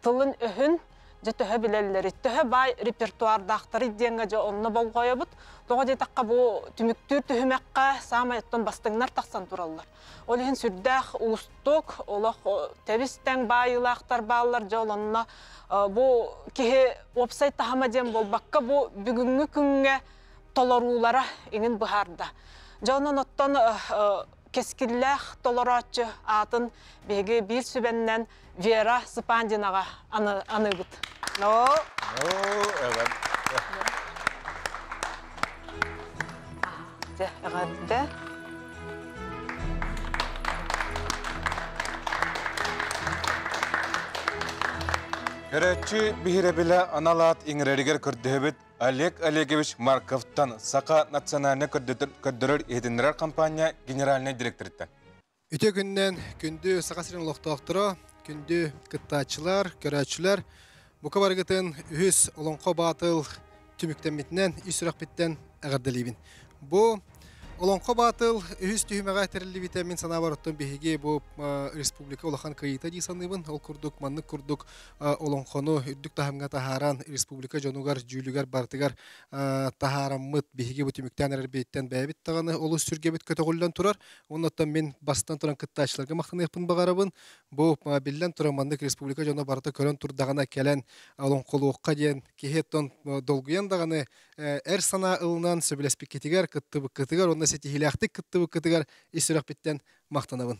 тылын-өһүн дьэ төһө билэллэрий, төһө баай репертуардаахтарый диэҥҥэ дьэ онно болҕойобут. Тоҕо диэтэххэ бу түмүктүүр түһүмэххэ саамай оттон бастыҥнар тахсан тураллар. Ол иһин сүрдээх уустук, олох тэбис-тэҥ баайыылаахтар бааллар дьэ ол онно бу киһи уопсай таһыма диэн буолбакка бу бүгүҥҥү күҥҥэ толоруулара иҥин быһаарда. Дьэ онон оттон кэскиллээх толорооччу аатын биһиги биир сүбэннэн Вера Сыпандинаҕа аныыбыт. Но. Дьэ, эҕэрдэ. Көрөөччү биһирэбилэ анал аат иҥэрэригэр көрдөһөбүт Олег Олегович Марковтан Саха национальнай көрдөрөр-иһитиннэрэр компания генеральнай директорыттан. Үтүө күннэн күндү Саха сирин олохтоохторо, күндү кыттааччылар, көрөөччүлэр, бука барыгытын үһүс Олоҥхо Баатыл түмүктэммитинэн ис сүрэхпиттэн эҕэрдэлиибин. Бу Олоҥхо Баатыл үһүс түһүмэҕэ тэриллибитэ мин санаабар оттон биһиги бу республика улахан кыайыыта дии саныыбын. Ол курдук маннык курдук олоҥхону үрдүк таһымҥа таһааран республика дьонугар, дьүүлүгэр барытыгар таһаараммыт биһиги бу түмүктээн эрэрбититтэн бэйэбит даҕаны олус сүргэбит көтөҕүллэн турар. Оннуттан мин бастан туран кыттааччыларга махтаныахпын баҕарабын. Бу биллэн туран маннык республика дьоно барыта көрөн турдаҕына кэлэн олоҥхолуохха диэн киһи оттон долгуйан даҕаны эр санаа ылынан сөбүлэспиккитигэр, кыттыбыккытыгар уонна ситиһиилээхтик кыттыбыккытыгар ис сүрэхпиттэн махтанабын.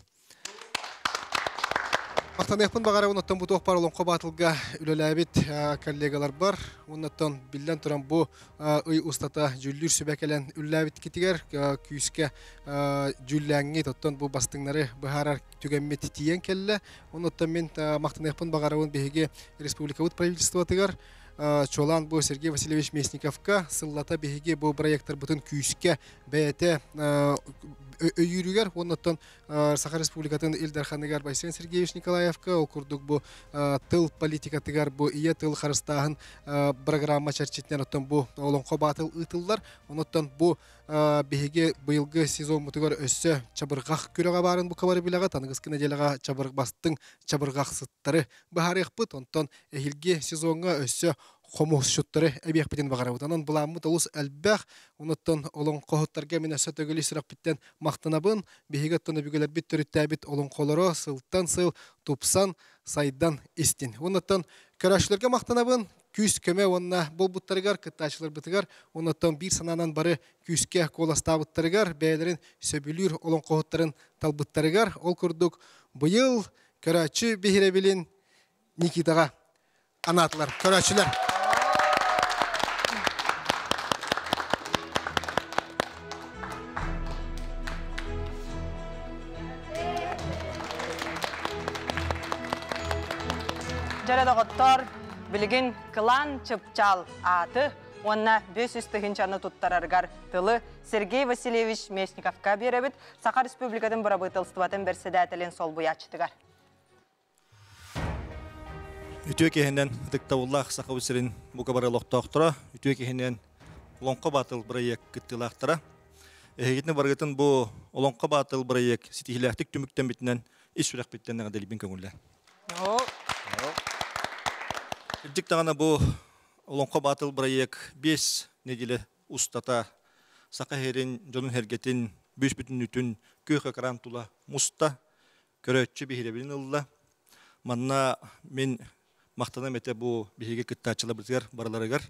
Махтаныахпын баҕарабын оттон бу туох баар Олоҥхо Баатылга үлэлээбит коллегаларбар уонна оттон биллэн туран бу ый устата дьүүллүүр сүбэ кэлэн үлэлээбиткитигэр күүскэ дьүүллээҥҥит оттон бу бастыҥнары быһаарар түгэммит тиийэн кэллэ. Онон оттон мин махтаныахпын баҕарабын биһиги республикабыт правительствотыгар чуолаан бу Сергей Васильевич Местниковка сыллата биһиги бу проекттарбытын күүскэ бэйэтэ өйүүрүгэр, оннуттан Саха Республикатын Ил Дарханыгар Айсен Сергеевич Николаевка, ол курдук бу тыл политикатыгар бу ийэ тыл харыстааһын программа чэрчитинэн оттон бу Олоҥхо баатыл ыытыллар. Онуттан бу биһиги быйылгы сезоммутугар өссө чабырҕах күрэҕэ баарын бу кабары билэҕэ таныгыскы нэдиэлэҕэ чабырҕ чабырҕахсыттары быһаарыахпыт. Онтон эһилги сезоҥҥа өссө хомусчуттары эбиэхпитин баҕарабыт. Онон былааммыт олус элбэх. Онуттан олоҥхоһуттарга мин өссө төгүл сүрэхпиттэн махтанабын. Биһиги оттон өбүгэлэрбит төрүттээбит олоҥхолоро сылтан сыл тупсан, сайдан истин. Онуттан көрөөччүлэргэ махтанабын. Күүс көмө уонна буолбуттарыгар, кыттааччыларбытыгар, онуттан биир санаанан бары күүскэ куоластаабыттарыгар, бэйэлэрин сөбүлүүр олоҥхоһуттарын талбыттарыгар, ол курдук быйыл көрөөччү биһирэбилин Никитаҕа анаатылар. Көрөөччүлэр. Дьэрэ доҕоттор, билигин Кылаан Чыпчаал ааты уонна 500 тыһыынчаны туттарарыгар тылы Сергей Васильевич Местниковка биэрэбит, Саха Республикатын бырабыыталыстыбатын бэрсэдээтэлин солбуйааччытыгар. Үтүө киһинэн ытыктабыллаах Саха сирин бука бары олохтоохторо, үтүө киһинэн Олоҥхо Баатыл бырайыак кыттыылаахтара. Эһигитин барыгытын бу Олоҥхо Баатыл бырайыак ситиһиилээхтик түмүктэммитинэн ис сүрэхпиттэн эҕэрдэлиибин көҥүллээн. Кырдьык даҕаны бу Олоҥхо Баатыл бырайыак 5 нэдиэлэ устата Саха сирин дьонун-сэргэтин бүүс-бүтүннүүтүн күөх экран тула муста, көрөөччү биһирэбилин ылла. Манна мин махтаным этэ бу биһиги кыттааччыларбытыгар барыларыгар.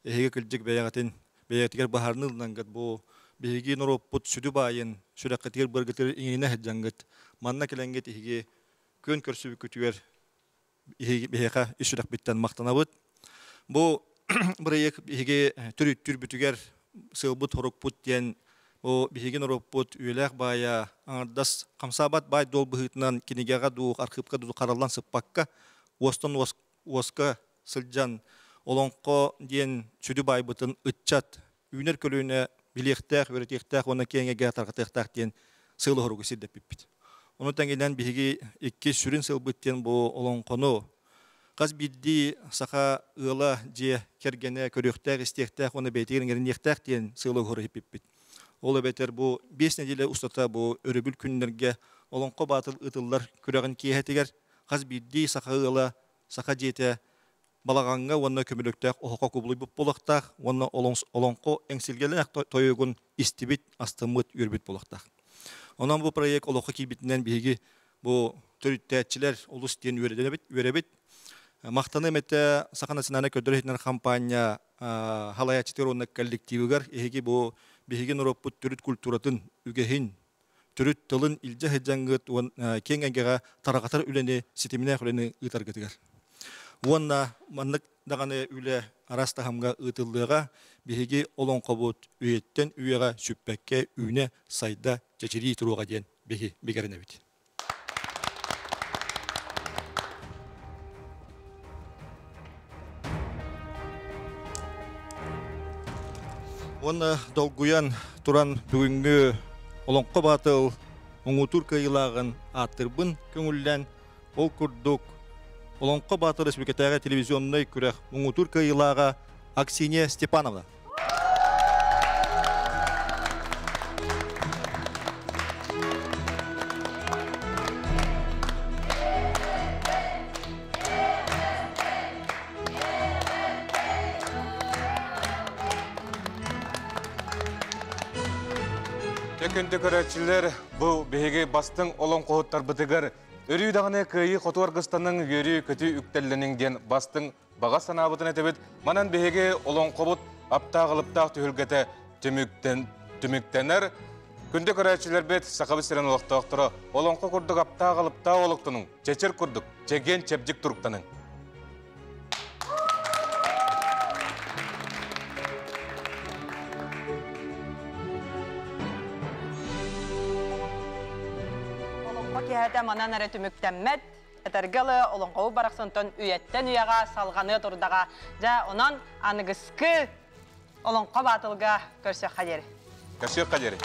Эһиги кырдьык бэйэҕитин бэйэҕитигэр баһаарны ылынангыт бу биһиги норуоппут сүдү баайын сүрэххитигэр быргытыр иҥинэ сылдьаҥҥыт манна кэлэҥҥит эһиги күөн көрсүбүккүтүгэр биһиэхэ ис сүрэхпиттэн махтанабыт. Бу бырайыак биһиги төрүттүүрбүтүгэр сыалбыт-хорукпут диэн бу биһиги норуоппут үйэлээх баайа аҥардас хамсаабат баай-дуол быһыытынан кинигэҕэ дуу, архыыпка дуу хараллан сыппакка, уостан уоска сылдьан олоҥхо диэн сүдү баайбытын ыччат үүнэр көлүөнэ билиэхтээх, үөрэтиэхтээх уонна киэҥ эйгэҕэ тарҕатыахтаах диэн сыалы-соругу сирдэппиппит. Ону тэҥинэн биһиги икки сүрүн сыалбыт диэн бу олоҥхону хас биирдии саха ыала дьиэ кэргэнэ көрүөхтээх, истиэхтээх уонна бэйэтигэр иҥэриниэхтээх диэн сыалы-соругу иһиппиппит. Ол эбэтэр бу 5 нэдиэлэ устата бу өрөбүл күннэргэ Олоҥхо баатыл ыытыллар күрэҕин киэһэтигэр хас биирдии саха ыала, саха дьиэтэ балаҕаҥҥа уонна көмүлүктээх оһоххо кубулуйбут буолуохтаах уонна олоҥхо эҥсилгэлээх тойугун истибит, астыммыт, үөрбүт буолуохтаах. Онон бу проект олоххо киирбитинэн биһиги бу төрүттээччилэр олус диэн үөрэбит. үөрэбит. Махтаныам этэ Саха национальнай көрдөрөр-иһитиннэрэр хампаанньа халайааччытыгар уонна коллективыгар эһиги бу биһиги норуоппут төрүт культуратын, үгэһин, төрүт тылын илдьэ сылдьаҥҥыт уон киэҥ эйгэҕэ тарҕатар үлэни, ситимнээх үлэни ыытаргытыгар. Уонна маннык даҕаны үлэ араас таһымҥа ыытыллыаҕа, биһиги олоҥхобут үйэттэн үйэҕэ сүппэккэ үүнэ, сайда, чэчирии туруоҕа диэн биһи бигэринэбит. Уонна долгуйан туран бүгүҥҥү Олоҥхо Баатыл муҥутуур кыайыылааҕын ааттыырбын көҥүллээн, ол курдук Олоҥхо Баатыл республикатааҕы телевизионнай күрэх муҥутуур кыайыылааҕа Аксинья Степановна. Күндү көрөөччүлэр, бу биһиги бастыҥ олоҥхоһуттарбытыгар өрүү даҕаны кыайыы хоту аргыстаныҥ, үөрүү-көтүү үктэллэниҥ диэн бастыҥ баҕа санаабытын этэбит. Манан биһиги олоҥхобут аптаах-алыптаах түһүлгэтэ түмүктэн, түмүктэнэр. Күндү көрөөччүлэрбит, Сахабыт сирин олохтоохторо, олоҥхо курдук аптаах-алыптаах олохтонуҥ, чэчир курдук, чэгиэн чэбдик туруктаныҥ. Олоҥхо киэһэтэ манан эрэ түмүктэммэт. Этэргэ ылы олоҥхобут барахсантан үйэттэн үйэҕэ салҕаныа турдаҕа. Дьэ, онон аныгыскы олоҥхо баатылга көрсүөххэ диэри. Көрсүөххэ диэри.